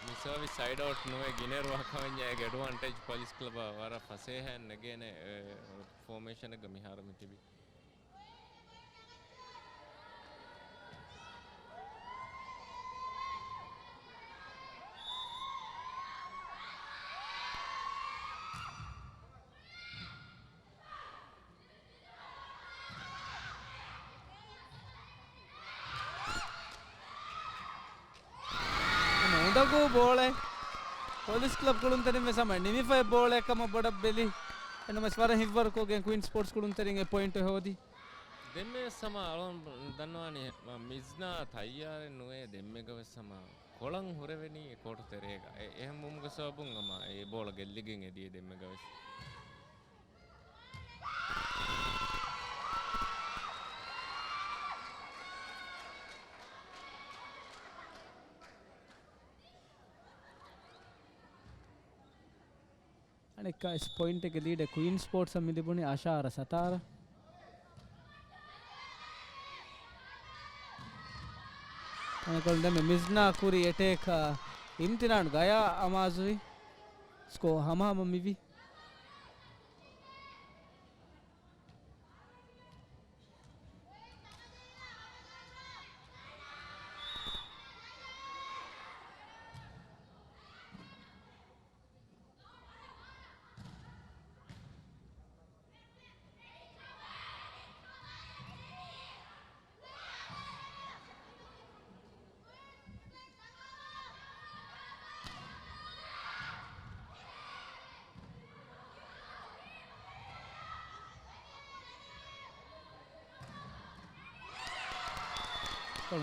މި ސަރވިސް ސައިޑް އައުޓް ނުވެ ގިނައިރު ވާކަމެންޏާ އޭގެ އެޑްވާންޓޭޖް ޕޮލިސް ކްލަބަށް ވަރަށް ފަސޭހައިން ނެގޭނެ، އެ، ފޯމޭޝަނެއްގަ މިހާރު މި ތިބީ. އުނދަގޫ ބޯޅައެއް. ޕޮލިސް ކްލަބް ކުޅުންތެރިން ވެސް ހަމަ ނިމިފައި ބޯޅައެއް ކަމަށް ބޮޑަށް ބެލި. އެންމެސް ވަރަށް ހިތްވަރުކޮށްގެން ކުއިން ސްޕޯޓްސް ކުޅުންތެރިން އެ ޕޮއިންޓް ހޯދި. ދެންމެ ވެސް ހަމަ އަޅުގަނޑު ދަންނަވާނީ މިޒްނާ ތައްޔާރެއް ނުވޭ ދެންމެގަ ވެސް ހަމަ ކޮޅަން ހުރެވެނީ އެ ކޯޓު ތެރޭގަ. އެ، އެހެން ވުމުގެ ސަބަބުން ހަމަ އެ ބޯޅަ ގެއްލިގެން އެދިޔަ ދެންމެގަ ވެސް. އަނެއްކާވެސް ޕޮއިންޓެއްގެ ލީޑެއް ކުއިން ސްޕޯޓްސްއަށް މި ލިބުނީ އަށާރަ ސަތާރަ. އަނެއްކޮޅުން ދެންމެ މިޒްނާ ކުރި އެޓޭކަށް އިމްތިނާން ގަޔާ އަމާޒުވި. ސްކޯ ހަމަހަމަ މިވީ.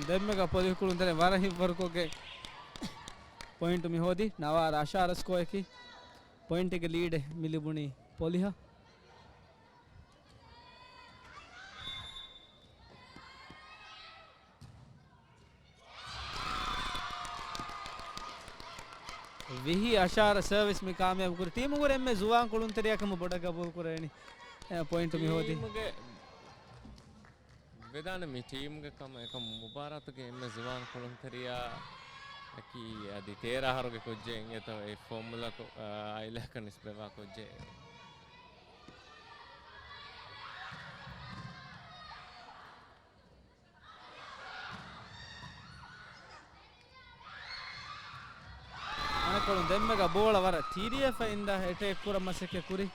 ދެންމެގަ ޕޮލިހު ކުޅުންތެރިން ވަރަށް ހިތްވަރުކޮށްގެން ޕޮއިންޓު މި ހޯދި. ނަވާރަ އަށާރަ ސްކޯއަކީ ޕޮއިންޓެއްގެ ލީޑެއް މި ލިބުނީ ޕޮލިހަށް. ވިހި އަށާރަ ސަރވިސް މި ކާމިޔާބު ކުރި. ޓީމުގެ އެންމެ ޒުވާން ކުޅުންތެރިޔާ ކަމަށް ބޮޑަށް ގަބޫލު ކުރެވެނީ ޕޮއިންޓު މި ހޯދި. ޓީމުގެ ވެދާނެ މި ޓީމުގެ ކަމަށް އެކަމް މުބާރާތުގެ އެންމެ ޒުވާން ކުޅުންތެރިޔާ އަކީ އަދި ތޭރަ އަހަރުގެ ކުއްޖެއް އިނގޭތޯ އެ ފޯމުލަކު އާއިލާކަށް ނިސްބަތްވާ ކުއްޖެއް. އަނެއްކޮޅުން ދެންމެގަ ބޯޅަ ވަރަށް ތިރިއަށް އިންދާ އެޓޭކް ކުރަން މަސައްކަތް ކުރި.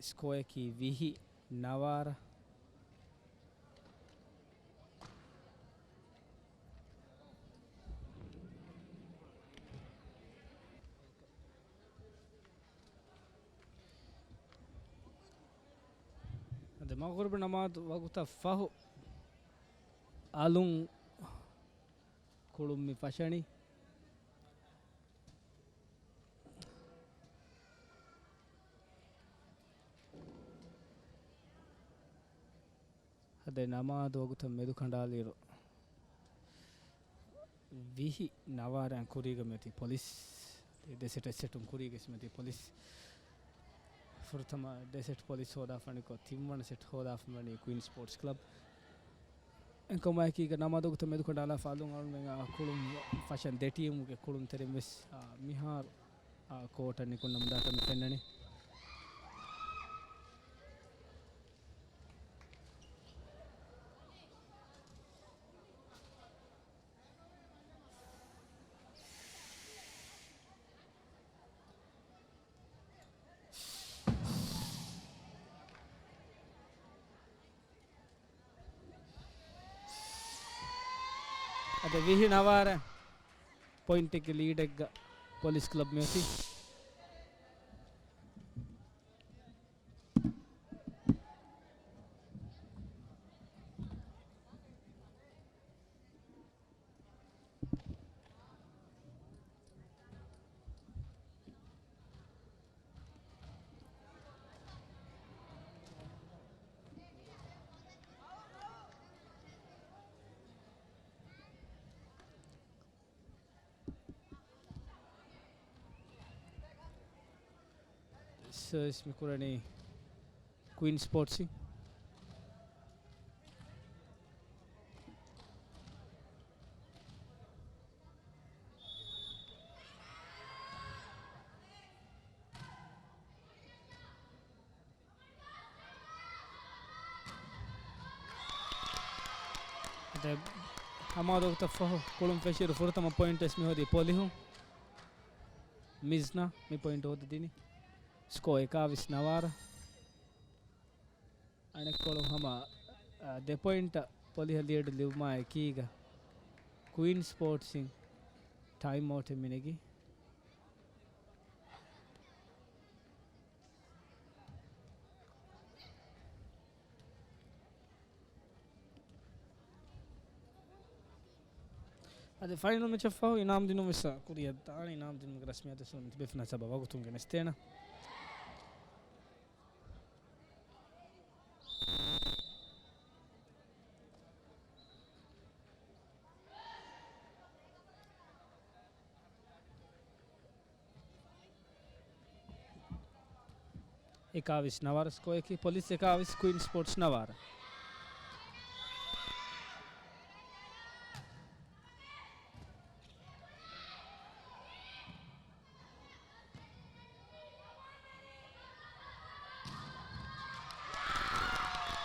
ސްކޯއަކީ ވިހި ނަވާރަ. އަދި މަޣުރިބު ނަމާދު ވަގުތަށް ފަހު އަލުން ކުޅުން މި ފަށަނީ. އަދި ނަމާދު ވަގުތަށް މެދުކަނޑާލިއިރު ވިހި ނަވާރައިން ކުރީގަ މިއޮތީ ޕޮލިސް. ދެ ސެޓް އެއް ސެޓުން ކުރީގަ މިއޮތީ ޕޮލިސް. ފުރަތަމަ ދެ ސެޓް ޕޮލިސް ހޯދާފަނިކޮށް، ތިންވަނަ ސެޓް ހޯދާފަންވަނީ ކުއިން ސްޕޯޓްސް ކްލަބް. އެކަމަކީގަ ނަމާދު ވަގުތަށް މެދުކަނޑާލާފަ އަލުން އަޅުމެން ކުޅުން ފަށަން ދެ ޓީމުގެ ކުޅުންތެރިން ވެސް، އާ، މިހާރު، އާ، ކޯޓަށް ނިކުންނަމުން ދާތަން މި ފެންނަނީ. އަދި ވިހި ނަވާރަ ޕޮއިންޓެއްގެ ލީޑެއްގަ ޕޮލިސް ކްލަބް މިއޮތީ. ސަރވިސް މި ކުރަނީ ކުއިން ސްޕޯޓްސް. އަދި ހަމާ ވަގުތަށް ފަހު ކުޅުން ފެށިއިރު ފުރަތަމަ ޕޮއިންޓް ވެސް މި ހޯދީ ޕޮލިހުން. މިޒްނާ މި ޕޮއިންޓް ހޯދަދިނީ. ސްކޯ އެކާވީސް ނަވާރަ. އަނެއްކޮޅުން ހަމަ، އާ، ދެ ޕޮއިންޓަށް ޕޮލިހަށް ލީޑު ލިބުމާ އެކީގަ ކުއިން ސްޕޯޓްސް އިން ޓައިމް އައުޓެއް މިނެގީ. އަދި ފައިނަލް މެޗަށްފަހު އިނާމް ދިނުން ވެސް ކުރިއަށް ދާނެ. އިނާމް ދިނުމުގެ ރަސްމިއްޔާތު ވެސް ތިބޭފުޅުންނާ ސަބަބުން ވަގުތުން ގެނެސްދޭނަން. އެކާވީސް ނަވާރަ ސްކޯއަކީ ޕޮލިސް އެކާވީސް ކުއިން ސްޕޯޓްސް ނަވާރަ.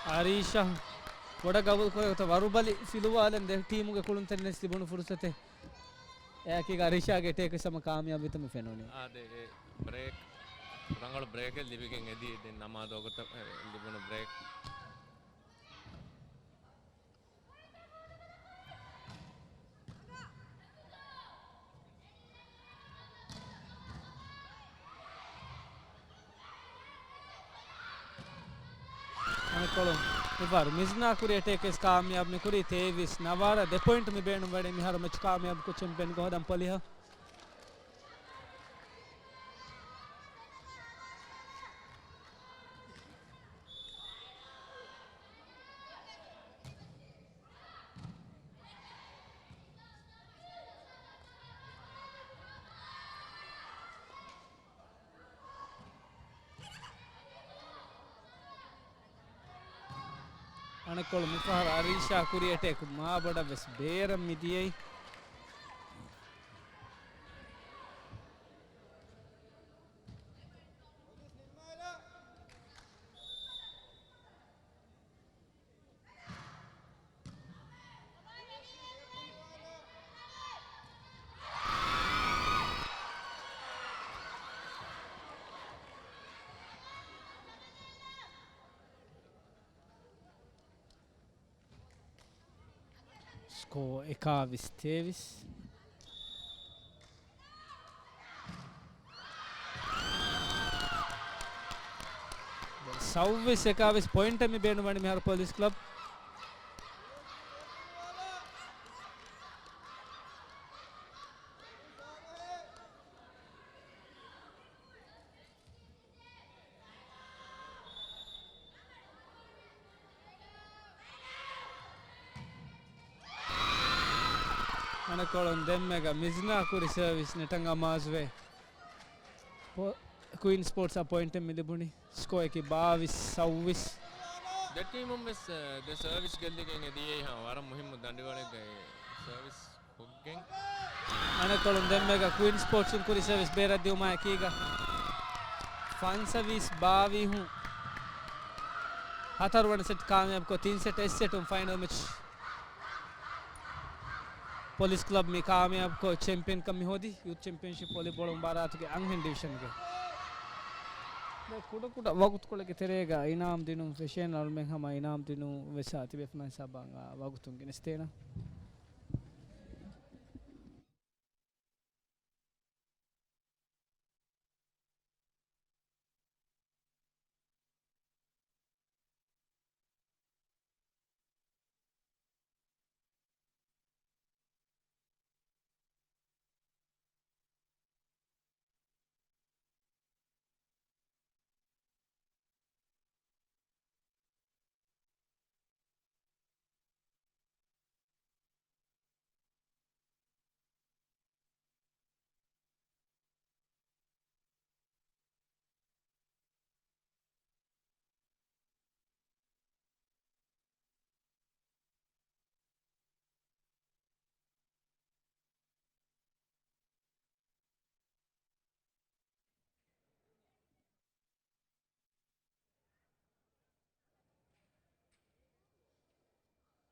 އަރީޝާ ބޮޑަށް ގަބޫލުކުރޭ ގޮތަށް ވަރުބަލި ފިލުވާލަން ދެ ޓީމުގެ ކުޅުންތެރިން ވެސް ލިބުނު ފުރުސަތެއް. އެއަކީ އަރީޝާގެ އެޓޭކް ވެސް ހަމަ ކާމިޔާބުވިތަން މި ފެނުނީ. އާދެ، އެ ބްރޭކް، ރަނގަޅު ބްރޭކެއް ލިބިގެން އެދި ދެން ނަމާދު ވަގުތަށް، އެ، ލިބުނު ބްރޭކް. މިފަހަރު މިޒްނާ ކުރި އެޓޭކް ވެސް ކާމިޔާބު މި ކުރީ ތޭވީސް ނަވާރަ. ދެ ޕޮއިންޓް މި ބޭނުން ވަނީ މިހާރު މެޗް ކާމިޔާބުކޮށް ޗެމްޕިއަން ހޯދަން ޕޮލިހަށް. އަނެއްކޮޅު މިފަހަރު އަރީޝާ ކުރި އެޓޭކް މާބޮޑަށް ވެސް ބޭރަށް މި ދިޔައީ. ސްކޯ އެކާވީސް ތޭވީސް. ސައުވީސް އެކާވީސް ޕޮއިންޓެއް މި ބޭނުންވަނީ މިހާރު ޕޮލިސް ކްލަބް. އަނެއްކޮޅުން ދެންމެގަ މިޒްނާ ކުރި ސަރވިސް ނެޓަށް އަމާޒުވެ. ޕޮ-، ކުއިން ސްޕޯޓްސް އަށް ޕޮއިންޓެއް މި ލިބުނީ. ސްކޯއަކީ ބާވީސް ސައުވީސް. ދެ ޓީމުން ވެސް، އަ، ދެ ސަރވިސް ގެއްލިގެން އެ ދިޔައީ ހަމަ ވަރަށް މުހިއްމު ދަނޑިވަޅެއްގައި ސަރވިސް ކޮށްގެން. އަނެއްކޮޅުން ދެންމެގަ ކުއިން ސްޕޯޓްސް ކުރި ސަރވިސް ބޭރަށް ދިއުމާ އެކީގަ ފަންސަވީސް ބާވީހުން ހަތަރު ވަނަ ސެޓް ކާމިޔާބުކޮށް، ތިން ސެޓް އެއް ސެޓުން ފައިނަލް މެޗް ޕޮލިސް ކްލަބް މި ކާމިޔާބުކޮށް، ޗެމްޕިއަންކަން މި ހޯދި ޔޫތު ޗެމްޕިއަންޝިޕް ވޮލީބޯޅަ މުބާރާތުގެ އަންހެން ޑިވިޝަންގެ. ކުޑަކުޑަ ވަގުތުކޮޅެއްގެ ތެރޭގަ އިނާމް ދިނުން ފެށޭނެ އަޅުމެން ހަމަ އިނާމް ދިނުން ވެސް ތިބޭފުޅުން ހިސާބަށް ވަގުތުން ގެނެސްދޭނަން.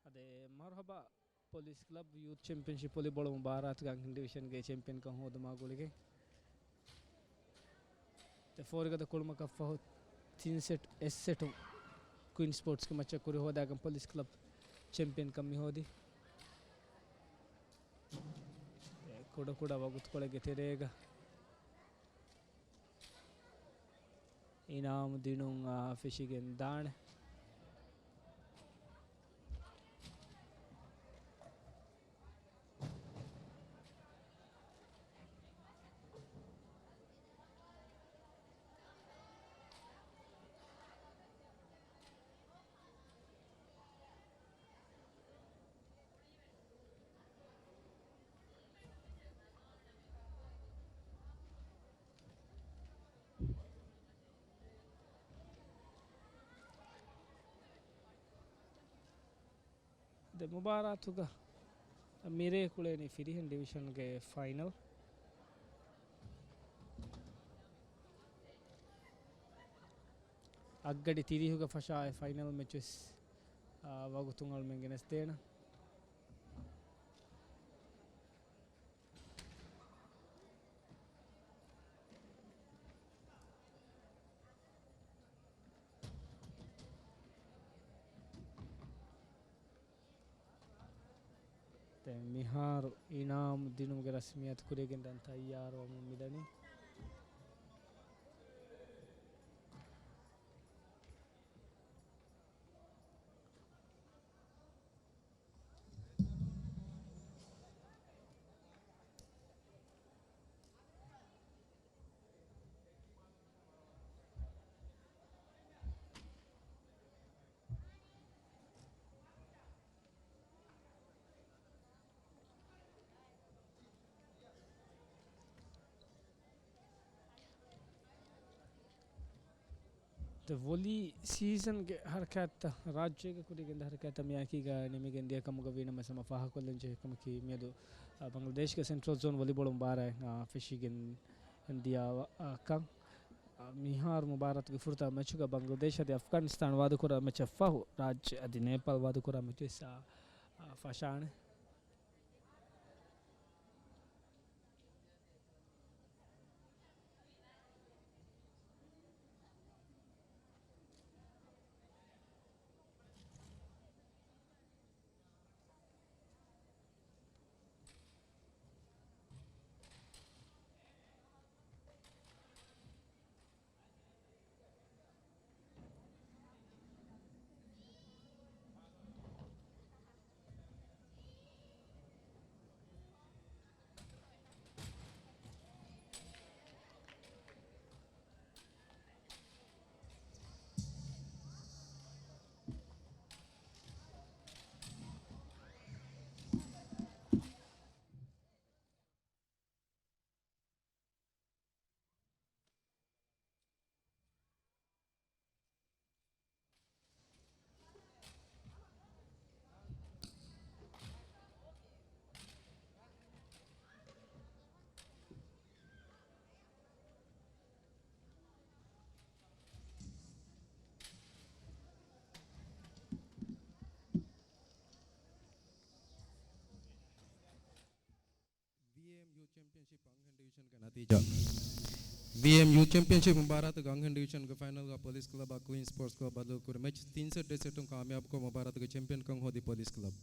އަދި މަރުހަބާ ޕޮލިސް ކްލަބް ޔޫތު ޗެމްޕިއަންޝިޕް ވޮލީބޯޅަ މުބާރާތުގެ އަންހެން ޑިވިޝަންގެ ޗެމްޕިއަންކަން ހޯދުމާ ގުޅިގެން ތި ފޯރިގަދަ ކުޅުމަކަށްފަހު ތިން ސެޓް އެއް ސެޓުން ކުއިން ސްޕޯޓްސްގެ މެޗަށް ކުރި ހޯދާގެން ޕޮލިސް ކްލަބް ޗެމްޕިއަންކަން މި ހޯދި. ކުޑަކުޑަ ވަގުތުކޮޅެއްގެ ތެރޭގަ އިނާމު ދިނުން، އާ، ފެށިގެން ދާނެ. ދެ މުބާރާތުގަ މިރޭ ކުޅޭނީ ފިރިހެން ޑިވިޝަންގެ ފައިނަލް. އަށްގަޑި ތިރީހުގަ ފަށާ އެ ފައިނަލް މެޗު ވެސް، އާ، ވަގުތުން އަޅުމެން ގެނެސްދޭނަން. ދެން މިހާރު އިނާމު ދިނުމުގެ ރަސްމިއްޔާތު ކުރިއަށް ގެންދަން ތައްޔާރުވަމުން މިދަނީ. ވޮލީ ސީޒަންގެ ހަރަކާތްތައް ރާއްޖޭގެ ކުރި ގެންދާ ހަރަކާތްތައް މިއާއެކީގަ ނިމިގެން ދިޔަ ކަމުގަ ވީނަމަވެސް ހަމަ ފާހަގަކޮށްލަން ޖެހޭ ކަމަކީ މިއަދު، އަ، ބަނގްލަދޭޝްގެ ސެންޓްރަލް ޒޯން ވޮލީބޯޅަ މުބާރާތް، އަ، ފެށިގެން ދިޔަ، އަ، ކަން. އަ، މިހާރު މުބާރާތުގެ ފުރަތަމަ މެޗުގަ ބަނގްލަދޭޝް އަދި އަފްޣާނިސްތާން ވާދަކުރާ މެޗަށް ފަހު ރާއްޖެ އަދި ނޭޕާލް ވާދަކުރާ މެޗު ވެސް، އަ، އަ، ފަށާނެ. ވީއޭއެމް ޔޫތު ޗެމްޕިއަންޝިޕް އަންހެން ޑިވިޝަންގެ ނަތީޖާ. ވީއޭއެމް ޔޫތު ޗެމްޕިއަންޝިޕް މުބާރާތުގެ އަންހެން ޑިވިޝަންގެ ފައިނަލްގަ ޕޮލިސް ކްލަބާ ކުއިންސް ސްޕޯޓްސް ކްލަބް ބަދަލުކުރި މެޗް ތިން ސެޓް ދެ ސެޓުން ކާމިޔާބުކޮށް މުބާރާތުގެ ޗެމްޕިއަންކަން ހޯދި ޕޮލިސް ކްލަބް.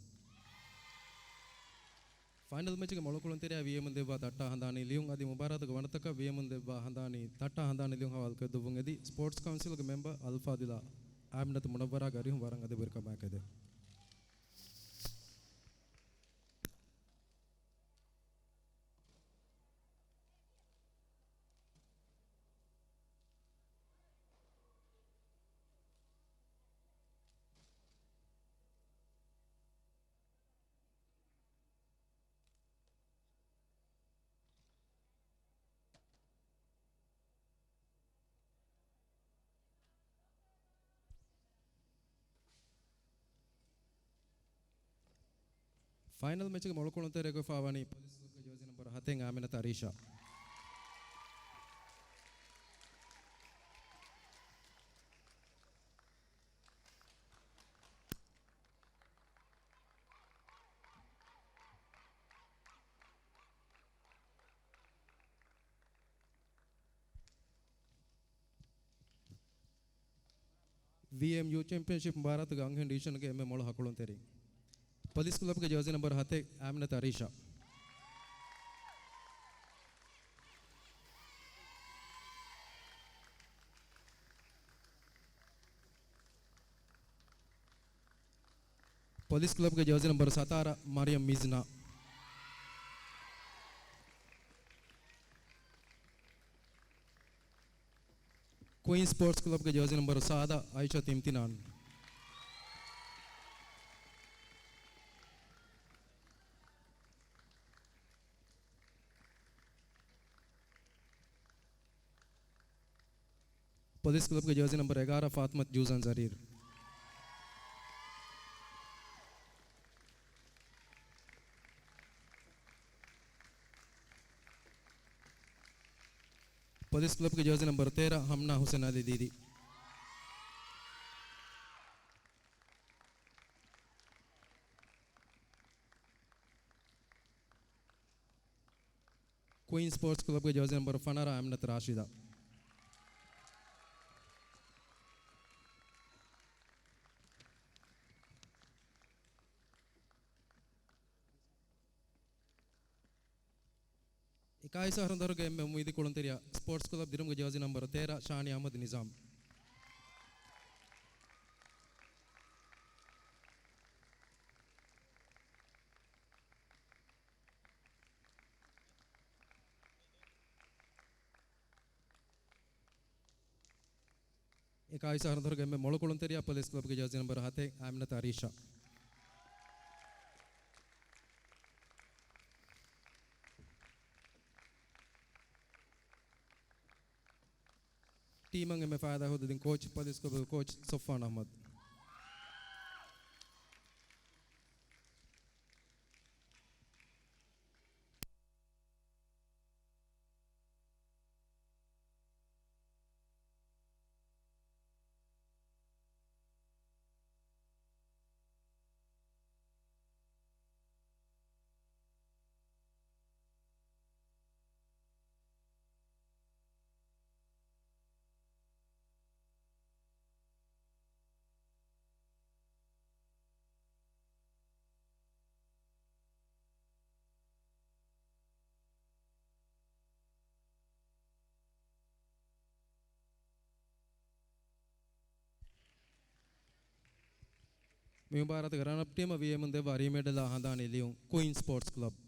ފައިނަލް މެޗުގެ މޮޅުކުޅުންތެރިޔާ ވީއޭއެމުން ދެއްވާ ތައްޓާ ހަނދާނީ ލިޔުން އަދި މުބާރާތުގެ ވަނަތަކަށް ވީއޭއެމުން ދެއްވާ ހަނދާނީ ތައްޓާ ހަނދާނީ ލިޔުން ހަވާލުކޮށްދެއްވުން އެދި، ސްޕޯޓްސް ކައުންސިލްގެ މެމްބަރ އަލްފާޟިލާ އާމިނަތު މުނައްވަރާގެ އަރިހުން ވަރަށް އަދަބުވެރިކަމާއެކު އެދެން. ފައިނަލް މެޗުގެ މޮޅުކުޅުންތެރިޔަކު ވެފާ ވަނީ ޕޮލިސް ކްލަބްގެ ޖާޒީ ނަމްބަރު ހަތެއް އާމިނަތު އަރީޝާ. ވީއޭއެމް ޔޫތު ޗެމްޕިއަންޝިޕް މުބާރާތުގެ އަންހެން ޑިވިޝަންގެ އެންމެ މޮޅު ހަކުޅުންތެރިން. ޕޮލިސް ކްލަބްގެ ޖާޒީ ނަމްބަރު ހަތެއް އާމިނަތު އަރީޝާ. ޕޮލިސް ކްލަބްގެ ޖާޒީ ނަމްބަރު ސަތާރަ މަރިޔަމް މިޒްނާ. ކުއިންސް ސްޕޯޓްސް ކްލަބްގެ ޖާޒީ ނަމްބަރު ސާދަ އައިޝަތު އިމްތިނާން. ޕޮލިސް ކްލަބްގެ ޖާޒީ ނަމްބަރު އެގާރަ ފާތިމަތު ޖޫޒާން ޒަރީރް. ޕޮލިސް ކްލަބްގެ ޖާޒީ ނަމްބަރު ތޭރަ ހަމްނާ ހުސެން އަލީ ދީދީ. ކުއިންސް ސްޕޯޓްސް ކްލަބްގެ ޖާޒީ ނަމްބަރު ފަނަރަ އާމިނަތު ރާޝިދާ. އެކާވީސް އަހަރު ދަރުގެ އެންމެ އުއްމީދީ ކުޅުންތެރިޔާ ސްޕޯޓްސް ކްލަބް ދިރުމުގެ ޖާޒީ ނަމްބަރު ތޭރަ ޝާނި އަޙްމަދު ނިޒާމް. އެކާވީސް އަހަރު ދަރުގެ އެންމެ މޮޅު ކުޅުންތެރިޔާ ޕޮލިސް ކްލަބްގެ ޖާޒީ ނަމްބަރު ހަތެއް އާމިނަތު އަރީޝާ. ޓީމަށް އެންމެ ފާއިދާ ހޯދަދިން ކޯޗް، ޕޮލިސް ކްލަބުގެ ކޯޗް ސޮފްވާން އަޙްމަދު. މި މުބާރާތުގެ ރަނަރަޕް ޓީމަށް ވީ އެމުން ދެއްވާ ރީމެޑަލާ ހަނދާނީ ލިޔުން ކުއިން ސްޕޯޓްސް ކްލަބް.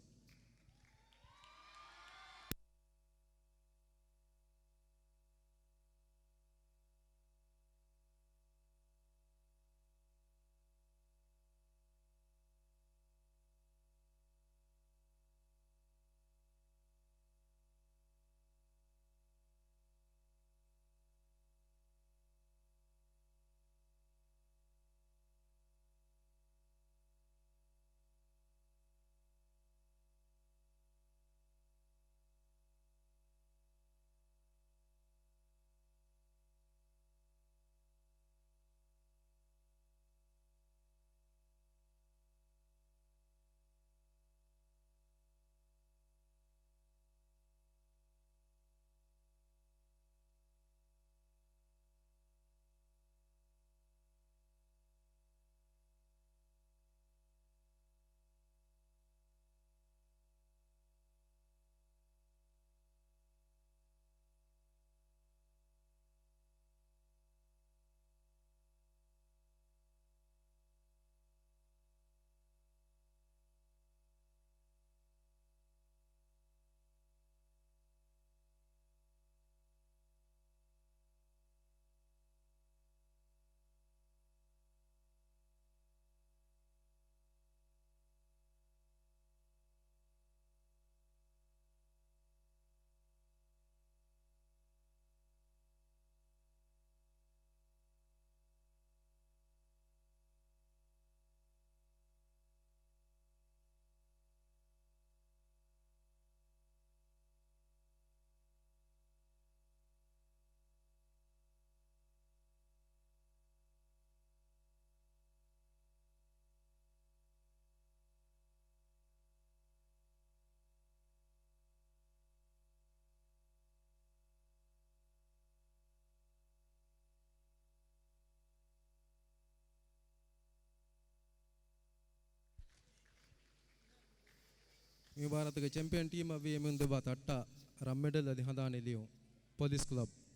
މި މުބާރާތުގެ ޗެމްޕިއަން ޓީމަށް ވީ އެމުން ދެއްވާ ތައްޓާ ރަންމެޑަލް އަދި ހަނދާނީ ލިޔުން ޕޮލިސް ކްލަބް.